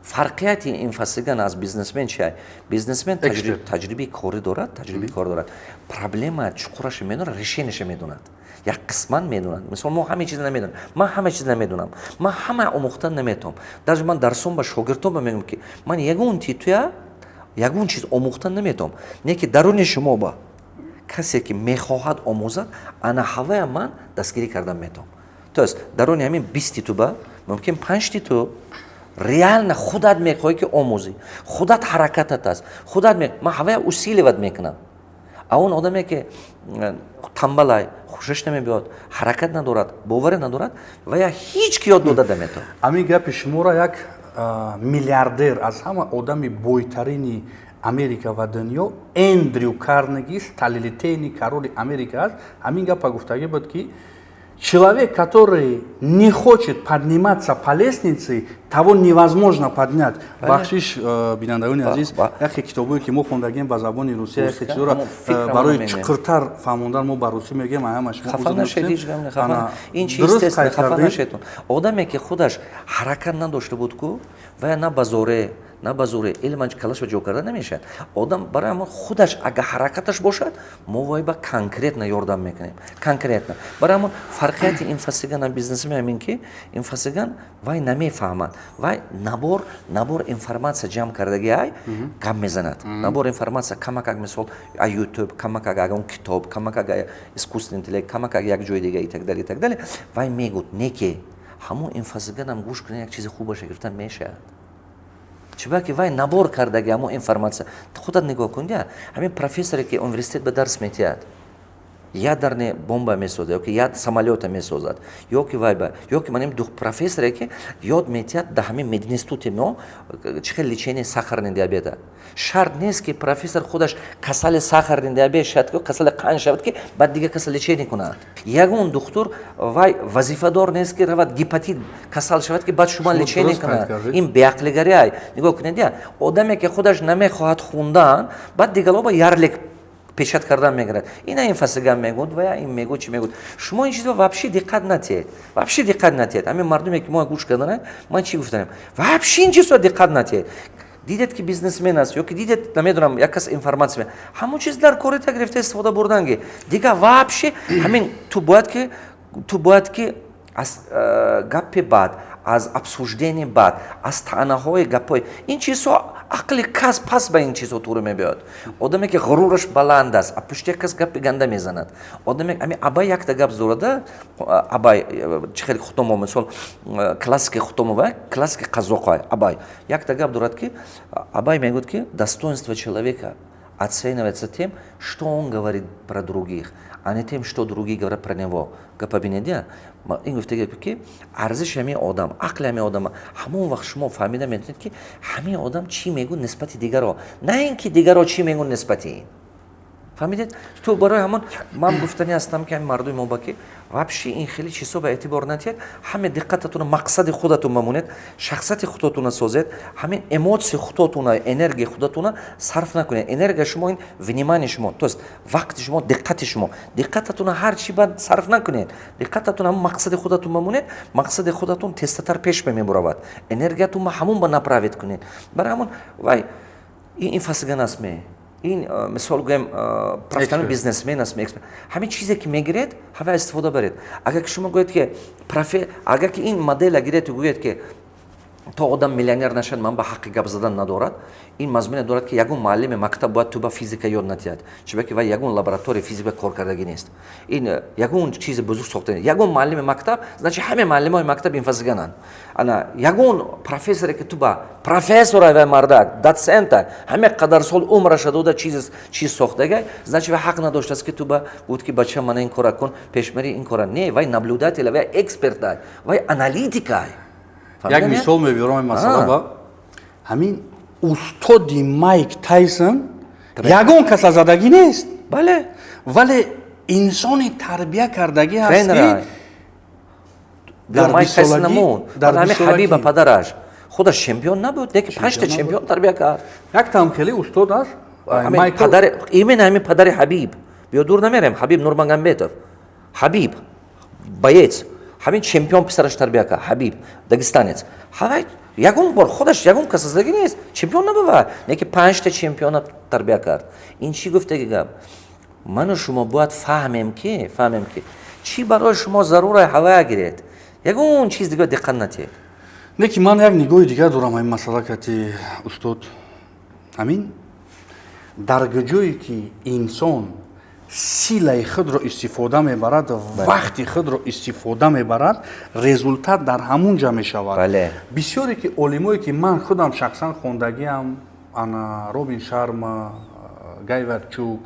фарқияти инфоцыган аз бизнесмен чи? Бизнесмен таҷрибаи корӣ дорад, таҷрибаи кор дорад, проблема чуқураша медонад, решение ша медонад, як қисман медонад. Мисол, мо ҳама чиз намедонам, ман ҳама чиз намедонам, ман ҳама омӯхтан наметавонам. Даже ман дарсом ба шогирдон ба мегӯям, ки ман ягон титуя, ягон чиз омӯхтан наметавонам, не ки даруни шумо ба касе, ки мехоҳад омӯзад, ана ҳавая ман дастгирӣ кардан метавонам. То есть даруни ҳамин 20 титуба мумкин панҷ титу реально худат мехоҳӣ, ки омӯзӣ, худат ҳаракатат аст, худат ман ҳавая усиливать мекунам. А он одаме, ки тамбалай, хушаш намебиёд, ҳаракат надорад, боварӣ надорад, вая ҳеҷ ки ёд дода наметавонад. Ҳамин гапи шуморо як миллиардер, аз ҳама одами бойтарини Америка ва дунё, Эндрю Карнеги, сталелитейный короли Америка аст, ҳамин гапа гуфтагӣ буд, ки человек, который не хочет подниматься по лестнице, того невозможно поднять. Бахшиш, бинандагони азиз, яке китобое, ки мо хондагем ба забони русия, яке чизоро барои чуқуртар фаҳмондан мо ба русӣ мегӯем. Ҳамаш хафа нашед, ҳеҷ гап не, хафа. Ин чиз хафа нашедтон. Одаме, ки худаш ҳаракат надошта буд ку, вая на ба зоре. На ба зӯре, илм калаш ба ҷо карда намешавад. Одам барои ҳамон худаш агар ҳаракаташ бошад, мо вай ба конкретно ёрдам мекунем, конкретно. Барои ҳамон фарқияти инфосиган бизнесмен ҳамин, ки инфосиган вай намефаҳмад, вай набор информация ҷамъ кардаги, ай гап мезанад. Набор информация камакак, мисол, а Ютуб, камакак ягон китоб, камакак искусственный интеллект, камакак як ҷои дига и так далее, и так далее. Вай мегӯд, не ки ҳамон инфосиганам гӯш кунед, як чизи хубаша гирифтан мешавад. Чиба ки вай набор кардаги ҳамон информация. Худат нигоҳ кун, я ҳамин профессоре, ки университет ба дарс метиҳад, ядерный бомба месозад, ёки яд самолёта месозад, ёки вайба, ёки манем дух профессоре, ки ёд метиҳад дар ҳамин мединститути мо чӣ хел лечение сахарный диабета. Шарт нест, ки профессор худаш касали сахарный диабет шавад, касали қанд шавад, ки баъд дига каса лечение кунад. Ягон духтур вай вазифадор нест, ки равад гепатит касал шавад, ки баъд шумо лечение кунад. Ин беақлигарӣ. Нигоҳ кунед, я одаме, ки худаш намехоҳад хундан, баъд дигалоба ярлик печать кардан мегирад. Ина инфосиган мегӯд ва я ин мегӯд, чӣ мегӯд. Шумо ин чизо вообще диққат натиҳед, вообще диққат натиҳед. Ҳамин мардуме, ки мо гӯш кардан, ман чӣ гуфтанем? Вообще ин чизо диққат натиҳед. Дидед, ки бизнесмен аст, ё ки дидед, намедонам, як кас информация, ҳамон чиз дар корита гирифта истифода бурданги. Дига вообще ҳамин ту бояд ки аз гапи бад, аз обсуждение бад, аз таънаҳои гапҳои ин чизҳо, ақли кас пас ба ин чизҳо туре мебиёд. Одаме, ки ғурураш баланд аст, а пушти як кас гапи ганда мезанад. Одаме, ами Абай якта гап зурада. Абай чӣ хеле хутомо, мисол, классики хутомова, классики қазоқай. Абай якта гап дорад, ки Абай мегӯяд, ки достоинство человека оценивается тем, что он говорит про других, а не тем, что другие говорят про него. Гапа бинед, ин гуфта, ки арзиши ҳамин одам, ақли ҳамин одама ҳамон вақт шумо фаҳмида метавонед, ки ҳамин одам чӣ мегӯ нисбати дигаро, на ин ки дигаро чӣ мегӯ нисбати ин. Фаҳмидед? Ту барои ҳамон ман гуфтанӣ ҳастам, ки ҳамин мардуми мо ба ки вообще ин хеле чизҳо ба эътибор натиҳед. Ҳаме диққататуна мақсади худатон бамонед, шахсияти худатона созед, ҳамин эмоция худатона, энергия худатона сарф накунед. Энергия шумо ин внимание шумо, то есть вақти шумо, диққати шумо. Диққататона ҳар чи ба сарф накунед, диққататон ҳамон мақсади худатон бамонед. Мақсади худатон тезтатар пеш мебуравад, энергиятон ба ҳамон ба направить кунед. Барои ҳамон вай ин инфосиган аст ме, ин, мисол гӯем, профессионал бизнесмен аст, ҳамин чизе, ки мегиред, ҳава истифода баред. Агар ки шумо гӯед, ки агар ки ин модела гиред, гӯед, ки то одам миллионер нашад, ман ба ҳаққи гап задан надорад, ин мазмуне дорад, ки ягон муаллими мактаб бояд ту ба физика ёд натиҳад, чунки ки вай ягон лаборатория физика кор кардагӣ нест, ин ягон чизи бузург сохта. Ягон муаллими мактаб, значит, ҳаме муаллимои мактаб инфосигананд. Ана ягон профессоре, ки ту ба профессора, вай мардак доцента, ҳаме қадар сол умраша дода, чиз сохтагай, значит, вай ҳақ надоштааст, ки ту ба гуфт, ки бача, мана ин кора кун, пешмари ин кора. Не, вай наблюдатель, вай эксперта, вай аналитика. Як мисол мебиёрам ин масъала ба. Ҳамин устоди Майк Тайсон ягон каса задагӣ нест. Бале. Вале инсони тарбия кардагӣ ҳаст, ки дар Майк Тайсон намуд. Ҳамин Ҳабиба падараш худаш чемпион набуд, лекин панҷта чемпион тарбия кард. Яктам хеле устод аст. Именно ҳамин падари Ҳабиб. Биё, дур намерем, Ҳабиб Нурмагомедов, Ҳабиб боец, ҳамин чемпион писараш тарбия кард. Ҳабиб дагестанец. Ҳавай ягон бор худаш ягон кас задагӣ нест, чемпион набува, лекин панҷта чемпиона тарбия кард. Ин чӣ гуфтаги гап? Ману шумо бояд фаҳмем, ки чӣ барои шумо зарура, ҳавая гиред, ягон чиз дига диққат натиҳед. Не, ки ман як нигоҳи дигар дорам ҳамин масъала кати, устод. Ҳамин дар ҷое, ки инсон силаи худро истифода мебарад, вақти худро истифода мебарад, результат дар ҳамун ҷа мешавад. Бисёре ки олимое, ки ман худам шахсан хондагиам, ана Робин Шарма, Гай Вайнерчук,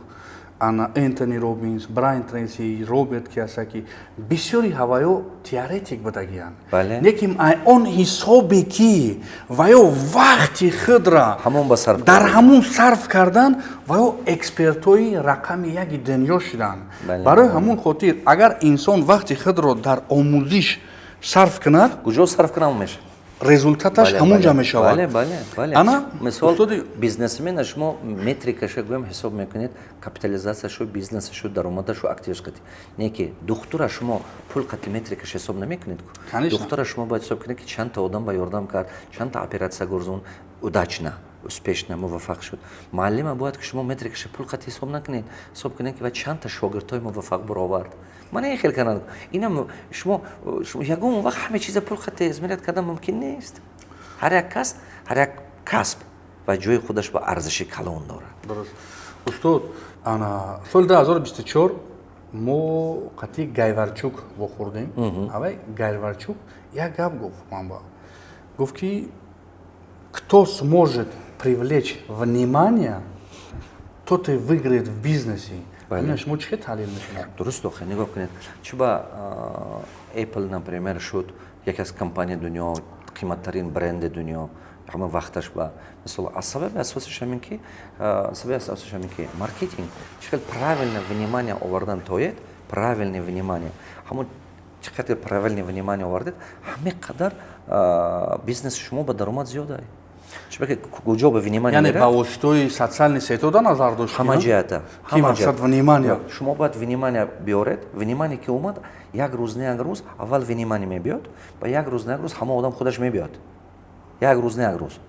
ана Энтони Робинс, Брайан Трейси, Роберт Киёсаки, бисёри ҳаваё теоретик будагиянд. Лекин он ҳисобе, ки ваё вақти худра ҳамон ба сарф дар ҳамун сарф кардан, ваё экспертҳои рақами яки дунё шуданд. Барои ҳамун хотир, агар инсон вақти худро дар омӯзиш сарф кунад, куҷо сарф кунам мешавад? Результаташ ҳамун ҷа мешавад. Бале, бале, бале. Ана мисол, устоди бизнесмена шумо метрикаша гӯям ҳисоб мекунед: капитализатсияшу, бизнесашу, даромадашу, активаш қати. Не ки духтура шумо пул қати метрикаш ҳисоб намекунед. Конечно. Духтура шумо бояд ҳисоб кунед, ки чандта одам ба ёрдам кард, чандта оператсия гурзон. Удачно, успешно, муваффақ шуд. Муаллима бояд ки шумо метрикаша пул қати ҳисоб накунед, ҳисоб кунед, ки ва чандта шогирдҳои муваффақ баровард. Мана ин хел кардан. Инам шумо ягон вақт ҳама чиза пул қати измерять кардан мумкин нест. Ҳар як кас, ҳар як касб ва ҷои худаш ба арзиши калон дорад. Дуруст, устод. Ана соли 2024 мо қатъи Гайварчук вохӯрдем. Авай Гайварчук як гап гуфт, манба гуфт, ки кто сможет привлечь внимание, тот и выиграет в бизнесе. Шумо чӣ таҳлил мекунед? Дуруст. Охе, нигоҳ кунед, чуба Apple, например, шуд яке аз компанияи дунё, қиматтарин бренди дунё ҳама вақташ ба мисол. Аз сабаби асосиш ҳамин ки, сабаби асосиш ҳамин ки маркетинг чӣ хел правильно внимание овардан тоед. Правильное внимание, ҳамон чӣ қадр правильное внимание овардед, ҳаме қадар бизнеси шумо ба даромад зиёда. Чунки куҷо ба внимание Яъне ба воситаи социальный сеть да назар дошт? Ҳама ҷиҳата. Ки мақсад внимание. Шумо бояд внимание биёред. Внимание ки омад, як рӯз не як рӯз, аввал внимание мебиёд ба як рӯз не як рӯз ҳама одам худаш мебиёд, як рӯз не як рӯз.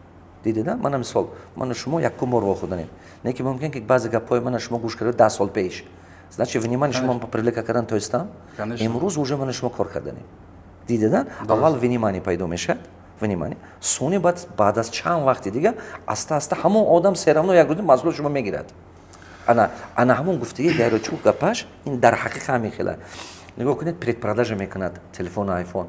Дидеда, мана мисол, мана шумо якум бор вохӯрданем, не ки мумкин ки баъзе гапҳои мана шумо гӯш карда 10 сол пеш. Значит, внимание шумо привлекать кардан тоистам, имрӯз уже мана шумо кор карданем. Дидеда, аввал внимание пайдо мешавад, внимание, сони баъд аз чанд вақти дига аста аста ҳамон одам всё равно як рӯзи маҳсулот шумо мегирад. Ана ҳамон гуфтаги Гайрочук, гапаш ин дар ҳақиқа ҳамин хела. Нигоҳ кунед, предпродажа мекунад телефони Айфон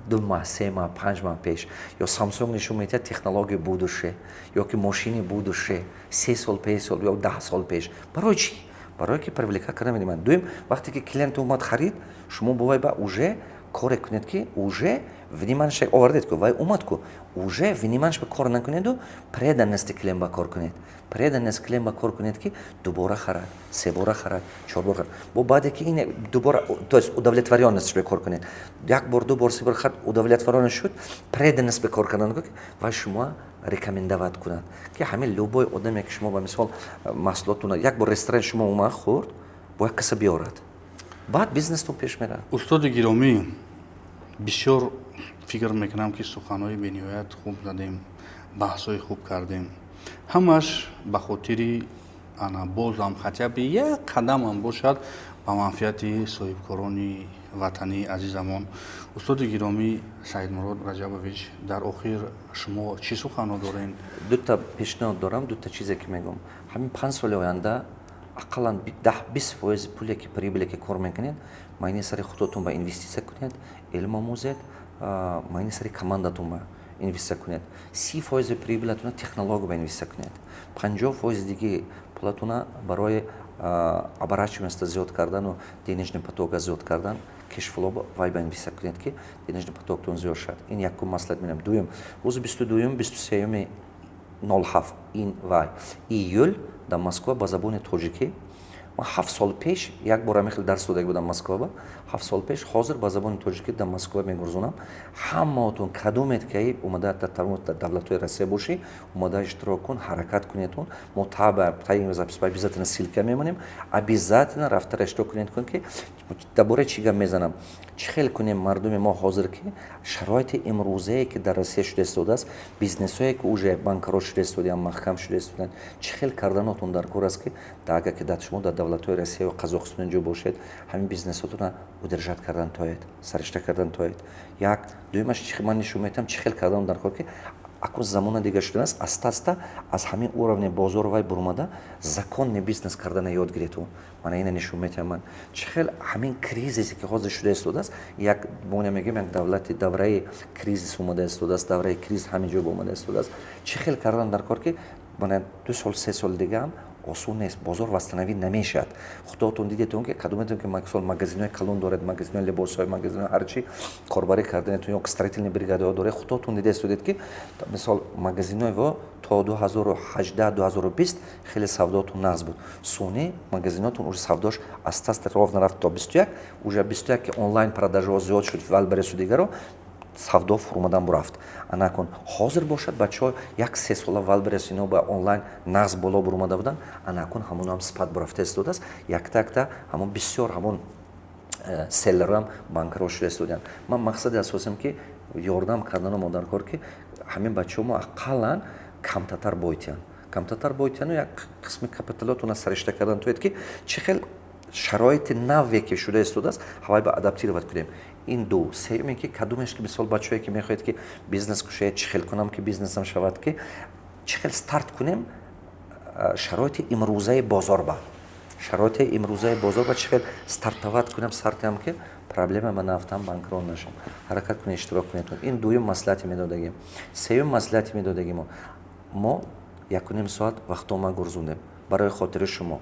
2 маҳ, 3 маҳ, 5 маҳ пеш, ё Самсунг нишон медиҳад технология будущее ё ки мошини будущее 3 сол пеш сол ё 10 сол пеш. Барои чӣ? Барое ки привлекать карда внимание. Дуюм, вақте ки клиент омад, харид, шумо бовай ба уже коре кунед, ки уже внимание ша овардед ку, вай омад ку, уже внимание ш ба кор накунеду, преданности клиент ба кор кунед. Преданность клиент ба кор кунед, ки дубора харад, себора харад, чорбор харад. Бо баъде ки ин дубора, то есть удовлетворенность ба кор кунед, як бор, ду бор, се бор харад, удовлетворенность шуд, преданность ба кор кардан, вай шумо рекомендовать кунад, ки ҳамин любой одаме, ки шумо ба мисол маҳсулотуна як бор ресторани шумо омад, хӯрд, бояд каса биёрад, баъд бизнестон пеш меравад. Устоди гиромӣ, бисёр фикр мекунам, ки суханҳои бениҳоят хуб задем, баҳсҳои хуб кардем. Ҳамаш ба хотири ана бозам хотя бы як қадамам бошад ба манфиати соҳибкорони ватании азизамон. Устоди гиромӣ Саидмурод Раҷабович, дар охир шумо чӣ суханҳо дорен? Дута пешниҳод дорам, дута чизе ки мегӯм. Ҳамин 5 соли оянда ақаллан 10-20 фоизи пуле ки, прибыль е ки кор мекунед, майни сари худотон ба инвеститсия кунед, илм омӯзед, майни сари командатон ба инвеститсия кунед. 30 фоизи прибыль атона технология ба инвеститсия кунед, 50 фоизи диги пулатона барои оборачиваемость зиёд кардану денежный поток а зиёд кардан, кэшфлоу вай ба инвеститсия кунед, ки денежный поток тон зиёд шавад. Ин якум маслиҳат медиҳам. Дуюм, рӯзи 22-юм, 23-юми 07 ин вай июл дар Москва ба забони тоҷикӣ. Ман 7 сол пеш як бор ҳамин хел дарс дода будам Москва, 7 сол пеш. Ҳозир ба забони тоҷикӣ дар Москва мегурзонам. Ҳамаотон кадомед ки омада дар давлатҳои Россия бошӣ, омада иштирок кун, ҳаракат кунедтон. Мо таба таи запись обязательно ссылка мемонем, обязательно рафтара иштирок кунед. Кун ки дар бораи чӣ гап мезанам, чӣ хел кунем мардуми мо ҳозир, ки шароити имрӯзае, ки дар Россия шуда истодааст, бизнесҳое, ки уже банкрот шуда истодаанд, маҳкам шуда истодаанд, чӣ хел карданотон дар кор аст, ки агар ки шумо дар давлатҳои Россия ё Қазоқистон ҷо бошед, ҳамин бизнесотона удержать кардан тоед, саришта кардан тоед. Як дуюмаш, ман нишон метиҳам, чӣ хел кардан дар кор, ки акнун замона дига шудааст, аста аста аз ҳамин уровни бозор вай бурумада, законный бизнес кардана ёд гирету. Мана ина нишон метиҳам ман, чӣ хел ҳамин кризисе, ки ҳозир шуда истодааст, як моня мегӯем, як давлати давраи кризис омада истодааст, давраи кризис ҳамин ҷо омада истодааст, чӣ хел кардан дар кор, ки мана 2 сол, 3 соли дигаам осон нест, бозор восстановить намешавад. Худотон дидетон, ки кадометон ки мисол магазинҳои калон доред, магазинҳои либосҳои, магазинҳои ҳарчи корбарӣ карданетон ё строительный бригадаҳо доред, худотон дида истодед, ки мисол магазинҳои во то 2018, 2020 хеле савдоотон нағз буд. Сони магазинотон уже савдош аста аста ровно рафт то 21, уже 21 ки онлайн продажа ҳо зиёд шуд, Вайлдберрису дигаро, савдо фурӯмадан бурафт. Анакун ҳозир бошад, бачаҳо як се сола Вайлдберрис ино ба онлайн нағз боло бурумада буданд, анакун ҳамонам спад бурафта истодааст. Якта якта ҳамон бисёр ҳамон селлер оам банкрот шуда истодианд. Ман мақсади асосиам, ки ёрдам кардану модаркор, ки ҳамин бачаҳо мо ақаллан Камтатар бойтиян, камтатар бойтияну як қисми капиталотона саришта кардан тоед, ки чӣ хел шароити наве ки шуда истодааст, ҳавай ба адаптировать кунем. Ин ду. Сеюм ин ки кадомеш ки, мисол, бачаҳое ки мехоҳед, ки бизнес кушоед, чӣ хел кунам, ки бизнесам шавад, ки чӣ хел старт кунем, шароити имрӯзаи бозор ба чӣ хел стартовать кунам, стартиам, ки проблема ма нафтам, банкрот нашам. Ҳаракат кунед, иштирок кунед. Ин дуюм маслиҳате медодагим. Сеюм маслиҳате медодагимо: мо 1,5 соат вақтома гурзондем барои хотири шумо.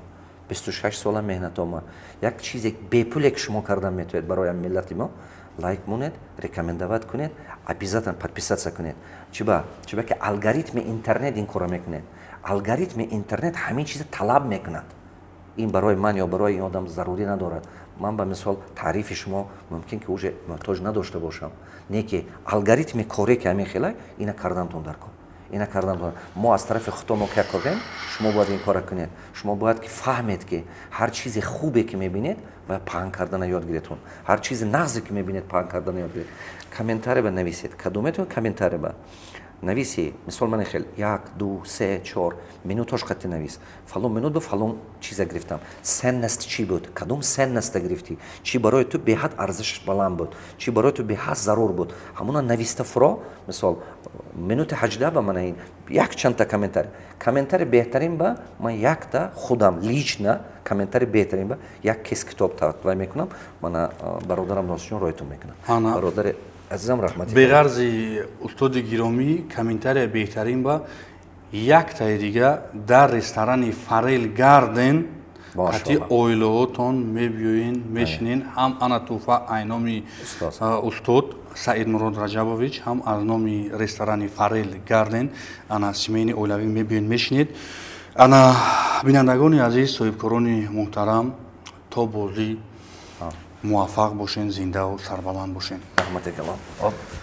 26 сола меҳнатома. Як чизе бепуле ки шумо кардан метавонед барои миллати мо: лайк монед, рекомендовать кунед, обязательно подписаться кунед. Чиба? Чиба ки алгоритми интернет ин корро мекунед. Алгоритми интернет ҳамин чиза талаб мекунад. Ин барои ман ё барои ин одам зарурӣ надорад. Ман ба мисол таърифи шумо мумкин ки уже муҳтоҷ надошта бошам, не ки алгоритми коре ки ҳамин хела ина кардантон дар кор, ина кардан. Мо аз тарафи худо ки кор кардем, шумо бояд ин кора кунед. Шумо бояд ки фаҳмед, ки ҳар чизи хубе ки мебинед ва паҳн кардана ёд гиретон, ҳар чизи нағзе ки мебинед, паҳн кардана ёд гиред. Комментарий ба нависед. Кадометон комментарий ба нависи, мисол, ман хел як, ду, се, чор минутош қатӣ навис: фалон минут ба фалон чиза гирифтам, ценность чӣ буд, кадом ценность а гирифтӣ, чӣ барои ту беҳад арзишаш баланд буд, чӣ барои ту беҳад зарур буд, ҳамуна нависта фуро. Мисол, минути 18 ба мана ин якчандта комментарий. Комментарий беҳтарин ба ман якта худам лично комментарий беҳтарин ба як кес китоб вай мекунам. Мана бародарам Носирҷон ройтон мекунам. Бародари азизам, раҳмати. Беғарзи устоди гиромӣ, комментария беҳтарин ба яктаи дига дар ресторани Фарел Гарден қати оилаотон мебиёен, мешинен. Ҳам ана тӯҳфа ай номи устод Саидмурод Раҷабович, ҳам аз номи ресторани Фарел Гарден, ана семейный оилавӣ мебиёен, мешинед. Ана, бинандагони азиз, соҳибкорони муҳтарам, то бозӣ муваффақ бошен, зиндаву сарбаланд бошен. Раҳмати калон.